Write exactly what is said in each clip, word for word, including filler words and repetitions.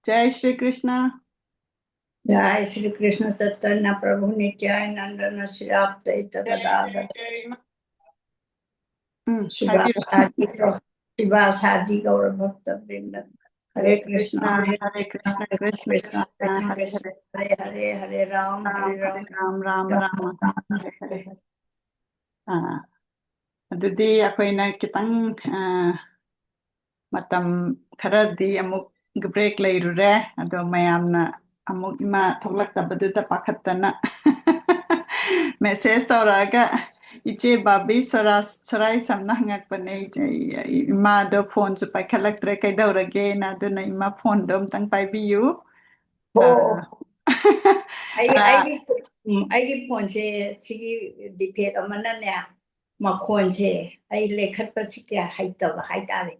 जय श्री कृष्ण। जय श्री कृष्ण चैतन्य प्रभु नित्यानंद न श्री अद्वैत गदाधर। हम्म, श्रीवासादि गौ-, श्रीवासादि गौर भक्त वृंद। हरे कृष्ण, हरे हरे कृष्ण, कृष्ण कृष्ण, कृष्ण, कृष्ण हरे कृष्ण, हरे। हरे हरे, हरे राम, हरे राम, राम। हरे राम, राम राम, हरे हरे। ꯑꯥ, ꯑꯗꯨꯗꯤ ꯑꯩꯈꯣꯏꯅ ꯈꯤꯇꯪ, ꯑꯥ, ꯃꯇꯝ ꯈꯔꯗꯤ ꯑꯃꯨꯛ break ꯂꯩꯔꯨꯔꯦ꯫ ꯑꯗꯣ ꯃꯌꯥꯝꯅ ꯑꯃꯨꯛ ꯏꯃꯥ ꯊꯣꯛꯂꯛꯇꯕꯗꯨꯗ ꯄꯥꯈꯠꯇꯅ message ꯇꯧꯔꯛꯑꯒ, "ꯏꯆꯦ ꯕꯥꯕꯤ ꯁꯣꯔꯥ-, ꯁꯣꯔꯥꯏ ꯁꯝꯅ ꯍꯪꯉꯛꯄꯅꯦ, "ꯏꯃꯥꯗꯣ phoneꯁꯨ ꯄꯥꯏꯈꯠꯂꯛꯇ꯭ꯔꯦ, ꯀꯩꯗꯧꯔꯒꯦꯅ?" ꯑꯗꯨꯅ ꯏꯃꯥ phoneꯗꯣ ꯑꯝꯇꯪ ꯄꯥꯏꯕꯤꯌꯨ꯫ ꯑꯣ, ꯑꯥ, ꯑꯩ, ꯑꯥ, ꯑꯩꯒꯤ, ꯎꯝ, ꯑꯩꯒꯤ phoneꯁꯦ ꯁꯤꯒꯤ defect ꯑꯃꯅꯅꯦ, ꯃꯈꯣꯟꯁꯦ ꯑꯩ ꯂꯩꯈꯠꯄꯁꯤ ꯀꯌꯥ ꯍꯩꯇꯕ ꯍꯥꯏꯇꯥꯔꯦ꯫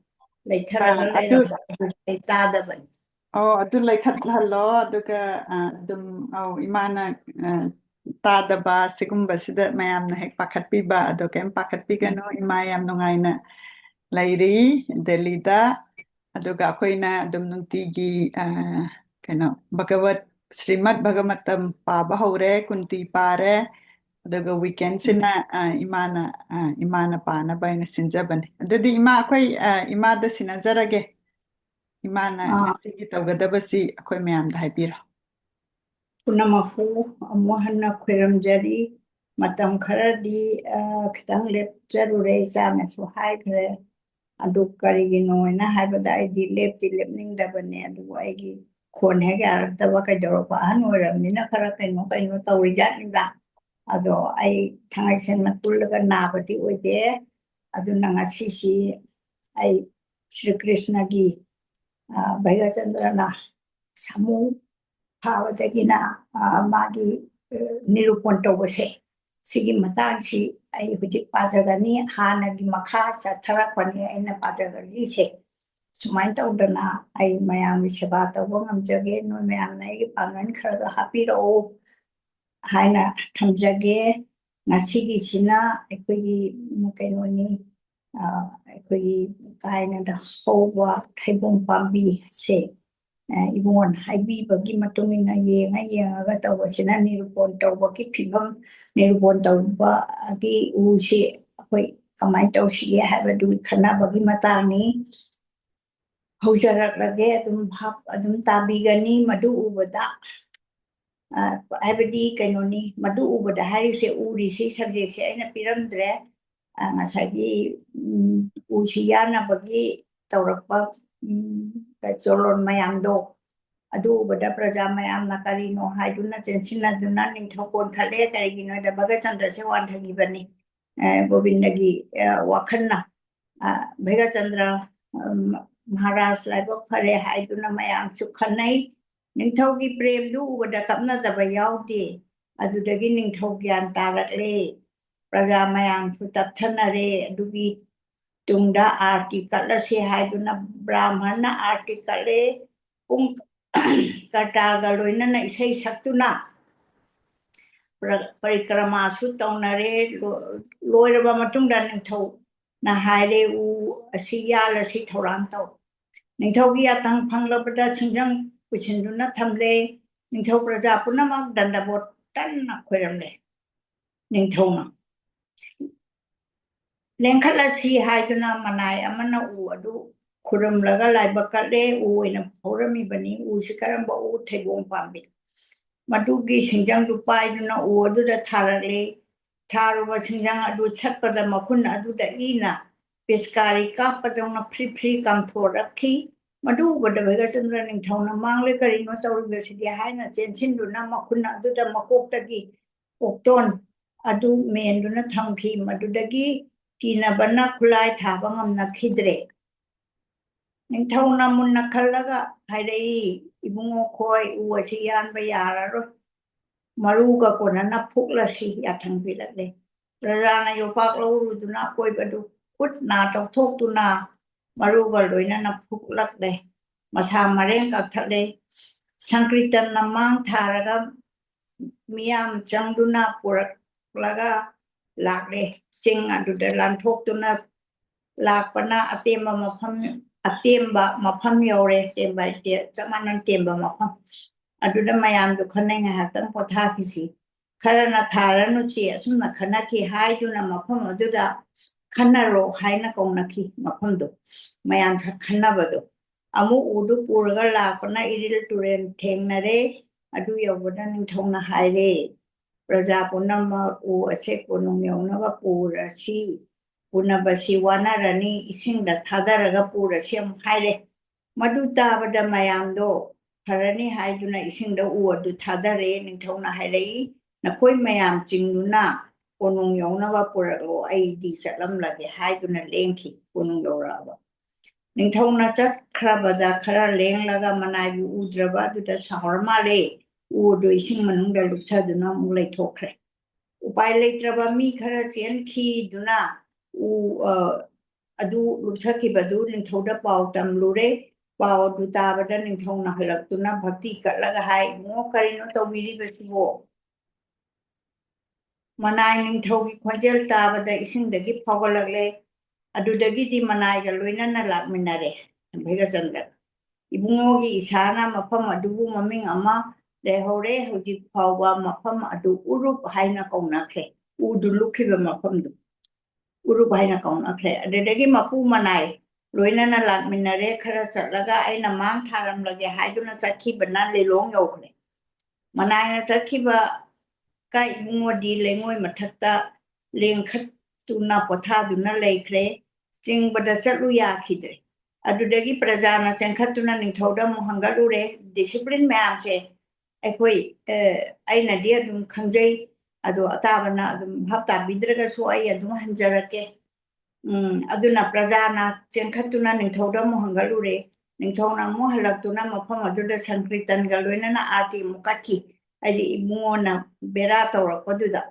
ꯂꯩꯊꯔꯒ ꯑꯥ, ꯑꯗꯨ ꯂꯩꯔꯝꯕ ꯑꯗꯨ ꯑꯩ ꯇꯥꯗꯕꯅꯤ꯫ ꯑꯣ, ꯑꯗꯨ ꯂꯩꯈꯠꯍꯜꯂꯣ꯫ ꯑꯗꯨꯒ, ꯑ, ꯑꯗꯨꯝ, ꯑꯧ, ꯏꯃꯥꯅ, ꯑ, ꯇꯥꯗꯕ ꯁꯤꯒꯨꯝꯕꯁꯤꯗ ꯃꯌꯥꯝꯅ ꯍꯦꯛ ꯄꯥꯈꯠꯄꯤꯕ, ꯑꯗꯣ ꯀꯩꯝ ꯄꯥꯈꯠꯄꯤꯒꯅꯨ꯫ ꯏꯃꯥ ꯌꯥꯝ ꯅꯨꯡꯉꯥꯏꯅ ꯂꯩꯔꯤ ꯗꯦꯜꯂꯤꯗ꯫ ꯑꯗꯨꯒ ꯑꯩꯈꯣꯏꯅ ꯑꯗꯨꯝ ꯅꯨꯡꯇꯤꯒꯤ, ꯑ, ꯀꯩꯅꯣ, ꯚꯒꯋꯠ, ꯁ꯭ꯔꯤꯃꯗ ꯚꯒꯃꯇꯝ ꯄꯥꯕ ꯍꯧꯔꯦ, ꯀꯨꯟꯇꯤ ꯄꯥꯔꯦ꯫ ꯑꯗꯨꯒ weekendꯁꯤꯅ, ꯑ, ꯏꯃꯥꯅ, ꯑ, ꯏꯃꯥꯅ ꯄꯥꯅꯕ ꯍꯥꯏꯅ ꯁꯤꯟꯖꯕꯅꯤ꯫ ꯑꯗꯨꯗꯤ ꯏꯃꯥ, ꯑꯩꯈꯣꯏ, ꯑ, ꯏꯃꯥꯗ ꯁꯤꯟꯅꯖꯔꯒꯦ꯫ ꯏꯃꯥꯅ ꯑꯥ꯫ ꯉꯁꯤꯒꯤ ꯇꯧꯒꯗꯕꯁꯤ ꯑꯩꯈꯣꯏ ꯃꯌꯥꯝꯗ ꯍꯥꯏꯕꯤꯔꯣ꯫ ꯄꯨꯝꯅꯃꯛꯄꯨ ꯑꯃꯨꯛ ꯍꯟꯅ ꯈꯣꯏꯔꯝꯖꯔꯤ꯫ ꯃꯇꯝ ꯈꯔꯗꯤ, ꯑ, ꯈꯤꯇꯪ ꯂꯦꯞꯆꯔꯨꯔꯦ, ꯏꯆꯥꯅꯁꯨ ꯍꯥꯏꯈ꯭ꯔꯦ꯫ ꯑꯗꯨ ꯀꯔꯤꯒꯤꯅꯣ ꯍꯥꯏꯅ ꯍꯥꯏꯕꯗ, ꯑꯩꯗꯤ ꯂꯦꯞꯇꯤ ꯂꯦꯞꯅꯤꯡꯗꯕꯅꯦ, ꯑꯗꯨꯕꯨ ꯑꯩꯒꯤ ꯈꯣꯟ ꯍꯦꯛ ꯌꯥꯔꯛꯇꯕ, ꯀꯩꯗꯧꯔꯛꯄ, ꯑꯍꯟ ꯑꯣꯏꯔꯕꯅꯤꯅ ꯈꯔ ꯀꯩꯅꯣ ꯀꯩꯅꯣ ꯇꯧꯔꯤꯖꯥꯠꯅꯤꯗ꯫ ꯑꯗꯣ ꯑꯩ ꯊꯥꯡꯒꯩ ꯁꯦꯡꯅ ꯀꯨꯜꯂꯒ ꯅꯥꯕꯗꯤ ꯑꯣꯏꯗꯦ꯫ ꯑꯗꯨꯅ ꯉꯁꯤꯁꯤ ꯑꯩ ꯁ꯭ꯔꯤ ꯀ꯭ꯔꯤꯁꯅꯒꯤ, ꯑ, ꯚꯩꯒ꯭ꯔꯆꯟꯗ꯭ꯔꯅ ꯁꯥꯃꯨ ꯐꯥꯕꯗꯒꯤꯅ, ꯑ, ꯃꯥꯒꯤ, ꯑ, ꯅꯤꯔꯨꯄꯟ ꯇꯧꯕꯁꯦ, ꯁꯤꯒꯤ ꯃꯇꯥꯡꯁꯤ ꯑꯩ ꯍꯧꯖꯤꯛ ꯄꯥꯖꯒꯅꯤ꯫ ꯍꯥꯟꯅꯒꯤ ꯃꯈꯥ ꯆꯠꯊꯔꯛꯄꯅꯤ ꯑꯩꯅ ꯄꯥꯖꯒꯅꯤꯁꯦ꯫ ꯁꯨꯃꯥꯏꯅ ꯇꯧꯗꯅ ꯑꯩ ꯃꯌꯥꯝꯒꯤ ꯁꯦꯕꯥ ꯇꯧꯕ ꯉꯝꯖꯒꯦ꯫ ꯅꯣꯏ ꯃꯌꯥꯝꯅ ꯑꯩꯒꯤ ꯄꯥꯡꯒꯜ ꯈꯔꯒ ꯍꯥꯞꯄꯤꯔꯛꯑꯣ ꯍꯥꯏꯅ ꯊꯝꯖꯒꯦ꯫ ꯉꯁꯤꯒꯤꯁꯤꯅ ꯑꯩꯈꯣꯏꯒꯤ, ꯎꯝ, ꯀꯩꯅꯣꯅꯤ, ꯑ, ꯑꯩꯈꯣꯏꯒꯤ ꯀꯥꯏꯅꯗ ꯍꯧꯕ ꯊꯩꯕꯣꯡ ꯄꯥꯝꯕꯤꯁꯦ ꯏꯕꯨꯡꯉꯣꯅ ꯍꯥꯏꯕꯤꯕꯒꯤ ꯃꯇꯨꯡ ꯏꯟꯅ ꯌꯦꯡꯉ ꯌꯦꯡꯉꯒ ꯇꯧꯕꯁꯤꯅ ꯅꯤꯔꯨꯄꯣꯟ ꯇꯧꯕꯒꯤ ꯐꯤꯕꯝ, ꯅꯤꯔꯨꯄꯣꯟ ꯇꯧꯕꯒꯤ ꯎꯁꯤ ꯑꯩꯈꯣꯏ ꯀꯃꯥꯏꯅ ꯇꯧꯁꯤꯒꯦ ꯍꯥꯏꯕꯗꯨꯒꯤ ꯈꯟꯅꯕꯒꯤ ꯃꯇꯥꯡꯅꯤ꯫ ꯍꯧꯖꯔꯛꯂꯒꯦ, ꯑꯗꯨꯝ ꯚꯥꯞ ꯑꯗꯨꯝ ꯇꯥꯕꯤꯒꯅꯤ꯫ ꯃꯗꯨ ꯎꯕꯗ, ꯑ, ꯍꯥꯏꯕꯗꯤ ꯀꯩꯅꯣꯅꯤ, ꯃꯗꯨ ꯎꯕꯗ ꯍꯥꯏꯔꯤꯁꯦ, ꯎꯔꯤꯁꯤ subjectꯁꯦ ꯑꯩꯅ ꯄꯤꯔꯝꯗ꯭ꯔꯦ꯫ ꯑ, ꯉꯁꯥꯏꯒꯤ, ꯎꯝ, ꯎꯁꯤ ꯌꯥꯟꯅꯕꯒꯤ ꯇꯧꯔꯛꯄ, ꯎꯝ, ꯆꯣꯂꯣꯟ ꯃꯌꯥꯝꯗꯣ, ꯑꯗꯨ ꯎꯕꯗ ꯄ꯭ꯔꯖꯥ ꯃꯌꯥꯝꯅ ꯀꯔꯤꯅꯣ ꯍꯥꯏꯗꯨꯅ ꯆꯦꯟꯁꯤꯟꯅꯗꯨꯅ ꯅꯤꯡꯊꯧ ꯀꯣꯟꯈꯠꯂꯦ꯫ ꯀꯔꯤꯒꯤꯅꯣꯗ ꯚꯒꯆꯟꯗ꯭ꯔꯁꯦ ꯋꯥꯟꯊꯈꯤꯕꯅꯤ꯫ ꯑ, ꯒꯣꯕꯤꯟꯗꯒꯤ, ꯑ, ꯋꯥꯈꯜꯅ, ꯑ, ꯚꯩꯔꯆꯟꯗ꯭ꯔ, ꯎꯝ, ꯃꯍꯥꯔꯥꯖ ꯂꯥꯏꯕꯛ ꯐꯔꯦ ꯍꯥꯏꯗꯨꯅ ꯃꯌꯥꯝꯁꯨ ꯈꯟꯅꯩ꯫ ꯅꯤꯡꯊꯧꯒꯤ ꯄ꯭ꯔꯦꯝꯗꯨ ꯎꯕꯗ ꯀꯞꯅꯗꯕ ꯌꯥꯎꯗꯦ꯫ ꯑꯗꯨꯗꯒꯤ ꯅꯤꯡꯊꯧ ꯒ꯭ꯌꯥꯟ ꯇꯥꯔꯛꯂꯦ꯫ ꯄ꯭ꯔꯖꯥ ꯃꯌꯥꯝꯁꯨ ꯇꯞꯊꯅꯔꯦ꯫ ꯑꯗꯨꯒꯤ ꯇꯨꯡꯗ ꯑꯥꯔꯇꯤ ꯀꯠꯂꯁꯦ ꯍꯥꯏꯗꯨꯅ ꯕ꯭ꯔꯥꯍꯃꯟꯅ ꯑꯥꯔꯇꯤ ꯀꯠꯂꯦ꯫ ꯄꯨꯡ ꯀꯔꯇꯥꯒ ꯂꯣꯏꯅꯅ ꯏꯁꯩ ꯁꯛꯇꯨꯅ ꯄ꯭ꯔ-, ꯄꯔꯤꯀ꯭ꯔꯃꯥꯁꯨ ꯇꯧꯅꯔꯦ꯫ ꯂꯣ-, ꯂꯣꯏꯔꯕ ꯃꯇꯨꯡꯗ ꯅꯤꯡꯊꯧꯅ ꯍꯥꯏꯔꯦ, "ꯎ ꯑꯁꯤ ꯌꯥꯜꯂꯁꯤ, ꯊꯧꯔꯥꯡ ꯇꯧ꯫" ꯅꯤꯡꯊꯧꯒꯤ ꯌꯥꯊꯪ ꯐꯪꯂꯕꯗ ꯁꯤꯡꯖꯪ ꯄꯨꯁꯤꯟꯗꯨꯅ ꯊꯝꯂꯦ꯫ ꯅꯤꯡꯊꯧ ꯄ꯭ꯔꯖꯥ ꯄꯨꯝꯅꯃꯛ ꯗꯟꯗꯕꯣꯠ ꯀꯟꯅ ꯈꯣꯏꯔꯝꯂꯦ꯫ ꯅꯤꯡꯊꯧꯅ ꯂꯦꯡꯈꯠꯂꯁꯤ ꯍꯥꯏꯗꯨꯅ ꯃꯅꯥꯏ ꯑꯃꯅ ꯎ ꯑꯗꯨ ꯈꯨꯔꯨꯝꯂꯒ ꯂꯥꯏꯕꯛ ꯀꯠꯂꯦ꯫ ꯎ ꯑꯣꯏꯅ ꯍꯧꯔꯝꯃꯤꯕꯅꯤ꯫ ꯎꯁꯤ ꯀꯔꯝꯕ ꯎ? ꯊꯩꯕꯣꯡ ꯄꯥꯝꯕꯤ꯫ ꯃꯗꯨꯒꯤ ꯁꯤꯡꯖꯪꯗꯨ ꯄꯥꯏꯗꯨꯅ ꯎ ꯑꯗꯨꯗ ꯊꯥꯔꯛꯂꯦ꯫ ꯊꯥꯔꯨꯕ ꯁꯤꯡꯖꯪ ꯑꯗꯨ ꯁꯠꯄꯗ ꯃꯈꯨꯟ ꯑꯗꯨꯗ ꯏꯅ ꯄꯤꯁꯀꯥꯔꯤ ꯀꯥꯞꯄꯗꯧꯅ ꯐ꯭ꯔꯤ ꯐ꯭ꯔꯤ ꯀꯥꯝꯊꯣꯔꯛꯈꯤ꯫ ꯃꯗꯨ ꯎꯕꯗ ꯚꯩꯒꯆꯟꯗ꯭ꯔ ꯅꯤꯡꯊꯧꯅ, "ꯃꯥꯡꯂꯦ, ꯀꯔꯤꯅꯣ ꯇꯧꯔꯤꯕꯁꯤꯗꯤ?" ꯍꯥꯏꯅ ꯆꯦꯟꯁꯤꯟꯗꯨꯅ ꯃꯈꯨꯟ ꯑꯗꯨꯗ ꯃꯀꯣꯛꯇꯒꯤ ꯀꯣꯛꯇꯣꯟ ꯑꯗꯨ ꯃꯦꯟꯗꯨꯅ ꯊꯝꯈꯤ꯫ ꯃꯗꯨꯗꯒꯤ ꯀꯤꯅꯕꯅ ꯈꯨꯠꯂꯥꯏ ꯊꯥꯕ ꯉꯝꯅꯈꯤꯗ꯭ꯔꯦ꯫ ꯅꯤꯡꯊꯧꯅ ꯃꯨꯟꯅ ꯈꯜꯂꯒ ꯍꯥꯏꯔꯛꯏ, "ꯏꯕꯨꯡꯉꯣ ꯈꯣꯏ, ꯎ ꯑꯁꯤ ꯌꯥꯟꯕ ꯌꯥꯔꯔꯣꯏ꯫ ꯃꯔꯨꯒ ꯀꯣꯟꯅꯅ ꯐꯨꯛꯂꯁꯤ," ꯌꯥꯊꯪ ꯄꯤꯔꯛꯂꯦ꯫ ꯄ꯭ꯔꯖꯥꯅ ꯌꯣꯄꯥꯛ ꯂꯧꯔꯨꯗꯨꯅ ꯑꯀꯣꯏꯕꯗꯨ ꯈꯨꯠ ꯅꯥ ꯇꯧꯊꯣꯛꯇꯨꯅ ꯃꯔꯨꯒ ꯂꯣꯏꯅꯅ ꯐꯨꯛꯂꯛꯂꯦ꯫ ꯃꯁꯥ ꯃꯔꯦꯡ ꯀꯛꯊꯠꯂꯦ꯫ ꯁꯪꯀ꯭ꯔꯤꯇꯟꯅ ꯃꯥꯡ ꯊꯥꯔꯒ ꯃꯤꯌꯥꯝ ꯆꯪꯗꯨꯅ ꯄꯨꯔꯛꯂꯒ ꯂꯥꯛꯂꯦ꯫ ꯆꯤꯡ ꯑꯗꯨꯗ ꯂꯥꯟꯊꯣꯛꯇꯨꯅ ꯂꯥꯛꯄꯅ ꯑꯇꯦꯝꯕ ꯃꯐꯝ ꯑꯇꯦꯝꯕ ꯃꯐꯝ ꯌꯧꯔꯦ꯫ ꯇꯦꯝꯕ ꯍꯥꯏꯗꯤ ꯆꯞ ꯃꯥꯟꯅꯅ ꯇꯦꯝꯕ ꯃꯐꯝ꯫ ꯑꯗꯨꯗ ꯃꯌꯥꯝꯗꯣ ꯈꯟꯅꯩ, ꯉꯥꯏꯍꯥꯛꯇꯪ ꯄꯣꯊꯥꯈꯤꯁꯤ꯫ ꯈꯔꯅ ꯊꯥꯔꯅꯨꯁꯤ, ꯑꯁꯨꯝꯅ ꯈꯟꯅꯈꯤ ꯍꯥꯏꯗꯨꯅ ꯃꯐꯝ ꯑꯗꯨꯗ ꯈꯟꯅꯔꯣ ꯍꯥꯏꯅ ꯀꯧꯅꯈꯤ꯫ ꯃꯐꯝꯗꯣ, ꯃꯌꯥꯝ ꯈꯟꯅꯕꯗꯣ꯫ ꯑꯃꯨꯛ ꯎꯗꯨ ꯄꯨꯔꯒ ꯂꯥꯛꯄꯅ ꯏꯔꯤꯜ ꯇꯨꯔꯦꯜ ꯊꯦꯡꯅꯔꯦ꯫ ꯑꯗꯨ ꯌꯧꯕꯗ ꯅꯤꯡꯊꯧꯅ ꯍꯥꯏꯔꯦ, "ꯄ꯭ꯔꯖꯥ ꯄꯨꯝꯅꯃꯛ ꯎ ꯑꯁꯦ ꯀꯣꯅꯨꯡ ꯌꯧꯅꯕ ꯄꯨꯔꯁꯤ꯫ ꯄꯨꯅꯕꯁꯤ ꯋꯥꯅꯔꯅꯤ, ꯏꯁꯤꯡꯗ ꯊꯥꯗꯔꯒ ꯄꯨꯔꯁꯤ" ꯑꯃꯨꯛ ꯍꯥꯏꯔꯦ꯫ ꯃꯗꯨ ꯇꯥꯕꯗ ꯃꯌꯥꯝꯗꯣ ꯐꯔꯅꯤ ꯍꯥꯏꯗꯨꯅ ꯏꯁꯤꯡꯗ ꯎ ꯑꯗꯨ ꯊꯥꯗꯔꯦ꯫ ꯅꯤꯡꯊꯧꯅ ꯍꯥꯏꯔꯛꯏ, "ꯅꯈꯣꯏ ꯃꯌꯥꯝ ꯆꯤꯡꯗꯨꯅ ꯀꯣꯅꯨꯡ ꯌꯧꯅꯕ ꯄꯨꯔꯛꯂꯣ, ꯑꯩꯗꯤ ꯆꯠꯂꯝꯂꯒꯦ" ꯍꯥꯏꯗꯨꯅ ꯂꯦꯡꯈꯤ꯫ ꯀꯣꯅꯨꯡ ꯌꯧꯔꯛꯑꯕ꯫ ꯅꯤꯡꯊꯧꯅ ꯆꯠꯈ꯭ꯔꯕꯗ ꯈꯔ ꯂꯦꯡꯂꯒ ꯃꯅꯥꯏꯕꯨ ꯎꯗ꯭ꯔꯕ ꯑꯗꯨꯗ ꯁꯥꯎꯔ ꯃꯥꯜꯂꯦ꯫ ꯎ ꯑꯗꯨ ꯏꯁꯤꯡ ꯃꯅꯨꯡꯗ ꯂꯨꯞꯊꯗꯨꯅ ꯑꯃꯨꯛ ꯂꯩꯊꯣꯛꯈ꯭ꯔꯦ꯫ ꯎꯄꯥꯏ ꯂꯩꯇ꯭ꯔꯕ ꯃꯤ ꯈꯔ ꯆꯦꯟꯈꯤꯗꯨꯅ ꯎ, ꯑ, ꯑꯗꯨ ꯂꯨꯞꯊꯈꯤꯕꯗꯨ ꯅꯤꯡꯊꯧꯗ ꯄꯥꯎ ꯇꯝꯂꯨꯔꯦ꯫ ꯄꯥꯎ ꯑꯗꯨ ꯇꯥꯕꯗ ꯅꯤꯡꯊꯧꯅ ꯍꯜꯂꯛꯇꯨꯅ ꯚꯛꯇꯤ ꯀꯠꯂꯒ ꯍꯥꯏ, "ꯏꯕꯨꯡꯉꯣ, ꯀꯔꯤꯅꯣ ꯇꯧꯕꯤꯔꯤꯕꯁꯤꯕꯣ?" ꯃꯅꯥꯏ ꯅꯤꯡꯊꯧꯒꯤ ꯈꯣꯟꯖꯦꯜ ꯇꯥꯕꯗ ꯏꯁꯤꯡꯗꯒꯤ ꯐꯥꯎꯒꯠꯂꯛꯂꯦ꯫ ꯑꯗꯨꯗꯒꯤꯗꯤ ꯃꯅꯥꯏꯒ ꯂꯣꯏꯅꯅ ꯂꯥꯛꯃꯤꯟꯅꯔꯦ ꯚꯩꯒꯆꯟꯗ꯭ꯔ꯫ ꯏꯕꯨꯡꯉꯣꯒꯤ ꯏꯁꯥꯅ ꯃꯐꯝ ꯑꯗꯨꯕꯨ ꯃꯃꯤꯡ ꯑꯃ ꯂꯩꯍꯧꯔꯦ꯫ ꯍꯧꯖꯤꯛ ꯐꯥꯎꯕ ꯃꯐꯝ ꯑꯗꯨ ꯎꯔꯨꯞ ꯍꯥꯏꯅ ꯀꯧꯅꯈ꯭ꯔꯦ꯫ ꯎꯗꯨ ꯂꯨꯞꯈꯤꯕ ꯃꯐꯝꯗꯨ ꯎꯔꯨꯞ ꯍꯥꯏꯅ ꯀꯧꯅꯈ꯭ꯔꯦ꯫ ꯑꯗꯨꯗꯒꯤ ꯃꯄꯨ ꯃꯅꯥꯏ ꯂꯣꯏꯅꯅ ꯂꯥꯛꯃꯤꯟꯅꯔꯦ꯫ ꯈꯔ ꯆꯠꯂꯒ ꯑꯩꯅ ꯃꯥꯡ ꯊꯥꯔꯝꯂꯒꯦ ꯍꯥꯏꯗꯨꯅ ꯆꯠꯈꯤꯕꯅ ꯂꯤꯂꯣꯡ ꯌꯧꯈ꯭ꯔꯦ꯫ ꯃꯅꯥꯏꯅ ꯆꯠꯈꯤꯕ ꯀꯥꯏ ꯏꯕꯨꯡꯉꯣꯗꯤ ꯂꯩꯉꯣꯏ ꯃꯊꯛꯇ ꯂꯦꯡꯈꯠꯇꯨꯅ ꯄꯣꯊꯥꯗꯨꯅ ꯂꯩꯈ꯭ꯔꯦ꯫ ꯆꯤꯡꯕꯗ ꯆꯠꯂꯨ ꯌꯥꯈꯤꯗ꯭ꯔꯦ꯫ ꯑꯗꯨꯗꯒꯤ ꯄ꯭ꯔꯖꯥꯅ ꯆꯦꯟꯈꯠꯇꯨꯅ ꯅꯤꯡꯊꯧꯗ ꯑꯃꯨꯛ ꯍꯪꯒꯠꯂꯨꯔꯦ꯫ ꯗꯤꯁꯤꯄ꯭ꯂꯤꯟ ꯃꯌꯥꯝꯁꯦ ꯑꯩꯈꯣꯏ, ꯑ, ꯑꯩꯅꯗꯤ ꯑꯗꯨꯝ ꯈꯪꯖꯩ, ꯑꯗꯣ ꯑꯇꯥꯕꯅ ꯑꯗꯨꯝ ꯚꯥꯞ ꯇꯥꯕꯤꯗ꯭ꯔꯒꯁꯨ ꯑꯩ ꯑꯗꯨꯝ ꯍꯟꯖꯔꯛꯀꯦ꯫ ꯎꯝ, ꯑꯗꯨꯅ ꯄ꯭ꯔꯖꯥꯅ ꯆꯦꯟꯈꯠꯇꯨꯅ ꯅꯤꯡꯊꯧꯗ ꯑꯃꯨꯛ ꯍꯪꯒꯠꯂꯨꯔꯦ꯫ ꯅꯤꯡꯊꯧꯅ ꯑꯃꯨꯛ ꯍꯜꯂꯛꯇꯨꯅ ꯃꯐꯝ ꯑꯗꯨꯗ ꯁꯪꯀ꯭ꯔꯤꯇꯟꯒ ꯂꯣꯏꯅꯅ ꯑꯥꯔꯇꯤ ꯑꯃꯨꯛ ꯀꯠꯈꯤ꯫ ꯍꯥꯏꯗꯤ ꯏꯕꯨꯡꯉꯣꯅ ꯕꯦꯔꯥ ꯇꯧꯔꯛꯄꯗꯨꯗ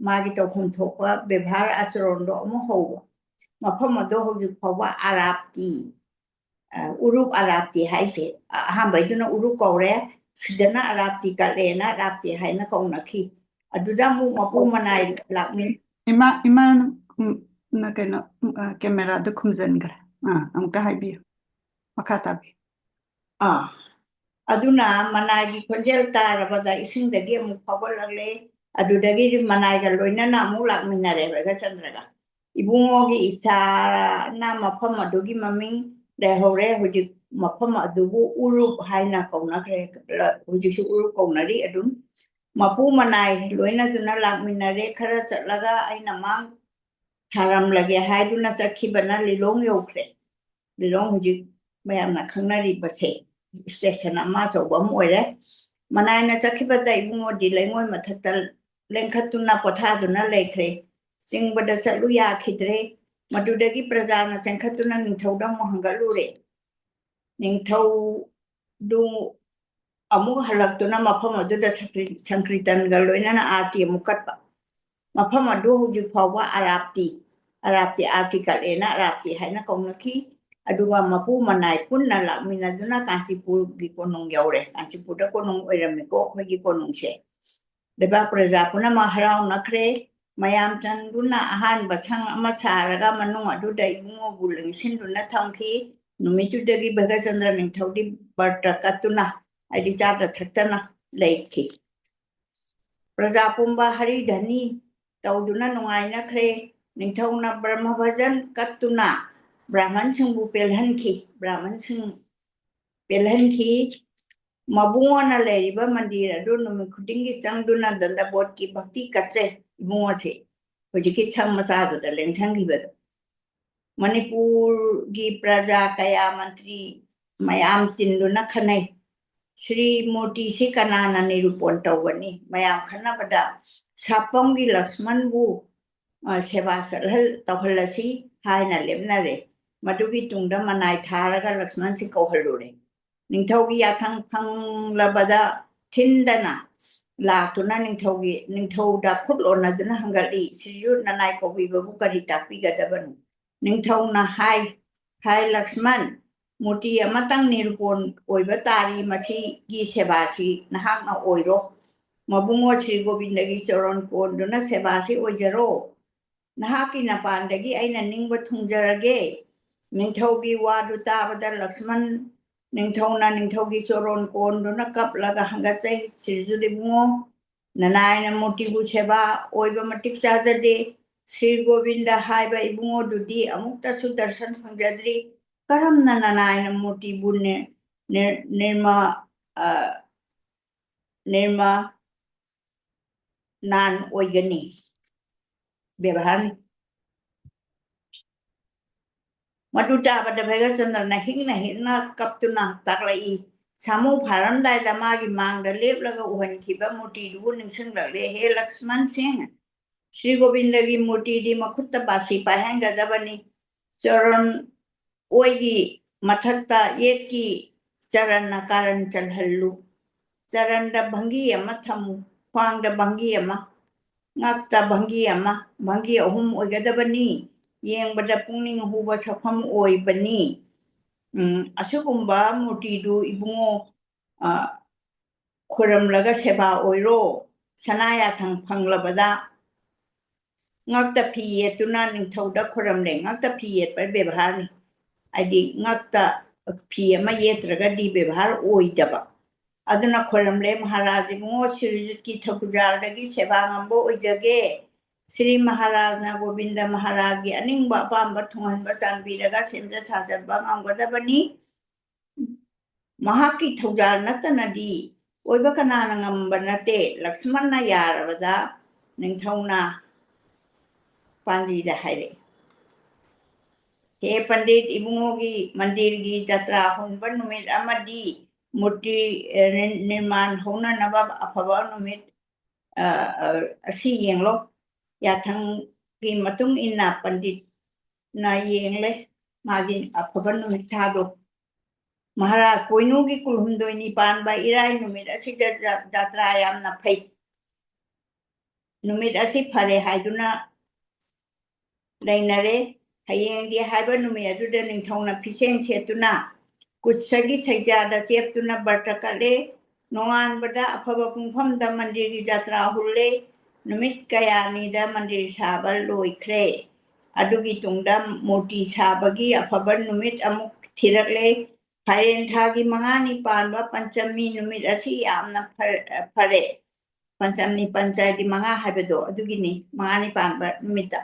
ꯃꯥꯒꯤ ꯇꯧꯐꯝ ꯊꯣꯛꯄ ꯕꯦꯕꯥꯔ ꯑꯆꯔꯣꯟꯗꯣ ꯑꯃꯨꯛ ꯍꯧꯕ꯫ ꯃꯐꯝ ꯑꯗꯣ ꯍꯧꯖꯤꯛ ꯐꯥꯎꯕ ꯑꯔꯥꯞꯇꯤ, ꯑ, ꯎꯔꯨꯞ ꯑꯔꯥꯞꯇꯤ ꯍꯥꯏꯁꯦ, ꯑ-, ꯑꯍꯥꯟꯕꯩꯗꯨꯅ ꯎꯔꯨꯞ ꯀꯧꯔꯦ, ꯁꯤꯗꯅ ꯑꯔꯥꯞꯇꯤ ꯀꯠꯂꯦꯅ ꯑꯔꯥꯞꯇꯤ ꯍꯥꯏꯅ ꯀꯧꯅꯈꯤ꯫ ꯑꯗꯨꯗ ꯑꯃꯨꯛ ꯃꯄꯨ ꯃꯅꯥꯏ ꯂꯥꯛꯃꯤꯟ- ꯏꯃꯥ, ꯏꯃꯥꯅ, ꯎꯝ, ꯅ ꯀꯩꯅꯣ, ꯎꯝ, ꯑ, ꯀꯦꯃꯦꯔꯥꯗ ꯈꯨꯝꯖꯤꯟꯈ꯭ꯔꯦ꯫ ꯑꯥ, ꯑꯃꯨꯛꯀ ꯍꯥꯏꯕꯤꯌꯨ꯫ ꯃꯈꯥ ꯇꯥꯕꯤ꯫ ꯑꯥ, ꯑꯗꯨꯅ ꯃꯅꯥꯏꯒꯤ ꯈꯣꯟꯖꯦꯜ ꯇꯥꯔꯕꯗ ꯏꯁꯤꯡꯗꯒꯤ ꯑꯃꯨꯛ ꯐꯥꯎꯒꯠꯂꯛꯂꯦ꯫ ꯑꯗꯨꯗꯒꯤꯗꯤ ꯃꯅꯥꯏꯒ ꯂꯣꯏꯅꯅ ꯑꯃꯨꯛ ꯂꯥꯛꯃꯤꯟꯅꯔꯦ ꯕꯩꯒꯆꯟꯗ꯭ꯔꯒ꯫ ꯏꯕꯨꯡꯉꯣꯒꯤ ꯏꯁꯥꯅ ꯃꯐꯝ ꯑꯗꯨꯒꯤ ꯃꯃꯤꯡ ꯂꯩꯍꯧꯔꯦ꯫ ꯍꯧꯖꯤꯛ ꯃꯐꯝ ꯑꯗꯨꯕꯨ ꯎꯔꯨꯞ ꯍꯥꯏꯅ ꯀꯧꯅꯈ꯭ꯔꯦ꯫ ꯍꯧꯖꯤꯛꯁꯨ ꯎꯔꯨꯞ ꯀꯧꯅꯔꯤ ꯑꯗꯨꯝ꯫ ꯃꯄꯨ ꯃꯅꯥꯏ ꯂꯣꯏꯅꯗꯨꯅ ꯂꯥꯛꯃꯤꯟꯅꯔꯦ꯫ ꯈꯔ ꯆꯠꯂꯒ ꯑꯩꯅ ꯃꯥꯡ ꯊꯥꯔꯝꯂꯒꯦ ꯍꯥꯏꯗꯨꯅ ꯆꯠꯈꯤꯕꯅ ꯂꯤꯂꯣꯡ ꯌꯧꯈ꯭ꯔꯦ꯫ ꯂꯤꯂꯣꯡ ꯍꯧꯖꯤꯛ ꯃꯌꯥꯝꯅ ꯈꯪꯅꯔꯤꯕꯁꯦ ꯁ꯭ꯇꯦꯁꯟ ꯑꯃ ꯑꯆꯧꯕ ꯑꯃ ꯑꯣꯏꯔꯦ꯫ ꯃꯅꯥꯏꯅ ꯆꯠꯈꯤꯕꯗ ꯏꯕꯨꯡꯉꯣꯗꯤ ꯂꯩꯉꯣꯏ ꯃꯊꯛꯇ ꯂꯦꯡꯈꯠꯇꯨꯅ ꯄꯣꯊꯥꯗꯨꯅ ꯂꯩꯈ꯭ꯔꯦ꯫ ꯆꯤꯡꯕꯗ ꯆꯠꯂꯨ ꯌꯥꯈꯤꯗ꯭ꯔꯦ꯫ ꯃꯗꯨꯗꯒꯤ ꯄ꯭ꯔꯖꯥꯅ ꯆꯦꯟꯈꯠꯇꯨꯅ ꯅꯤꯡꯊꯧꯗ ꯑꯃꯨꯛ ꯍꯪꯒꯠꯂꯨꯔꯦ꯫ ꯅꯤꯡꯊꯧꯗꯨ ꯑꯃꯨꯛ ꯍꯜꯂꯛꯇꯨꯅ ꯃꯐꯝ ꯑꯗꯨꯗ ꯁꯪꯀ꯭ꯔꯤ-, ꯁꯪꯀ꯭ꯔꯤꯇꯟꯒ ꯂꯣꯏꯅꯅ ꯑꯥꯔꯇꯤ ꯑꯃꯨꯛ ꯀꯠꯄ꯫ ꯃꯐꯝ ꯑꯗꯨ ꯍꯧꯖꯤꯛ ꯐꯥꯎꯕ ꯑꯔꯥꯞꯇꯤ, ꯑꯔꯥꯞꯇꯤ, ꯑꯥꯔꯇꯤ ꯀꯠꯂꯦꯅ ꯑꯔꯥꯞꯇꯤ ꯍꯥꯏꯅ ꯀꯧꯅꯈꯤ꯫ ꯑꯗꯨꯒ ꯃꯄꯨ ꯃꯅꯥꯏ ꯄꯨꯟꯅ ꯂꯥꯛꯃꯤꯟꯅꯗꯨꯅ ꯀꯥꯟꯆꯤꯄꯨꯔꯒꯤ ꯀꯣꯅꯨꯡ ꯌꯧꯔꯦ꯫ ꯀꯥꯟꯆꯤꯄꯨꯔꯗ ꯀꯣꯅꯨꯡ ꯑꯣꯏꯔꯝꯃꯤꯀꯣ ꯑꯩꯈꯣꯏꯒꯤ ꯀꯣꯅꯨꯡꯁꯦ꯫ ꯂꯩꯕꯥꯛ ꯄ꯭ꯔꯖꯥ ꯄꯨꯝꯅꯃꯛ ꯍꯔꯥꯎꯅꯈ꯭ꯔꯦ꯫ ꯃꯌꯥꯝ ꯆꯪꯗꯨꯅ ꯑꯍꯥꯟꯕ ꯁꯪ ꯑꯃ ꯁꯥꯔꯒ ꯃꯅꯨꯡ ꯑꯗꯨꯗ ꯏꯕꯨꯡꯉꯣꯕꯨ ꯂꯦꯡꯁꯤꯟꯗꯨꯅ ꯊꯝꯈꯤ꯫ ꯅꯨꯃꯤꯠꯇꯨꯗꯒꯤ ꯚꯒꯆꯟꯗ꯭ꯔ ꯅꯤꯡꯊꯧꯗꯤ ꯕꯔꯇ ꯀꯠꯇꯨꯅ, ꯍꯥꯏꯗꯤ ꯆꯥꯗ ꯊꯛꯇꯅ ꯂꯩꯈꯤ꯫ ꯄ꯭ꯔꯖꯥ ꯄꯨꯝꯕ ꯍꯔꯤ ꯙꯅꯤ ꯇꯧꯗꯨꯅ ꯅꯨꯡꯉꯥꯏꯅꯈ꯭ꯔꯦ꯫ ꯅꯤꯡꯊꯧꯅ ꯕ꯭ꯔꯍ꯭ꯃ ꯚꯖꯟ ꯀꯠꯇꯨꯅ ꯕ꯭ꯔꯥꯍꯃꯟꯁꯤꯡꯕꯨ ꯄꯦꯜꯍꯟꯈꯤ꯫ ꯕ꯭ꯔꯥꯍꯃꯟꯁꯤꯡ ꯄꯦꯜꯍꯟꯈꯤ꯫ ꯃꯕꯨꯡꯉꯣꯅ ꯂꯩꯔꯤꯕ ꯃꯟꯗꯤꯔ ꯑꯗꯨ ꯅꯨꯃꯤꯠ ꯈꯨꯗꯤꯡꯒꯤ ꯆꯪꯗꯨꯅ ꯗꯟꯗꯕꯣꯠꯀꯤ ꯚꯛꯇꯤ ꯀꯠꯆꯩ꯫ ꯏꯕꯨꯡꯉꯣꯁꯦ ꯍꯧꯖꯤꯛꯀꯤ ꯁꯪ ꯃꯆꯥꯗꯨꯗ ꯂꯦꯡꯁꯟꯈꯤꯕꯗꯣ꯫ ꯃꯅꯤꯄꯨꯔꯒꯤ ꯄ꯭ꯔꯖꯥ ꯀꯌꯥ ꯃꯟꯇ꯭ꯔꯤ ꯃꯌꯥꯝ ꯇꯤꯟꯗꯨꯅ ꯈꯟꯅꯩ꯫ ꯁ꯭ꯔꯤ ꯃꯨꯔꯇꯤꯁꯤ ꯀꯅꯥꯅ ꯅꯤꯔꯨꯄꯣꯟ ꯇꯧꯒꯅꯤ? ꯃꯌꯥꯝ ꯈꯟꯅꯕꯗ ꯁꯥꯄꯝꯒꯤ ꯂꯛꯁꯃꯟꯕꯨ, ꯑ, ꯁꯦꯕꯥ ꯆꯠꯍꯜ-, ꯇꯧꯍꯜꯂꯁꯤ ꯍꯥꯏꯅ ꯂꯦꯞꯅꯔꯦ꯫ ꯃꯗꯨꯒꯤ ꯇꯨꯡꯗ ꯃꯅꯥꯏ ꯊꯥꯔꯒ ꯂꯛꯁꯃꯟꯁꯤ ꯀꯧꯍꯜꯂꯨꯔꯦ꯫ ꯅꯤꯡꯊꯧꯒꯤ ꯌꯥꯊꯪ ꯐꯪꯂꯕꯗ ꯊꯤꯟꯗꯅ ꯂꯥꯛꯇꯨꯅ ꯅꯤꯡꯊꯧꯒꯤ, ꯅꯤꯡꯊꯧꯗ ꯈꯨꯠ ꯂꯣꯟꯅꯗꯨꯅ ꯍꯪꯒꯠꯂꯤ, "ꯁ꯭ꯔꯤꯖꯨ ꯅꯅꯥꯏ ꯀꯧꯕꯤꯕꯕꯨ ꯀꯔꯤ ꯇꯥꯛꯄꯤꯒꯗꯕꯅꯣ?" ꯅꯤꯡꯊꯧꯅ ꯍꯥꯏ, "ꯍꯥꯏ ꯂꯛꯁꯃꯟ, ꯃꯨꯔꯇꯤ ꯑꯃꯇꯪ ꯅꯤꯔꯨꯄꯣꯟ ꯑꯣꯏꯕ ꯇꯥꯔꯤ, ꯃꯁꯤꯒꯤ ꯁꯦꯕꯥꯁꯤ ꯅꯍꯥꯛꯅ ꯑꯣꯏꯔꯣ꯫ ꯃꯕꯨꯡꯉꯣ ꯁ꯭ꯔꯤ ꯒꯣꯕꯤꯟꯗꯒꯤ ꯆꯔꯣꯟ ꯀꯣꯟꯗꯨꯅ ꯁꯦꯕꯥꯁꯤ ꯑꯣꯏꯖꯔꯣ꯫ ꯅꯍꯥꯛꯀꯤ ꯅꯄꯥꯟꯗꯒꯤ ꯑꯩꯅ ꯅꯤꯡꯕ ꯊꯨꯡꯖꯔꯒꯦ꯫ ꯅꯤꯡꯊꯧꯒꯤ ꯋꯥꯗꯨ ꯇꯥꯕꯗ ꯂꯛꯁꯃꯟ ꯅꯤꯡꯊꯧꯅ ꯅꯤꯡꯊꯧꯒꯤ ꯆꯣꯔꯣꯟ ꯀꯣꯟꯗꯨꯅ ꯀꯞꯂꯒ ꯍꯪꯒꯠꯆꯩ, "ꯁꯤꯔꯖꯨ ꯏꯕꯨꯡꯉꯣ, ꯅꯅꯥꯏꯅ ꯃꯨꯔꯇꯤꯕꯨ ꯁꯦꯕꯥ ꯑꯣꯏꯕ ꯃꯇꯤꯛ ꯆꯥꯖꯗꯦ꯫ ꯁ꯭ꯔꯤ ꯒꯣꯕꯤꯟꯗ ꯍꯥꯏꯕ ꯏꯕꯨꯡꯉꯣꯗꯨꯗꯤ ꯑꯃꯨꯛꯇꯁꯨ ꯗꯔꯁꯟ ꯐꯪꯖꯗ꯭ꯔꯤ꯫ ꯀꯔꯝꯅ ꯅꯅꯥꯏꯅ ꯃꯨꯔꯇꯤꯕꯨ ꯅꯤ-, ꯅꯤ-, ꯅꯤꯔꯃ-, ꯑ, ꯅꯤꯔꯃ ꯅꯥꯟ ꯑꯣꯏꯒꯅꯤ?" ꯕꯦꯕꯥꯔꯅꯤ꯫ ꯃꯗꯨ ꯇꯥꯕꯗ ꯚꯩꯒ꯭ꯔꯆꯟꯗ꯭ꯔꯅ ꯍꯤꯡꯅ ꯍꯤꯡꯅ ꯀꯞꯇꯨꯅ ꯇꯥꯛꯂꯛꯏ꯫ ꯁꯥꯃꯨ ꯐꯥꯔꯝꯗꯥꯏꯗ ꯃꯥꯒꯤ ꯃꯥꯡꯗ ꯂꯦꯞꯂꯒ ꯎꯍꯟꯈꯤꯕ ꯃꯨꯔꯇꯤꯗꯨꯕꯨ ꯅꯤꯡꯁꯤꯡꯂꯛꯂꯦ꯫ ꯍꯦ ꯂꯛꯁꯃꯟ ꯁꯤꯡ, ꯁ꯭ꯔꯤ ꯒꯣꯕꯤꯟꯗꯒꯤ ꯃꯨꯔꯇꯤꯗꯤ ꯃꯈꯨꯠꯇ ꯕꯥꯁꯤ ꯄꯥꯏꯍꯟꯒꯗꯕꯅꯤ꯫ ꯆꯔꯟ ꯑꯣꯏꯒꯤ ꯃꯊꯛꯇ ꯌꯦꯠꯀꯤ ꯆꯔꯟꯅ ꯀꯥꯔꯟ ꯆꯜꯍꯜꯂꯨ꯫ ꯆꯔꯟꯗ ꯚꯪꯒꯤ ꯑꯃ ꯊꯝꯃꯨ, ꯈ꯭ꯋꯥꯡꯗ ꯚꯪꯒꯤ ꯑꯃ, ꯉꯛꯇ ꯚꯪꯒꯤ ꯑꯃ, ꯚꯪꯒꯤ ꯑꯍꯨꯝ ꯑꯣꯏꯒꯗꯕꯅꯤ꯫ ꯌꯦꯡꯕꯗ ꯄꯨꯛꯅꯤꯡ ꯍꯨꯕ ꯁꯛꯐꯝ ꯑꯣꯏꯕꯅꯤ꯫ ꯎꯝ, ꯑꯁꯤꯒꯨꯝꯕ ꯃꯨꯔꯇꯤꯗꯨ ꯏꯕꯨꯡꯉꯣ, ꯑ, ꯈꯨꯔꯝꯂꯒ ꯁꯦꯕꯥ ꯑꯣꯏꯔꯣ꯫ ꯁꯅꯥ ꯌꯥꯊꯪ ꯐꯪꯂꯕꯗ ꯉꯛꯇ ꯐꯤ ꯌꯦꯠꯇꯨꯅ ꯅꯤꯡꯊꯧꯗ ꯈꯨꯔꯝꯂꯦ꯫ ꯉꯛꯇ ꯐꯤ ꯌꯦꯠꯄ ꯕꯦꯕꯥꯔꯅꯤ꯫ ꯍꯥꯏꯗꯤ ꯉꯛꯇ ꯐꯤ ꯑꯃ ꯌꯦꯠꯇ꯭ꯔꯒꯗꯤ ꯕꯦꯕꯥꯔ ꯑꯣꯏꯗꯕ꯫ ꯑꯗꯨꯅ ꯈꯣꯏꯔꯝꯂꯦ, "ꯃꯍꯥꯔꯥꯖ ꯏꯕꯨꯡꯉꯣ ꯁꯤꯔꯖꯤꯠꯀꯤ ꯊꯧꯖꯥꯜꯗꯒꯤ ꯁꯦꯕꯥ ꯉꯝꯕ ꯑꯣꯏꯖꯒꯦ꯫ ꯁ꯭ꯔꯤ ꯃꯍꯥꯔꯥꯖꯅ ꯒꯣꯕꯤꯟꯗ ꯃꯍꯥꯔꯥꯖꯒꯤ ꯑꯅꯤꯡꯕ ꯑꯄꯥꯝꯕ ꯊꯨꯡꯍꯟꯕ ꯆꯥꯟꯕꯤꯔꯒ ꯁꯦꯝꯖ ꯁꯥꯖꯕ ꯉꯝꯒꯗꯕꯅꯤ꯫ ꯃꯍꯥꯛꯀꯤ ꯊꯧꯖꯥꯜ ꯅꯠꯇꯅꯗꯤ ꯑꯣꯏꯕ ꯀꯅꯥꯅ ꯉꯝꯕ ꯅꯠꯇꯦ꯫ ꯂꯛꯁꯃꯟꯅ ꯌꯥꯔꯕꯗ ꯅꯤꯡꯊꯧꯅ ꯄꯥꯟꯖꯤꯗ ꯍꯥꯏꯔꯛꯏ, ꯍꯦ ꯄꯟꯗꯤꯠ ꯏꯕꯨꯡꯉꯣꯒꯤ ꯃꯟꯗꯤꯔꯒꯤ ꯖꯇ꯭ꯔꯥ ꯍꯨꯟꯕ ꯅꯨꯃꯤꯠ ꯑꯃꯗꯤ ꯃꯨꯔꯇꯤ, ꯑꯦ, ꯅꯤꯔꯃꯥꯟ ꯍꯧꯅꯅꯕ ꯑꯐꯕ ꯅꯨꯃꯤꯠ, ꯑ, ꯑ, ꯑꯁꯤ ꯌꯦꯡꯂꯣ꯫ ꯌꯥꯊꯪꯒꯤ ꯃꯇꯨꯡ ꯏꯟꯅ ꯄꯟꯗꯤꯠꯅ ꯌꯦꯡꯂꯦ ꯃꯥꯒꯤ ꯑꯐꯕ ꯅꯨꯃꯤꯠ ꯊꯥꯗꯣ꯫ ꯃꯍꯥꯔꯥꯖ ꯄꯣꯏꯅꯨꯒꯤ ꯀꯨꯟꯍꯨꯝꯗꯣꯏꯅꯤ ꯄꯥꯟꯕ ꯏꯔꯥꯏ ꯅꯨꯃꯤꯠ ꯑꯁꯤꯗ ꯖ-, ꯖꯇ꯭ꯔꯥ ꯌꯥꯝꯅ ꯐꯩ꯫ ꯅꯨꯃꯤꯠ ꯑꯁꯤ ꯐꯔꯦ ꯍꯥꯏꯗꯨꯅ ꯂꯩꯅꯔꯦ꯫ ꯍꯌꯦꯡꯗꯤ ꯍꯥꯏꯕ ꯅꯨꯃꯤꯠ ꯑꯗꯨꯗ ꯅꯤꯡꯊꯧꯅ ꯐꯤꯁꯦꯡ ꯁꯦꯠꯇꯨꯅ ꯀꯨꯠꯁꯒꯤ ꯁꯩꯖꯥꯗ ꯆꯦꯞꯇꯨꯅ ꯕ꯭ꯔꯇ ꯀꯠꯂꯦ꯫ ꯅꯣꯡꯉꯥꯟꯕꯗ ꯑꯐꯕ ꯄꯨꯡꯐꯝꯗ ꯃꯟꯗꯤꯔꯒꯤ ꯖꯇ꯭ꯔꯥ ꯍꯨꯜꯂꯦ꯫ ꯅꯨꯃꯤꯠ ꯀꯌꯥꯅꯤꯗ ꯃꯟꯗꯤꯔ ꯁꯥꯕ ꯂꯣꯏꯈ꯭ꯔꯦ꯫ ꯑꯗꯨꯒꯤ ꯇꯨꯡꯗ ꯃꯨꯔꯇꯤ ꯁꯥꯕꯒꯤ ꯑꯐꯕ ꯅꯨꯃꯤꯠ ꯑꯃꯨꯛ ꯊꯤꯔꯛꯂꯦ꯫ ꯐꯥꯏꯔꯦꯟ ꯊꯥꯒꯤ ꯃꯉꯥꯅꯤ ꯄꯥꯟꯕ ꯄꯟꯆꯃꯤ ꯅꯨꯃꯤꯠ ꯑꯁꯤ ꯌꯥꯝꯅ ꯐ-, ꯐꯔꯦ꯫ ꯄꯟꯆꯝꯅꯤ, ꯄꯟꯆ ꯍꯥꯏꯗꯤ ꯃꯉꯥ ꯍꯥꯏꯕꯗꯣ, ꯑꯗꯨꯒꯤꯅꯤ, ꯃꯉꯥꯅꯤ ꯄꯥꯟꯕ ꯅꯨꯃꯤꯠꯇ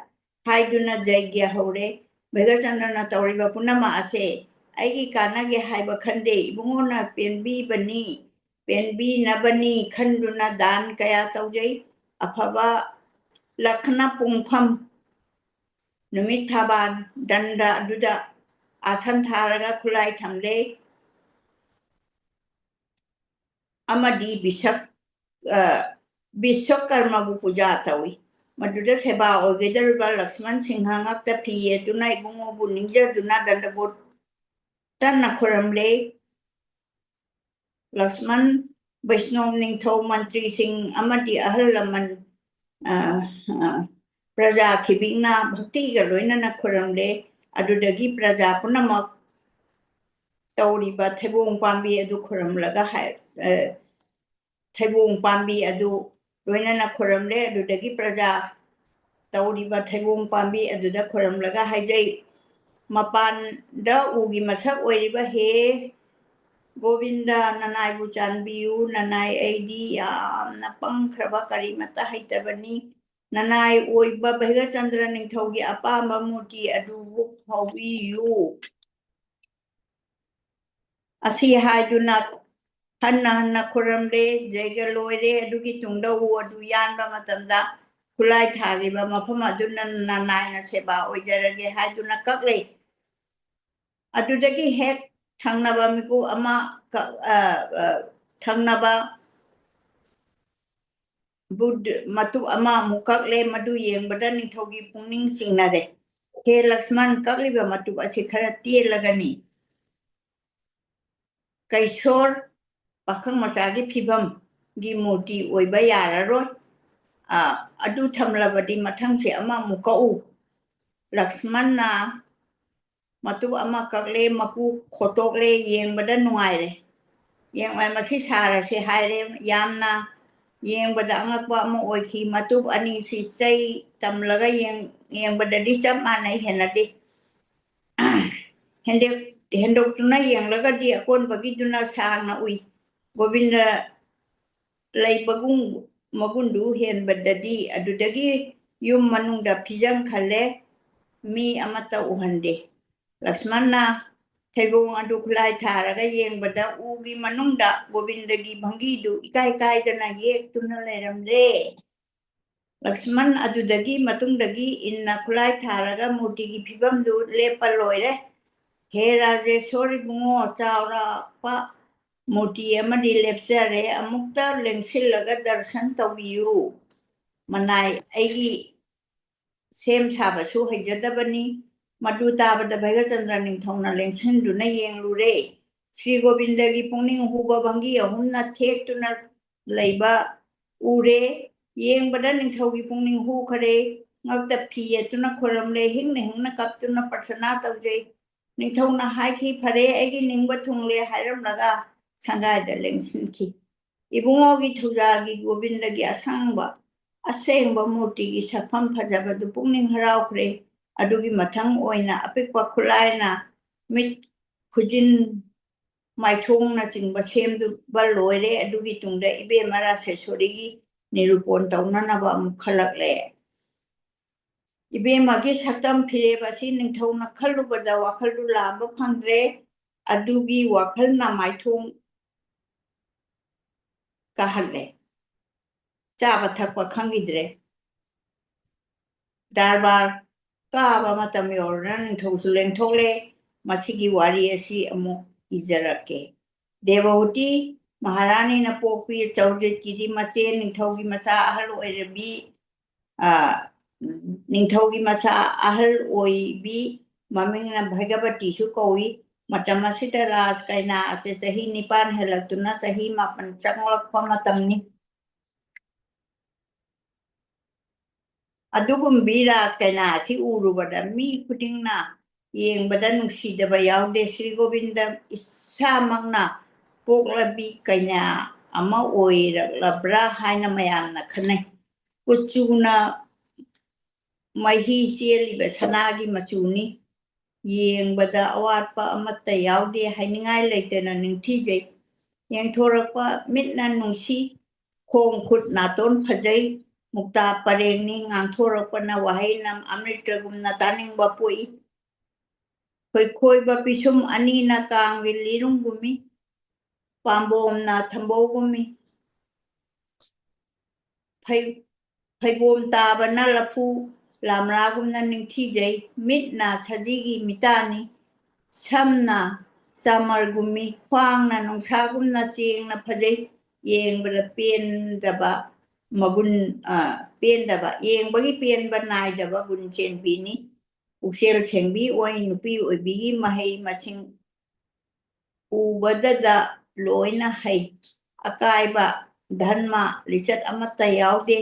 ꯍꯥꯏꯗꯨꯅ ꯖꯩꯒ꯭ꯌ ꯍꯧꯔꯦ꯫ ꯚꯩꯒ꯭ꯔꯆꯟꯗ꯭ꯔꯅ ꯇꯧꯔꯤꯕ ꯄꯨꯝꯅꯃꯛ ꯑꯁꯦ ꯑꯩꯒꯤ ꯀꯥꯟꯅꯒꯦ ꯍꯥꯏꯕ ꯈꯟꯗꯦ, ꯏꯕꯨꯡꯉꯣꯅ ꯄꯦꯟꯕꯤꯕꯅꯤ, ꯄꯦꯟꯕꯤꯅꯕꯅꯤ ꯈꯟꯗꯨꯅ ꯗꯥꯟ ꯀꯌꯥ ꯇꯧꯖꯩ꯫ ꯑꯐꯕ ꯂꯛꯈꯅ ꯄꯨꯡꯐꯝ ꯅꯨꯃꯤꯠ ꯊꯥꯕꯥꯟ ꯗꯟꯗ ꯑꯗꯨꯗ ꯑꯥꯁꯟ ꯊꯥꯔꯒ ꯈꯨꯠꯂꯥꯏ ꯊꯝꯂꯦ꯫ ꯑꯃꯗꯤ ꯕꯤꯁꯛ-, ꯑ, ꯕꯤꯁ꯭ꯋꯀꯔꯃꯕꯨ ꯄꯨꯖꯥ ꯇꯧꯏ꯫ ꯃꯗꯨꯗ ꯁꯦꯕꯥ ꯑꯣꯏꯒꯗꯧꯔꯤꯕ ꯂꯛꯁꯃꯟ ꯁꯤꯡꯍ ꯉꯛꯇ ꯐꯤ ꯌꯦꯠꯇꯨꯅ ꯏꯕꯨꯡꯉꯣꯕꯨ ꯅꯤꯡꯖꯗꯨꯅ ꯗꯟꯗꯕꯣꯠ ꯇꯟꯅ ꯈꯨꯔꯝꯂꯦ꯫ ꯂꯛꯁꯃꯟ, ꯕꯩꯁꯅꯣꯞ ꯅꯤꯡꯊꯧ, ꯃꯟꯇ꯭ꯔꯤꯁꯤꯡ ꯑꯃꯗꯤ ꯑꯍꯜ ꯂꯃꯟ, ꯑ, ꯑ, ꯄ꯭ꯔꯖꯥ ꯈꯤꯕꯤꯛꯅ ꯚꯛꯇꯤꯒ ꯂꯣꯏꯅꯅ ꯈꯨꯔꯝꯂꯦ꯫ ꯑꯗꯨꯗꯒꯤ ꯄ꯭ꯔꯖꯥ ꯄꯨꯝꯅꯃꯛ ꯇꯧꯔꯤꯕ ꯊꯩꯕꯣꯡ ꯄꯥꯝꯕꯤ ꯑꯗꯨ ꯈꯨꯔꯝꯂꯒ ꯍꯥꯏ-, ꯑ, ꯊꯩꯕꯣꯡ ꯄꯥꯝꯕꯤ ꯑꯗꯨ ꯂꯣꯏꯅꯅ ꯈꯨꯔꯝꯂꯦ꯫ ꯑꯗꯨꯗꯒꯤ ꯄ꯭ꯔꯖꯥ ꯇꯧꯔꯤꯕ ꯊꯩꯕꯣꯡ ꯄꯥꯝꯕꯤ ꯑꯗꯨꯗ ꯈꯨꯔꯝꯂꯒ ꯍꯥꯏꯖꯩ, "ꯃꯄꯥꯟꯗ ꯎꯒꯤ ꯃꯁꯛ ꯑꯣꯏꯔꯤꯕ ꯍꯦ ꯒꯣꯕꯤꯟꯗ, ꯅꯅꯥꯏꯕꯨ ꯆꯥꯟꯕꯤꯌꯨ, ꯅꯅꯥꯏ ꯑꯩꯗꯤ ꯌꯥꯝꯅ ꯄꯪꯈ꯭ꯔꯕ, ꯀꯔꯤꯃꯠꯇ ꯍꯩꯇꯕꯅꯤ꯫ ꯅꯅꯥꯏ ꯑꯣꯏꯕ ꯚꯩꯒ꯭ꯔꯆꯟꯗ꯭ꯔ ꯅꯤꯡꯊꯧꯒꯤ ꯑꯄꯥꯝꯕ ꯃꯨꯔꯇꯤ ꯑꯗꯨꯕꯨ ꯐꯥꯎꯕꯤꯌꯨ"꯫ ꯑꯁꯤ ꯍꯥꯏꯗꯨꯅ ꯍꯟꯅ ꯍꯟꯅ ꯈꯨꯔꯝꯂꯦ꯫ ꯖꯩꯒ ꯂꯣꯏꯔꯦ꯫ ꯑꯗꯨꯒꯤ ꯇꯨꯡꯗ ꯎ ꯑꯗꯨ ꯌꯥꯟꯕ ꯃꯇꯝꯗ ꯈꯨꯠꯂꯥꯏ ꯊꯥꯈꯤꯕ ꯃꯐꯝ ꯑꯗꯨꯅ ꯅꯅꯥꯏꯅ ꯁꯦꯕꯥ ꯑꯣꯏꯖꯔꯒꯦ ꯍꯥꯏꯗꯨꯅ ꯀꯛꯂꯦ꯫ ꯑꯗꯨꯗꯒꯤ ꯍꯦꯛ ꯊꯪꯅꯕ ꯃꯤꯀꯨꯞ ꯑꯃ ꯀ-, ꯑ, ꯑ, ꯊꯪꯅꯕ ꯕꯨꯠ ꯃꯇꯨꯞ ꯑꯃ ꯑꯃꯨꯛ ꯀꯛꯂꯦ꯫ ꯃꯗꯨ ꯌꯦꯡꯕꯗ ꯅꯤꯡꯊꯧꯒꯤ ꯄꯨꯛꯅꯤꯡ ꯆꯤꯡꯅꯔꯦ꯫ "ꯍꯦ ꯂꯛꯁꯃꯟ, ꯀꯛꯂꯤꯕ ꯃꯇꯨꯞ ꯑꯁꯤ ꯈꯔ ꯇꯦꯜꯂꯒꯅꯤ꯫ ꯀꯩꯁꯣꯔ ꯄꯥꯈꯪ ꯃꯆꯥꯒꯤ ꯐꯤꯕꯝꯒꯤ ꯃꯨꯔꯇꯤ ꯑꯣꯏꯕ ꯌꯥꯔꯔꯣꯏ꯫ ꯑ, ꯑꯗꯨ ꯊꯝꯂꯕꯗꯤ ꯃꯊꯪꯁꯦ ꯑꯃꯃꯨꯛ ꯀꯛꯎ"꯫ ꯂꯛꯁꯃꯟꯅ ꯃꯇꯨꯞ ꯑꯃ ꯀꯛꯂꯦ, ꯃꯀꯨ ꯈꯣꯠꯇꯣꯛꯂꯦ, ꯌꯦꯡꯕꯗ ꯅꯨꯡꯉꯥꯏꯔꯦ꯫ ꯌꯦꯡꯕ, "ꯃꯁꯤ ꯁꯥꯔꯁꯦ" ꯍꯥꯏꯔꯦ꯫ ꯌꯥꯝꯅ ꯌꯦꯡꯕꯗ ꯑꯉꯛꯄ ꯑꯃ ꯑꯣꯏꯈꯤ꯫ ꯃꯇꯨꯞ ꯑꯅꯤꯁꯤ ꯆꯩ ꯇꯝꯂꯒ ꯌꯦꯡ-, ꯌꯦꯡꯕꯗꯗꯤ ꯆꯞ ꯃꯥꯟꯅꯩ, ꯍꯦꯟꯅꯗꯦ꯫ ꯍꯦꯟꯗꯦꯛ-, ꯍꯦꯟꯗꯣꯛꯇꯨꯅ ꯌꯦꯡꯂꯒꯗꯤ ꯑꯀꯣꯟꯕꯒꯤꯗꯨꯅ ꯁꯥꯡꯅ ꯎꯏ꯫ ꯒꯣꯕꯤꯟꯗ ꯂꯩꯕꯒꯨꯝ ꯃꯒꯨꯟꯗꯨ ꯍꯦꯟꯕꯗꯗꯤ ꯑꯗꯨꯗꯒꯤ ꯌꯨꯝ ꯃꯅꯨꯡꯗ ꯐꯤꯖꯪ ꯈꯜꯂꯦ, ꯃꯤ ꯑꯃꯠꯇ ꯎꯍꯟꯗꯦ꯫ ꯂꯛꯁꯃꯟꯅ ꯊꯩꯕꯣꯡ ꯑꯗꯨ ꯈꯨꯠꯂꯥꯏ ꯊꯥꯔꯒ ꯌꯦꯡꯕꯗ ꯎꯒꯤ ꯃꯅꯨꯡꯗ ꯒꯣꯕꯤꯟꯗꯒꯤ ꯚꯪꯒꯤꯗꯨ ꯏꯀꯥꯏ ꯀꯥꯏꯗꯅ ꯌꯦꯛꯇꯨꯅ ꯂꯩꯔꯝꯂꯦ꯫ ꯂꯛꯁꯃꯟ ꯑꯗꯨꯗꯒꯤ ꯃꯇꯨꯡꯗꯒꯤ ꯏꯟꯅ ꯈꯨꯠꯂꯥꯏ ꯊꯥꯔꯒ ꯃꯨꯔꯇꯤꯒꯤ ꯐꯤꯕꯝꯗꯨ ꯂꯦꯞꯄ ꯂꯣꯏꯔꯦ꯫ ꯍꯦ ꯔꯥꯖꯦꯁꯣꯔ ꯏꯕꯨꯡꯉꯣ, ꯆꯥꯎꯔꯥꯛꯄ ꯃꯨꯔꯇꯤ ꯑꯃꯗꯤ ꯂꯦꯞꯆꯔꯦ, ꯑꯃꯨꯛꯇ ꯂꯦꯡꯁꯤꯜꯂꯒ ꯗꯔꯁꯟ ꯇꯧꯕꯤꯌꯨ꯫ ꯃꯅꯥꯏ ꯑꯩꯒꯤ ꯁꯦꯝ ꯁꯥꯕꯁꯨ ꯍꯩꯖꯗꯕꯅꯤ꯫ ꯃꯗꯨ ꯇꯥꯕꯗ ꯚꯩꯒꯆꯟꯗ꯭ꯔ ꯅꯤꯡꯊꯧꯅ ꯂꯦꯡꯁꯤꯟꯗꯨꯅ ꯌꯦꯡꯂꯨꯔꯦ꯫ ꯁ꯭ꯔꯤ ꯒꯣꯕꯤꯟꯗꯒꯤ ꯄꯨꯛꯅꯤꯡ ꯍꯨꯕ ꯚꯪꯒꯤ ꯑꯍꯨꯝꯅ ꯊꯦꯛꯇꯨꯅ ꯂꯩꯕ ꯎꯔꯦ꯫ ꯌꯦꯡꯕꯗ ꯅꯤꯡꯊꯧꯒꯤ ꯄꯨꯛꯅꯤꯡ ꯍꯨꯈꯔꯦ꯫ ꯉꯛꯇ ꯐꯤ ꯌꯦꯠꯇꯨꯅ ꯈꯨꯔꯝꯂꯦ꯫ ꯍꯤꯡꯅ ꯍꯤꯡꯅ ꯀꯞꯇꯨꯅ ꯄ꯭ꯔꯊꯅꯥ ꯇꯧꯖꯩ꯫ ꯅꯤꯡꯊꯧꯅ ꯍꯥꯏꯈꯤ, "ꯐꯔꯦ, ꯑꯩꯒꯤ ꯅꯤꯡꯕ ꯊꯨꯡꯂꯦ" ꯍꯥꯏꯔꯝꯂꯒ ꯁꯪꯒꯥꯏꯗ ꯂꯦꯡꯁꯤꯟꯈꯤ꯫ ꯏꯕꯨꯡꯉꯣꯒꯤ ꯊꯧꯖꯥꯜꯒꯤ ꯒꯣꯕꯤꯟꯗꯒꯤ ꯑꯁꯪꯕ, ꯑꯁꯦꯡꯕ ꯃꯨꯔꯇꯤꯒꯤ ꯁꯛꯐꯝ ꯐꯖꯕꯗꯨ ꯄꯨꯛꯅꯤꯡ ꯍꯔꯥꯎꯈ꯭ꯔꯦ꯫ ꯑꯗꯨꯒꯤ ꯃꯊꯪ ꯑꯣꯏꯅ ꯑꯄꯤꯛꯄ ꯈꯨꯠꯂꯥꯏꯅ ꯃꯤꯠ, ꯈꯨꯖꯤꯟ, ꯃꯥꯏꯊꯣꯡꯅꯆꯤꯡꯕ ꯁꯦꯝꯕ ꯂꯣꯏꯔꯦ꯫ ꯑꯗꯨꯒꯤ ꯇꯨꯡꯗ ꯏꯕꯦꯝꯃ ꯔꯥꯁꯦꯁꯣꯔꯤꯒꯤ ꯅꯤꯔꯨꯄꯣꯟ ꯇꯧꯅꯅꯕ ꯑꯃꯨꯛ ꯈꯜꯂꯛꯂꯦ꯫ ꯏꯕꯦꯝꯃꯒꯤ ꯁꯛꯇꯝ ꯐꯤꯔꯦꯞ ꯑꯁꯤ ꯅꯤꯡꯊꯧꯅ ꯈꯜꯂꯨꯕꯗ ꯋꯥꯈꯜꯗꯨ ꯂꯥꯝꯕ ꯐꯪꯗ꯭ꯔꯦ꯫ ꯑꯗꯨꯒꯤ ꯋꯥꯈꯜꯅ ꯃꯥꯏꯊꯣꯡ ꯀꯥꯍꯜꯂꯦ꯫ ꯆꯥꯕ ꯊꯛꯄ ꯈꯪꯈꯤꯗ꯭ꯔꯦ꯫ ꯗꯔꯕꯥꯔ ꯀꯥꯕ ꯃꯇꯝ ꯌꯧꯔꯗꯨꯅ ꯅꯤꯡꯊꯧꯁꯨ ꯂꯦꯡꯊꯣꯛꯂꯦ꯫ ꯃꯁꯤꯒꯤ ꯋꯥꯔꯤ ꯑꯁꯤ ꯑꯃꯨꯛ ꯏꯖꯔꯛꯀꯦ꯫ ꯗꯦꯕꯍꯨꯇꯤ ꯃꯍꯥꯔꯥꯅꯤꯅ ꯄꯣꯛꯄꯤ ꯆꯧꯖꯤꯠꯀꯤꯗꯤ ꯃꯆꯦ ꯅꯤꯡꯊꯧꯒꯤ ꯃꯆꯥ ꯑꯍꯜ ꯑꯣꯏꯔꯕꯤ, ꯑ, ꯅꯤꯡꯊꯧꯒꯤ ꯃꯆꯥ ꯑꯍꯜ ꯑꯣꯏꯕꯤ ꯃꯃꯤꯡꯅ ꯚꯩꯒꯕꯇꯤꯁꯨ ꯀꯧꯏ꯫ ꯃꯇꯝ ꯑꯁꯤꯗ ꯔꯥꯖ ꯀꯩꯅꯥ ꯑꯁꯤ ꯆꯍꯤ ꯅꯤꯄꯥꯟ ꯍꯦꯜꯂꯛꯇꯨꯅ ꯆꯍꯤ ꯃꯥꯄꯟ ꯆꯪꯂꯛꯄ ꯃꯇꯝꯅꯤ꯫ ꯑꯗꯨꯒꯨꯝꯕꯤ ꯔꯥꯖ ꯀꯩꯅꯥ ꯑꯁꯤ ꯎꯔꯨꯕꯗ ꯃꯤ ꯈꯨꯗꯤꯡꯅ ꯌꯦꯡꯕꯗ ꯅꯨꯡꯁꯤꯗꯕ ꯌꯥꯎꯗꯦ꯫ ꯁ꯭ꯔꯤ ꯒꯣꯕꯤꯟꯗ ꯏꯁꯥꯃꯛꯅ ꯄꯣꯛꯂꯕꯤ ꯀꯩꯅꯥ ꯑꯃ ꯑꯣꯏꯔꯛꯂꯕ꯭ꯔꯥ ꯍꯥꯏꯅ ꯃꯌꯥꯝꯅ ꯈꯟꯅꯩ꯫ ꯀꯨꯆꯨꯅ ꯃꯍꯤ ꯆꯦꯜꯂꯤꯕ ꯁꯅꯥꯒꯤ ꯃꯆꯨꯅꯤ꯫ ꯌꯦꯡꯕꯗ ꯑꯋꯥꯠꯄ ꯑꯃꯠꯇ ꯌꯥꯎꯗꯦ, ꯍꯥꯏꯅꯤꯡꯉꯥꯏ ꯂꯩꯇꯅ ꯅꯤꯡꯊꯤꯖꯩ꯫ ꯌꯦꯡꯊꯣꯔꯛꯄ ꯃꯤꯠꯅ ꯅꯨꯡꯁꯤ, ꯈꯣꯡ ꯈꯨꯠ ꯅꯥꯇꯣꯟ ꯐꯖꯩ, ꯃꯨꯛꯇꯥ ꯄꯔꯦꯡꯅꯤ ꯉꯥꯡꯊꯣꯔꯛꯄꯅ ꯋꯥꯍꯩꯅ ꯑꯃ꯭ꯔꯤꯇꯒꯨꯝꯅ ꯇꯥꯅꯤꯡꯕ ꯄꯣꯛꯏ꯫ ꯈꯣꯏꯈꯣꯏꯕ ꯄꯤꯁꯨꯝ ꯑꯅꯤꯅ ꯀꯥꯡꯒꯤ ꯂꯤꯔꯨꯝꯒꯨꯝꯃꯤ, ꯄꯥꯝꯕꯣꯝꯅ ꯊꯝꯕꯧꯒꯨꯝꯃꯤ꯫ ꯐꯩ-, ꯐꯩꯕꯣꯝ ꯇꯥꯕꯅ ꯂꯐꯨ ꯂꯥꯝꯔꯥꯒꯨꯝꯅ ꯅꯤꯡꯊꯤꯖꯩ꯫ ꯃꯤꯠꯅ ꯁꯖꯤꯒꯤ ꯃꯤꯇꯥꯅꯤ, ꯁꯝꯅ ꯆꯥꯃꯔꯒꯨꯝꯃꯤ, ꯈ꯭ꯋꯥꯡꯅ ꯅꯨꯡꯁꯥꯒꯨꯝꯅ ꯆꯦꯡꯅ ꯐꯖꯩ꯫ ꯌꯦꯡꯕꯗ ꯄꯦꯟꯗꯕ ꯃꯒꯨꯟ, ꯑ, ꯄꯦꯟꯗꯕ, ꯌꯦꯡꯕꯒꯤ ꯄꯦꯟꯕ ꯅꯥꯏꯗꯕ ꯒꯨꯟ ꯆꯦꯟꯕꯤꯅꯤ꯫ ꯄꯨꯛꯆꯦꯜ ꯁꯦꯡꯕꯤ ꯑꯣꯏ, ꯅꯨꯄꯤ ꯑꯣꯏꯕꯤꯒꯤ ꯃꯍꯩ ꯃꯁꯤꯡ ꯎꯕꯗꯗ ꯂꯣꯏꯅ ꯍꯩ꯫ ꯑꯀꯥꯏꯕ ꯙꯔꯃ ꯂꯤꯆꯠ ꯑꯃꯠꯇ ꯌꯥꯎꯗꯦ꯫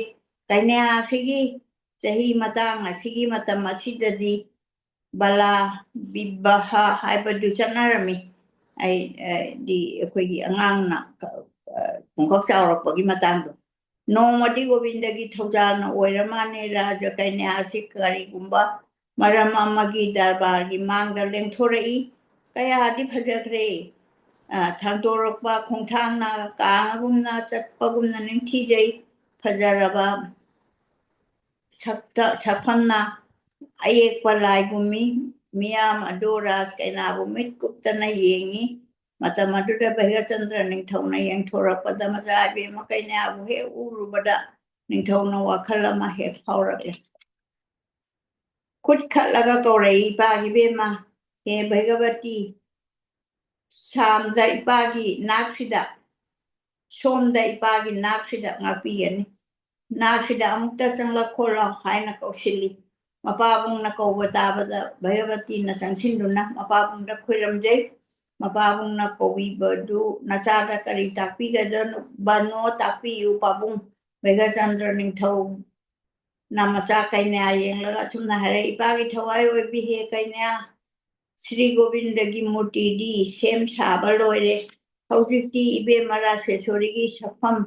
ꯀꯩꯅ꯭ꯌꯥꯁꯤꯒꯤ ꯆꯍꯤ ꯃꯇꯥꯡ ꯑꯁꯤꯒꯤ ꯃꯇꯝ ꯑꯁꯤꯗꯗꯤ ꯕꯂꯥ ꯕꯤꯕꯥꯍ ꯍꯥꯏꯕꯗꯨ ꯆꯠꯅꯔꯝꯃꯤ꯫ ꯑꯩ, ꯑꯩꯗꯤ ꯑꯩꯈꯣꯏꯒꯤ ꯑꯉꯥꯡꯅ, ꯑ, ꯄꯨꯡꯈꯛ ꯆꯥꯎꯔꯛꯄꯒꯤ ꯃꯇꯥꯡꯗꯣ꯫ ꯅꯣꯡꯃꯗꯤ ꯒꯣꯕꯤꯟꯗꯒꯤ ꯊꯧꯖꯥꯜꯅ ꯑꯣꯏꯔ ꯃꯥꯜꯂꯦ, ꯔꯥꯖ ꯀꯩꯅ꯭ꯌꯥ ꯑꯁꯤ ꯀꯔꯤꯒꯨꯝꯕ ꯃꯔꯝ ꯑꯃꯒꯤ ꯗꯔꯕꯥꯔꯒꯤ ꯃꯥꯡꯗ ꯂꯦꯡꯊꯣꯔꯛꯏ꯫ ꯀꯌꯥꯗꯤ ꯐꯖꯈ꯭ꯔꯦ꯫ ꯑ, ꯊꯥꯡꯗꯣꯔꯛꯄ ꯈꯣꯡꯊꯥꯡꯅ ꯀꯥꯡꯒꯨꯝꯅ ꯆꯠꯄꯒꯨꯝꯅ ꯅꯤꯡꯊꯤꯖꯩ꯫ ꯐꯖꯔꯕ ꯁꯛꯇ-, ꯁꯛꯐꯝꯅ ꯑꯌꯦꯛꯄ ꯂꯥꯏꯒꯨꯝꯃꯤ꯫ ꯃꯤꯌꯥꯝ ꯑꯗꯨ ꯔꯥꯖ ꯀꯩꯅꯥꯕꯨ ꯃꯤꯠ ꯀꯨꯞꯇꯅ ꯌꯦꯡꯉꯤ꯫ ꯃꯇꯝ ꯑꯗꯨꯗ ꯚꯩꯒꯆꯟꯗ꯭ꯔ ꯅꯤꯡꯊꯧꯅ ꯌꯦꯡꯊꯣꯔꯛꯄꯗ ꯃꯆꯥ ꯏꯕꯦꯝꯃ ꯀꯩꯅꯥꯕꯨ ꯍꯦꯛ ꯎꯔꯨꯕꯗ ꯅꯤꯡꯊꯧꯅ ꯋꯥꯈꯜ ꯑꯃ ꯍꯦꯛ ꯐꯥꯎꯔꯛꯏ꯫ ꯈꯨꯠ ꯈꯠꯂꯒ ꯀꯧꯔꯛꯏ, "ꯏꯄꯥꯒꯤ ꯏꯕꯦꯝꯃ, ꯍꯦ ꯚꯩꯒꯕꯇꯤ, ꯁꯥꯝꯗ ꯏꯄꯥꯒꯤ ꯅꯥꯛꯁꯤꯗ, ꯁꯣꯝꯗ ꯏꯄꯥꯒꯤ ꯅꯥꯛꯁꯤꯗ ꯉꯥꯛꯄꯤꯒꯅꯤ꯫ ꯅꯥꯛꯁꯤꯗ ꯑꯃꯨꯛꯇ ꯆꯪꯂꯛꯈꯣꯂꯣ" ꯍꯥꯏꯅ ꯀꯧꯁꯤꯜꯂꯤ꯫ ꯃꯄꯥꯕꯨꯡꯅ ꯀꯧꯕ ꯇꯥꯕꯗ ꯚꯩꯒꯕꯇꯤꯅ ꯆꯪꯁꯤꯟꯗꯨꯅ ꯃꯄꯥꯕꯨꯡꯗ ꯈꯣꯏꯔꯝꯖꯩ꯫ ꯃꯄꯥꯕꯨꯡꯅ ꯀꯧꯕꯤꯕꯗꯨ ꯅꯆꯥꯗ ꯀꯔꯤ ꯇꯥꯛꯄꯤꯒꯗꯕꯅꯣ ꯇꯥꯛꯄꯤꯌꯨ ꯄꯥꯕꯨꯡ꯫ ꯚꯩꯒꯆꯟꯗ꯭ꯔ ꯅꯤꯡꯊꯧꯅ ꯃꯆꯥ ꯀꯩꯅ꯭ꯌꯥ ꯌꯦꯡꯂꯒ ꯑꯁꯨꯝꯅ ꯍꯥꯏꯔꯛꯏ, "ꯏꯄꯥꯒꯤ ꯊꯋꯥꯏ ꯑꯣꯏꯕꯤ ꯍꯦ ꯀꯩꯅ꯭ꯌꯥ, ꯁ꯭ꯔꯤ ꯒꯣꯕꯤꯟꯗꯒꯤ ꯃꯨꯔꯇꯤꯗꯤ ꯁꯦꯝ ꯁꯥꯕ ꯂꯣꯏꯔꯦ꯫ ꯍꯧꯖꯤꯛꯇꯤ ꯏꯕꯦꯝꯃ ꯔꯥꯁꯦꯁꯣꯔꯤꯒꯤ ꯁꯛꯐꯝ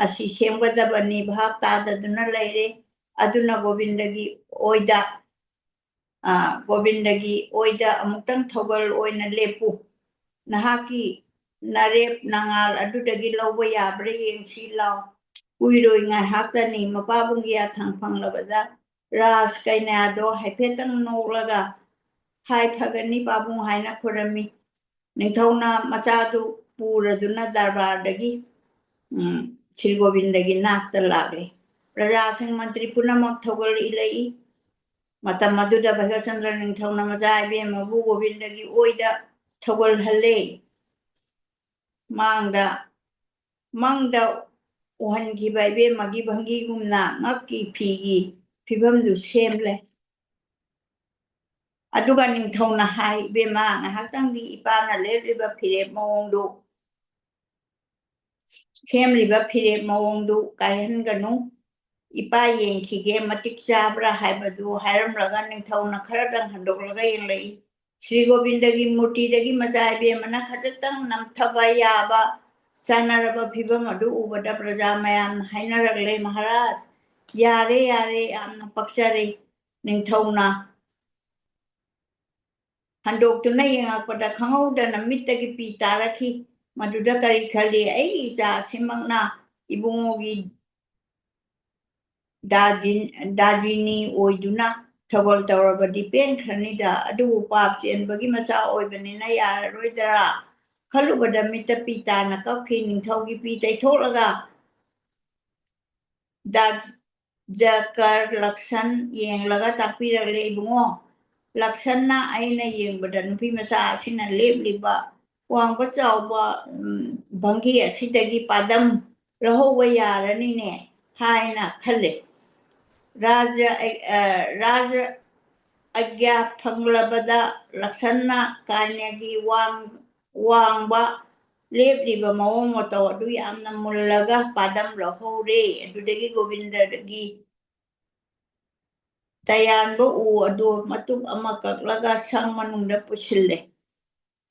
ꯑꯁꯤ ꯁꯦꯝꯒꯗꯕꯅꯤ ꯚꯥꯞ ꯇꯥꯗꯗꯨꯅ ꯂꯩꯔꯦ꯫ ꯑꯗꯨꯅ ꯒꯣꯕꯤꯟꯗꯒꯤ ꯑꯣꯏꯗ, ꯑ, ꯒꯣꯕꯤꯟꯗꯒꯤ ꯑꯣꯏꯗ ꯑꯃꯨꯛꯇꯪ ꯊꯧꯒꯜ ꯑꯣꯏꯅ ꯂꯦꯞꯄꯨ꯫ ꯅꯍꯥꯛꯀꯤ ꯅꯔꯦꯞ ꯅꯉꯥꯜ ꯑꯗꯨꯗꯒꯤ ꯂꯧꯕ ꯌꯥꯕ꯭ꯔꯥ ꯌꯦꯡꯁꯤ ꯂꯥꯎ꯫ ꯀꯨꯏꯔꯣꯏ ꯉꯥꯏꯍꯥꯛꯇꯅꯤ꯫ ꯃꯄꯥꯕꯨꯡꯒꯤ ꯌꯥꯊꯪ ꯐꯪꯂꯕꯗ ꯔꯥꯁ ꯀꯩꯅꯥꯗꯣ ꯍꯥꯏꯐꯦꯠꯇꯪ ꯅꯣꯛꯂꯒ, "ꯍꯥꯏ ꯐꯒꯅꯤ ꯄꯥꯕꯨꯡ" ꯍꯥꯏꯅ ꯈꯨꯔꯝꯃꯤ꯫ ꯅꯤꯡꯊꯧꯅ ꯃꯆꯥꯗꯨ ꯄꯨꯔꯗꯨꯅ ꯗꯔꯕꯥꯔꯗꯒꯤ, ꯎꯝ, ꯁ꯭ꯔꯤ ꯒꯣꯕꯤꯟꯗꯒꯤ ꯅꯥꯛꯇ ꯂꯥꯛꯂꯦ꯫ ꯄ꯭ꯔꯖꯥꯁꯤꯡ ꯃꯟꯇ꯭ꯔꯤ ꯄꯨꯝꯅꯃꯛ ꯊꯧꯒꯜ ꯏꯜꯂꯛꯏ꯫ ꯃꯇꯝ ꯑꯗꯨꯗ ꯚꯩꯒ꯭ꯌꯆꯟꯗ꯭ꯔ ꯅꯤꯡꯊꯧꯅ ꯃꯆꯥ ꯏꯕꯦꯝꯃꯕꯨ ꯒꯣꯕꯤꯟꯗꯒꯤ ꯑꯣꯏꯗ ꯊꯧꯒꯜꯍꯜꯂꯦ꯫ ꯃꯥꯡꯗ, ꯃꯪꯗ ꯎꯍꯟꯈꯤꯕ ꯏꯕꯦꯝꯃꯒꯤ ꯚꯪꯒꯤꯒꯨꯝꯅ ꯉꯛꯀꯤ ꯐꯤꯒꯤ ꯐꯤꯕꯝꯗꯨ ꯁꯦꯝꯂꯦ꯫ ꯑꯗꯨꯒ ꯅꯤꯡꯊꯧꯅ ꯍꯥꯏ, "ꯏꯕꯦꯝꯃ, ꯉꯥꯏꯍꯥꯛꯇꯪꯗꯤ ꯏꯄꯥꯅ ꯂꯦꯞꯂꯤꯕ ꯐꯤꯔꯦꯞ ꯃꯑꯣꯡꯗꯨ, ꯁꯦꯝꯂꯤꯕ ꯐꯤꯔꯦꯞ ꯃꯑꯣꯡꯗꯨ ꯀꯥꯏꯍꯟꯒꯅꯨ꯫ ꯏꯄꯥ ꯌꯦꯡꯈꯤꯒꯦ, ꯃꯇꯤꯛ ꯆꯥꯕ꯭ꯔꯥ ꯍꯥꯏꯕꯗꯨ" ꯍꯥꯏꯔꯝꯂꯒ ꯅꯤꯡꯊꯧꯅ ꯈꯔꯗꯪ ꯍꯟꯗꯣꯛꯂꯒ ꯌꯦꯡꯂꯛꯏ꯫ ꯁ꯭ꯔꯤ ꯒꯣꯕꯤꯟꯗꯒꯤ ꯃꯨꯔꯇꯤꯗꯒꯤ ꯃꯆꯥ ꯏꯕꯦꯝꯃꯅ ꯈꯖꯤꯛꯇꯪ ꯅꯝꯊꯕ ꯌꯥꯕ ꯆꯥꯟꯅꯔꯕ ꯐꯤꯕꯝ ꯑꯗꯨ ꯎꯕꯗ ꯄ꯭ꯔꯖꯥ ꯃꯌꯥꯝꯅ ꯍꯥꯏꯅꯔꯛꯂꯦ, "ꯃꯍꯥꯔꯥꯖ, ꯌꯥꯔꯦ, ꯌꯥꯔꯦ, ꯌꯥꯝꯅ ꯄꯛꯆꯔꯦ"꯫ ꯅꯤꯡꯊꯧꯅ ꯍꯟꯗꯣꯛꯇꯨꯅ ꯌꯦꯡꯉꯛꯄꯗ ꯈꯪꯍꯧꯗꯅ ꯃꯤꯠꯇꯒꯤ ꯄꯤ ꯇꯥꯔꯛꯈꯤ꯫ ꯃꯗꯨꯗ ꯀꯔꯤ ꯈꯜꯂꯤ? "ꯑꯩꯒꯤ ꯏꯆꯥ ꯑꯁꯤꯃꯛꯅ ꯏꯕꯨꯡꯉꯣꯒꯤ ꯗꯥꯖꯤꯟ-, ꯗꯥꯖꯤꯅꯤ ꯑꯣꯏꯗꯨꯅ ꯊꯧꯒꯜ ꯇꯧꯔꯕꯗꯤ ꯄꯦꯟꯈ꯭ꯔꯅꯤꯗ, ꯑꯗꯨꯕꯨ ꯄꯥꯞ ꯆꯦꯟꯕꯒꯤ ꯃꯆꯥ ꯑꯣꯏꯕꯅꯤꯅ ꯌꯥꯔꯔꯣꯏꯗꯔꯥ?" ꯈꯜꯂꯨꯕꯗ ꯃꯤꯠꯇ ꯄꯤ ꯇꯥꯅ ꯀꯞꯈꯤ꯫ ꯅꯤꯡꯊꯧꯒꯤ ꯄꯤ ꯇꯩꯊꯣꯛꯂꯒ ꯗꯥ ꯖꯀꯔ ꯂꯛꯁꯟ ꯌꯦꯡꯂꯒ ꯇꯥꯛꯄꯤꯔꯛꯂꯦ, "ꯏꯕꯨꯡꯉꯣ, ꯂꯛꯁꯟꯅ ꯑꯩꯅ ꯌꯦꯡꯕꯗ ꯅꯨꯄꯤ ꯃꯆꯥ ꯑꯁꯤꯅ ꯂꯦꯞꯂꯤꯕ ꯋꯥꯡꯕ ꯆꯥꯎꯕ, ꯎꯝ, ꯚꯪꯒꯤ ꯑꯁꯤꯗꯒꯤ ꯄꯥꯗꯝ ꯂꯧꯍꯧꯕ ꯌꯥꯔꯅꯤꯅꯦ" ꯍꯥꯏꯅ ꯈꯜꯂꯦ꯫ ꯔꯥꯖ, ꯑ, ꯔꯥꯖ ꯑꯒ꯭ꯌꯥ ꯐꯪꯂꯕꯗ ꯂꯛꯁꯟꯅ ꯀꯥꯏꯅꯒꯤ ꯋꯥꯡ-, ꯋꯥꯡꯕ ꯂꯦꯞꯂꯤꯕ ꯃꯑꯣꯡ ꯃꯇꯧ ꯑꯗꯨ ꯌꯥꯝꯅ ꯃꯨꯜꯂꯒ ꯄꯥꯗꯝ ꯂꯧꯍꯧꯔꯦ꯫ ꯑꯗꯨꯗꯒꯤ ꯒꯣꯕꯤꯟꯗꯒꯤ ꯇꯌꯥꯟꯕ ꯎ ꯑꯗꯨ ꯃꯇꯨꯞ ꯑꯃ ꯀꯛꯂꯒ ꯁꯪ ꯃꯅꯨꯡꯗ ꯄꯨꯁꯤꯜꯂꯦ꯫